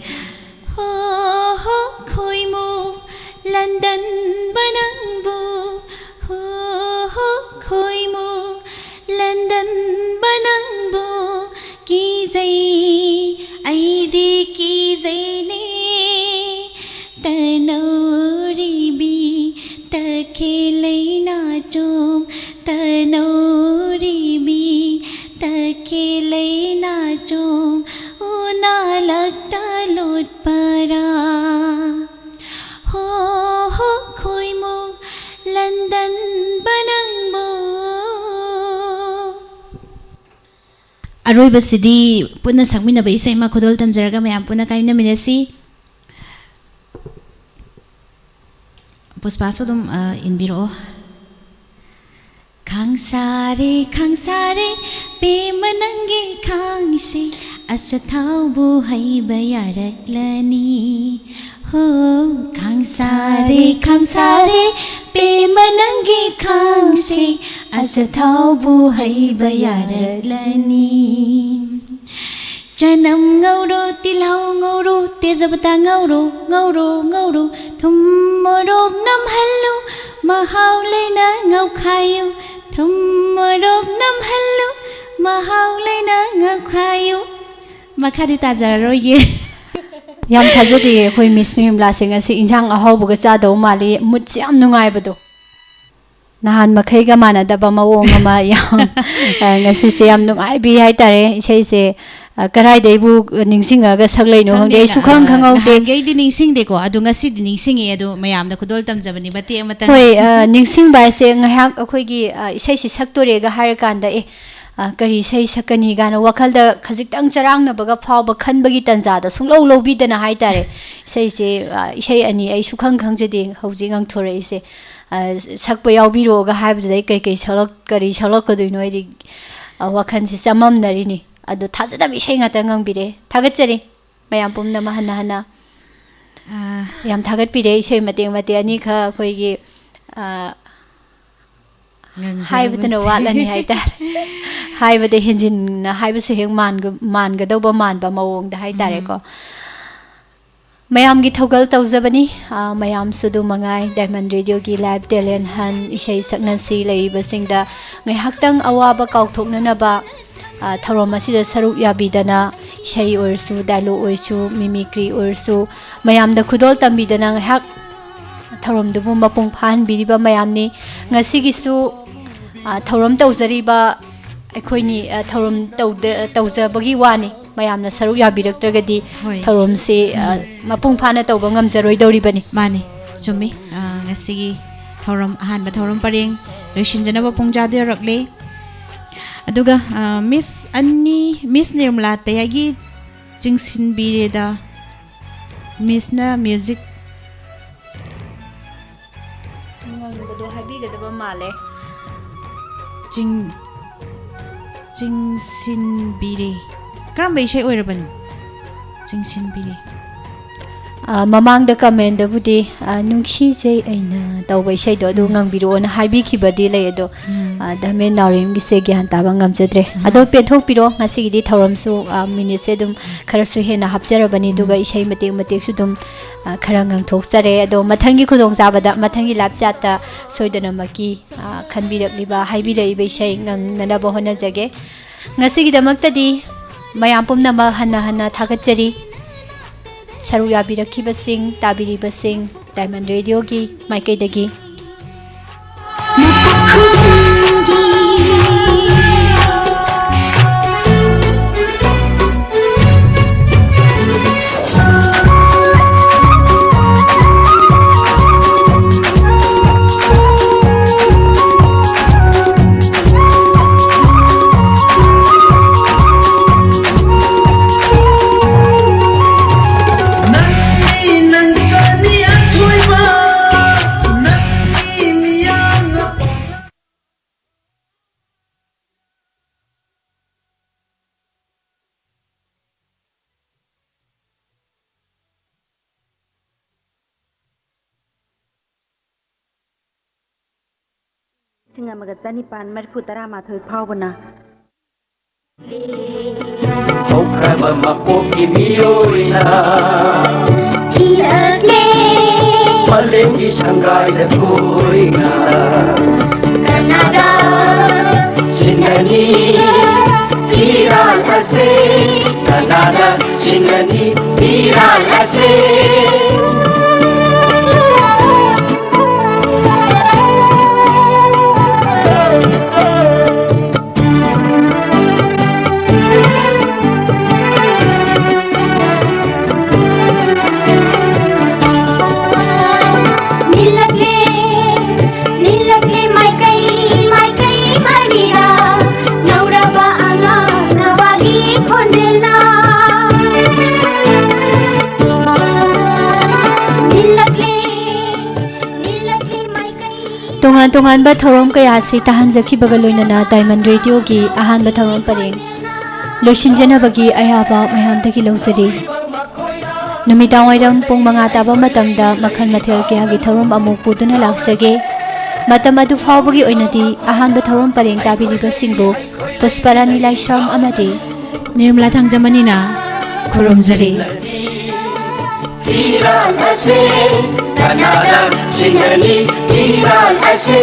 ꯍꯣ ꯍꯣ ꯈꯣꯏꯃꯨ ꯂꯟꯗꯟꯕ ꯅꯪꯕꯨ, ꯍꯣ ꯍꯣ ꯈꯣꯏꯃꯨ ꯂꯟꯗꯟꯕ ꯅꯪꯕꯨ ꯀꯤꯖꯩ, ꯑꯩꯗꯤ ꯀꯤꯖꯩꯅꯦ꯫ ꯇꯅꯧꯔꯤꯕꯤ ꯇꯈꯦꯂꯩ ꯅꯥꯆꯣꯝ, ꯇꯅꯧꯔꯤꯕꯤ ꯇꯈꯦꯂꯩ ꯅꯥꯆꯣꯝ, ꯎꯅꯥꯂꯛꯇ ꯂꯣꯠ ꯑꯔꯣꯏꯕꯁꯤꯗꯤ ꯄꯨꯟꯅ ꯁꯛꯃꯤꯟꯅꯕ ꯏꯁꯩ ꯑꯃ ꯈꯨꯗꯣꯜ ꯇꯝꯖꯔꯒ ꯃꯌꯥꯝ ꯄꯨꯟꯅ ꯀꯥꯏꯃꯤꯟꯅꯃꯤꯟꯅꯁꯤ꯫ ꯄꯨꯁꯄꯥꯁꯨ ꯑꯗꯨꯝ, ꯑ, ꯏꯟꯕꯤꯔꯛꯑꯣ꯫ ꯈꯥꯡꯁꯥꯔꯦ, ꯈꯥꯡꯁꯥꯔꯦ, ꯄꯦꯝꯃ ꯅꯪꯒꯤ ꯈꯥꯡꯁꯦ, ꯑꯆꯥꯊꯥꯎꯕꯨ ꯍꯩꯕ ꯌꯥꯔꯛꯂꯅꯤ꯫ ꯍꯣ, ꯈꯥꯡꯁꯥꯔꯦ, ꯈꯥꯡꯁꯥꯔꯦ, ꯄꯦꯝꯃ ꯅꯪꯒꯤ ꯈꯥꯡꯁꯦ, ꯑꯆꯥꯊꯥꯎꯕꯨ ꯍꯩꯕ ꯌꯥꯔꯛꯂꯅꯤ꯫ ꯆꯅꯝ ꯉꯧꯔꯣ, ꯇꯤꯜꯍꯧ ꯉꯧꯔꯣ, ꯇꯦꯖꯄꯇꯥ ꯉꯧꯔꯣ, ꯉꯧꯔꯣ, ꯉꯧꯔꯣ, ꯊꯨꯝ ꯃꯣꯔꯣꯛ ꯅꯝꯍꯜꯂꯨ, ꯃꯍꯥꯎ ꯂꯩꯅ ꯉꯧꯈꯥꯏꯌꯨ, ꯊꯨꯝ ꯃꯣꯔꯣꯛ ꯅꯝꯍꯜꯂꯨ, ꯃꯍꯥꯎ ꯂꯩꯅ ꯉꯧꯈꯥꯏꯌꯨ꯫ ꯃꯈꯥꯗꯤ ꯇꯥꯖꯔꯔꯣꯏꯒꯦ꯫ ꯌꯥꯝ ꯊꯥꯖꯗꯤꯌꯦ, ꯑꯩꯈꯣꯏ ꯃꯤꯁ ꯅꯤꯔꯃꯂꯥꯁꯦ ꯉꯁꯤ ꯏꯟꯁꯥꯡ ꯑꯍꯥꯎꯕꯒ ꯆꯥꯗꯧ ꯃꯥꯜꯂꯤ, ꯃꯨꯠꯁꯦ ꯌꯥꯝ ꯅꯨꯡꯉꯥꯏꯕꯗꯣ꯫ ꯅꯍꯥꯟ ꯃꯈꯩꯒ ꯃꯥꯟꯅꯗꯕ ꯃꯑꯣꯡ ꯑꯃ ꯌꯥꯝ, ꯑ, ꯉꯁꯤꯁꯦ ꯌꯥꯝ ꯅꯨꯡꯉꯥꯏꯕꯤ ꯍꯥꯏꯇꯥꯔꯦ꯫ ꯏꯁꯩꯁꯦ, ꯑ, ꯀꯗꯥꯏꯗꯩꯕꯨ ꯅꯤꯡꯁꯤꯡꯉꯒ ꯁꯛꯂꯛꯏꯅꯣ ꯈꯪꯗꯦ, ꯈꯪꯗꯦ, ꯑꯩ ꯁꯨꯈꯪ ꯑ, ꯈꯪꯍꯧꯗꯦ꯫ ꯅꯍꯥꯟꯈꯩꯗꯤ ꯅꯤꯡꯁꯤꯡꯗꯦꯀꯣ, ꯑꯗꯣ ꯉꯁꯤꯗꯤ ꯅꯤꯡꯁꯤꯡꯉꯦ꯫ ꯑꯗꯣ ꯃꯌꯥꯝꯗ ꯈꯨꯗꯣꯜ ꯇꯝꯖꯕꯅꯤ ꯃꯇꯦꯛ ꯑꯃꯇꯪ꯫ ꯍꯣꯏ, ꯑ, ꯅꯤꯡꯁꯤꯡꯕ ꯍꯥꯏꯁꯦ ꯉꯥꯏꯍꯥꯛ ꯑꯩꯈꯣꯏꯒꯤ, ꯑ, ꯏꯁꯩꯁꯤ ꯁꯛꯇꯣꯔꯦꯒ ꯍꯥꯏꯔꯀꯥꯟꯗ, ꯑꯦ, ꯑ, ꯀꯔꯤ ꯏꯁꯩ ꯁꯛꯀꯅꯤ ꯀꯥꯏꯅ ꯋꯥꯈꯜꯗ ꯈꯖꯤꯛꯇꯪ ꯆꯔꯥꯡꯅꯕꯒ ꯐꯥꯎꯕ ꯈꯟꯕꯒꯤ ꯇꯥꯟꯖꯥꯗꯣ ꯁꯨꯡꯂꯧ ꯂꯧꯕꯤꯗꯅ ꯍꯥꯏꯇꯥꯔꯦ꯫ ꯏꯁꯩꯁꯦ, ꯑ, ꯏꯁꯩ ꯑꯅꯤ ꯑꯩ ꯁꯨꯈꯪ ꯈꯪꯖꯗꯦ ꯍꯧꯖꯤꯛ ꯉꯪꯊꯣꯔꯛꯏꯁꯦ꯫ ꯑ, ꯁꯛꯄ ꯌꯥꯎꯕꯤꯔꯛꯑꯣꯒ ꯍꯥꯏꯕꯗꯨꯗ ꯑꯩ ꯀꯩꯀꯩ ꯁꯛꯂꯛ-, ꯀꯔꯤ ꯁꯛꯂꯛꯀꯗꯣꯏꯅꯣ ꯑꯩꯗꯤ, ꯑ, ꯋꯥꯈꯜꯁꯦ ꯆꯃꯝꯅꯔꯤꯅꯤ꯫ ꯑꯗꯣ ꯊꯥꯖꯗꯕ ꯏꯁꯩ ꯉꯥꯛꯇ ꯉꯪꯕꯤꯔꯛꯑꯦ꯫ ꯊꯥꯒꯠꯆꯔꯤ ꯃꯌꯥꯝ ꯄꯨꯝꯅꯃꯛ ꯍꯟꯅ ꯍꯟꯅ꯫ ꯑ, ꯌꯥꯝ ꯊꯥꯒꯠꯄꯤꯔꯦ ꯏꯁꯩ ꯃꯇꯦꯛ ꯃꯇꯦꯛ ꯑꯅꯤꯈꯛ ꯑꯩꯈꯣꯏꯒꯤ, ꯑ, ꯉꯪꯖꯔꯨꯕꯁꯦ꯫ ꯍꯥꯏꯕꯗꯨꯅ ꯋꯥꯠꯂꯅꯤ ꯍꯥꯏꯇꯥꯔꯦ꯫ ꯍꯥꯏꯕꯗ ꯍꯦꯟꯖꯤꯟꯅ ꯍꯥꯏꯕꯁꯨ ꯍꯦꯛ ꯃꯥꯟꯒ-, ꯃꯥꯟꯒꯗꯧꯕ ꯃꯥꯟꯕ ꯃꯑꯣꯡꯗ ꯍꯥꯏꯇꯥꯔꯦꯀꯣ꯫ ꯎꯝ꯫ ꯃꯌꯥꯝꯒꯤ ꯊꯧꯒꯜ ꯇꯧꯖꯕꯅꯤ꯫ ꯑ, ꯃꯌꯥꯝꯁꯨ ꯑꯗꯨ ꯃꯉꯥꯏ, Diamond Radio ꯒꯤ Live Talent Hunt ꯏꯁꯩ ꯁꯛꯅꯁꯤ ꯂꯩꯔꯤꯕꯁꯤꯡꯗ ꯉꯥꯏꯍꯥꯛꯇꯪ ꯑꯋꯥꯕ ꯀꯥꯎꯊꯣꯛꯅꯅꯕ, ꯑ, ꯊꯧꯔꯝ ꯑꯁꯤꯗ ꯁꯔꯨꯛ ꯌꯥꯕꯤꯗꯅ ꯏꯁꯩ ꯑꯣꯏꯔꯁꯨ, dialogue ꯑꯣꯏꯔꯁꯨ, mimicry ꯑꯣꯏꯔꯁꯨ, ꯃꯌꯥꯝꯗ ꯈꯨꯗꯣꯜ ꯇꯝꯕꯤꯗꯅ ꯉꯥꯏꯍꯥꯛ ꯊꯧꯔꯝꯗꯨꯕꯨ ꯃꯄꯨꯡ ꯐꯥꯍꯟꯕꯤꯔꯤꯕ ꯃꯌꯥꯝꯅꯤ꯫ ꯉꯁꯤꯒꯤꯁꯨ, ꯑ, ꯊꯧꯔꯝ ꯇꯧꯖꯔꯤꯕ ꯑꯩꯈꯣꯏꯅꯤ, ꯑ, ꯊꯧꯔꯝ ꯇꯧꯗ-, ꯇꯧꯖꯕꯒꯤ ꯋꯥꯅꯤ꯫ ꯃꯌꯥꯝꯅ ꯁꯔꯨꯛ ꯌꯥꯕꯤꯔꯛꯇ꯭ꯔꯒꯗꯤ ꯍꯣꯏ꯫ ꯊꯧꯔꯝꯁꯤ, ꯑ, ꯎꯝ꯫ ꯃꯄꯨꯡ ꯐꯥꯅ ꯇꯧꯕ ꯉꯝꯖꯔꯣꯏꯗꯧꯔꯤꯕꯅꯤ꯫ ꯃꯥꯅꯤ, ꯆꯨꯝꯃꯤ꯫ ꯑ, ꯉꯁꯤꯒꯤ ꯊꯧꯔꯝ, ꯑꯍꯥꯟꯕ ꯊꯧꯔꯝ ꯄꯔꯦꯡ ꯂꯣꯏꯁꯤꯟꯖꯅꯕ ꯄꯨꯡ ꯆꯥꯗ ꯌꯧꯔꯛꯂꯦ꯫ ꯑꯗꯨꯒ, ꯑ, ꯃꯤꯁ ꯑꯅꯤ, ꯃꯤꯁ ꯅꯤꯔꯃꯂꯥ ꯇꯌꯥꯏꯒꯤ ꯆꯤꯡꯁꯤꯟꯕꯤꯔꯦꯗ꯫ ꯃꯤꯁꯅ ꯃ꯭ꯌꯨꯖꯤꯛ ꯉꯪꯕꯗꯣ ꯍꯥꯏꯕꯤꯒꯗꯕ ꯃꯥꯜꯂꯦ꯫ ꯆꯤꯡ-, ꯆꯤꯡꯁꯤꯟꯕꯤꯔꯦ꯫ ꯀꯔꯝꯕ ꯏꯁꯩ ꯑꯣꯏꯔꯕꯅꯣ? ꯆꯤꯡꯁꯤꯟꯕꯤꯔꯦ꯫ ꯑ, ꯃꯃꯥꯡꯗ ꯀꯃꯦꯟꯗꯕꯨꯗꯤ, ꯑ, "ꯅꯨꯡꯁꯤꯖꯩ ꯑꯩꯅ" ꯇꯧꯕ ꯏꯁꯩꯗꯣ ꯑꯗꯨ ꯎꯝ꯫ ꯉꯪꯕꯤꯔꯛꯑꯣꯅ ꯍꯥꯏꯕꯤꯈꯤꯕꯗꯤ ꯂꯩ, ꯑꯗꯣ, ꯎꯝ꯫ ꯑ, ꯙꯔꯃꯦꯟ ꯅꯥꯎꯔꯦꯝꯒꯤꯁꯦ ꯒ꯭ꯌꯥꯟ ꯇꯥꯕ ꯉꯝꯖꯗ꯭ꯔꯦ꯫ ꯎꯝ꯫ ꯑꯗꯣ ꯄꯦꯟꯊꯣꯛꯄꯤꯔꯣ, ꯉꯁꯤꯒꯤꯗꯤ ꯊꯧꯔꯝꯁꯨ, ꯑ, ꯃꯤꯅꯤꯠꯁꯦ ꯑꯗꯨꯝ ꯈꯔꯁꯨ ꯍꯦꯟꯅ ꯍꯥꯞꯆꯔꯕꯅꯤ, ꯑꯗꯨꯒ ꯎꯝ꯫ ꯏꯁꯩ ꯃꯇꯦꯛ ꯃꯇꯦꯛꯁꯨ ꯑꯗꯨꯝ, ꯑ, ꯈꯔ ꯉꯪꯊꯣꯛꯆꯔꯦ꯫ ꯑꯗꯣ ꯃꯊꯪꯒꯤ ꯈꯨꯗꯣꯡꯆꯥꯕꯗ, ꯃꯊꯪꯒꯤ ꯂꯥꯏꯞ ꯆꯥꯠꯇ ꯁꯣꯏꯗꯅꯃꯛꯀꯤ, ꯑ, ꯈꯟꯕꯤꯔꯛꯂꯤꯕ, ꯍꯥꯏꯕꯤꯔꯛꯏꯕ ꯏꯁꯩ ꯉꯪꯅꯅꯕ ꯍꯣꯠꯅꯖꯒꯦ꯫ ꯉꯁꯤꯒꯤꯗꯃꯛꯇꯗꯤ ꯃꯌꯥꯝ ꯄꯨꯝꯅꯃꯛ ꯍꯟꯅ ꯍꯟꯅ ꯊꯥꯒꯠꯆꯔꯤ꯫ ꯁꯔꯨꯛ ꯌꯥꯕꯤꯔꯛꯈꯤꯕꯁꯤꯡ, ꯇꯥꯕꯤꯔꯤꯕꯁꯤꯡ, ꯗꯥꯏꯃꯟ ꯔꯦꯗꯤꯑꯣꯒꯤ ꯃꯥꯏꯀꯩꯗꯒꯤ꯫ ꯂꯤꯁꯤꯡ ꯑꯃꯒ ꯆꯅꯤꯄꯥꯟ ꯃꯔꯤꯐꯨ ꯇꯔꯥꯃꯥꯊꯣꯏ ꯐꯥꯎꯕꯅ ꯍꯧꯈ꯭ꯔꯕ ꯃꯄꯣꯛꯀꯤ ꯃꯤꯑꯣꯏꯅ ꯊꯤꯔꯛꯂꯦ꯫ ꯃꯥꯂꯦꯝꯒꯤ ꯁꯪꯒꯥꯏꯗ ꯀꯣꯏꯅ ꯀꯅꯥꯗ ꯁꯤꯟꯅꯅꯤ ꯐꯤꯔꯥꯜ ꯑꯁꯦ? ꯀꯅꯥꯗ ꯁꯤꯟꯅꯅꯤ ꯐꯤꯔꯥꯜ ꯑꯁꯦ? ꯅꯤꯜꯂꯛꯂꯦ, ꯅꯤꯜꯂꯛꯂꯦ ꯃꯥꯏꯀꯩ, ꯃꯥꯏꯀꯩ ꯃꯔꯤꯔꯥ꯫ ꯅꯧ ꯇꯣꯉꯥꯟꯕ ꯊꯧꯔꯝ ꯀꯌꯥ ꯑꯁꯤ ꯇꯥꯍꯟꯖꯈꯤꯕꯒ ꯂꯣꯏꯅꯅ Diamond Radioꯒꯤ ꯑꯍꯥꯟꯕ ꯊꯧꯔꯝ ꯄꯔꯦꯡ ꯂꯣꯏꯁꯤꯟꯖꯅꯕꯒꯤ ꯑꯌꯥꯕ ꯃꯌꯥꯝꯗꯒꯤ ꯂꯧꯖꯔꯤ꯫ ꯅꯨꯃꯤꯗꯥꯡꯋꯥꯏꯔꯝ ꯄꯨꯡ ꯃꯉꯥ ꯇꯥꯕ ꯃꯇꯝꯗ ꯃꯈꯜ ꯃꯊꯦꯜ ꯀꯌꯥꯒꯤ ꯊꯧꯔꯝ ꯑꯃꯨꯛ ꯄꯨꯗꯨꯅ ꯂꯥꯛꯆꯒꯦ꯫ ꯃꯇꯝ ꯑꯗꯨ ꯐꯥꯎꯕꯒꯤ ꯑꯣꯏꯅꯗꯤ ꯑꯍꯥꯟꯕ ꯊꯧꯔꯝ ꯄꯔꯦꯡ ꯇꯥꯕꯤꯔꯤꯕꯁꯤꯡꯕꯨ ꯄꯨꯁꯄꯔꯥꯅꯤ ꯂꯥꯏꯁ꯭ꯔꯝ ꯑꯃꯗꯤ ꯅꯤꯔꯃꯂꯥ ꯊꯥꯡꯖꯃꯅꯤꯅ ꯈꯨꯔꯨꯝꯖꯔꯤ꯫ ꯏꯔꯥꯡ ꯑꯁꯦ ꯀꯅꯥꯗ ꯆꯤꯡꯅꯅꯤ? ꯏꯔꯥꯡ ꯑꯁꯦ꯫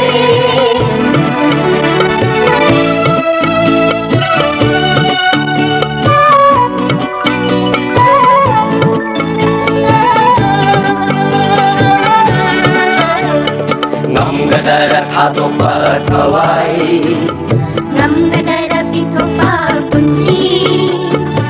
ꯉꯝꯒꯗꯔ ꯊꯥꯗꯣꯛꯄ ꯊꯋꯥꯏ? ꯉꯝꯒꯗꯔ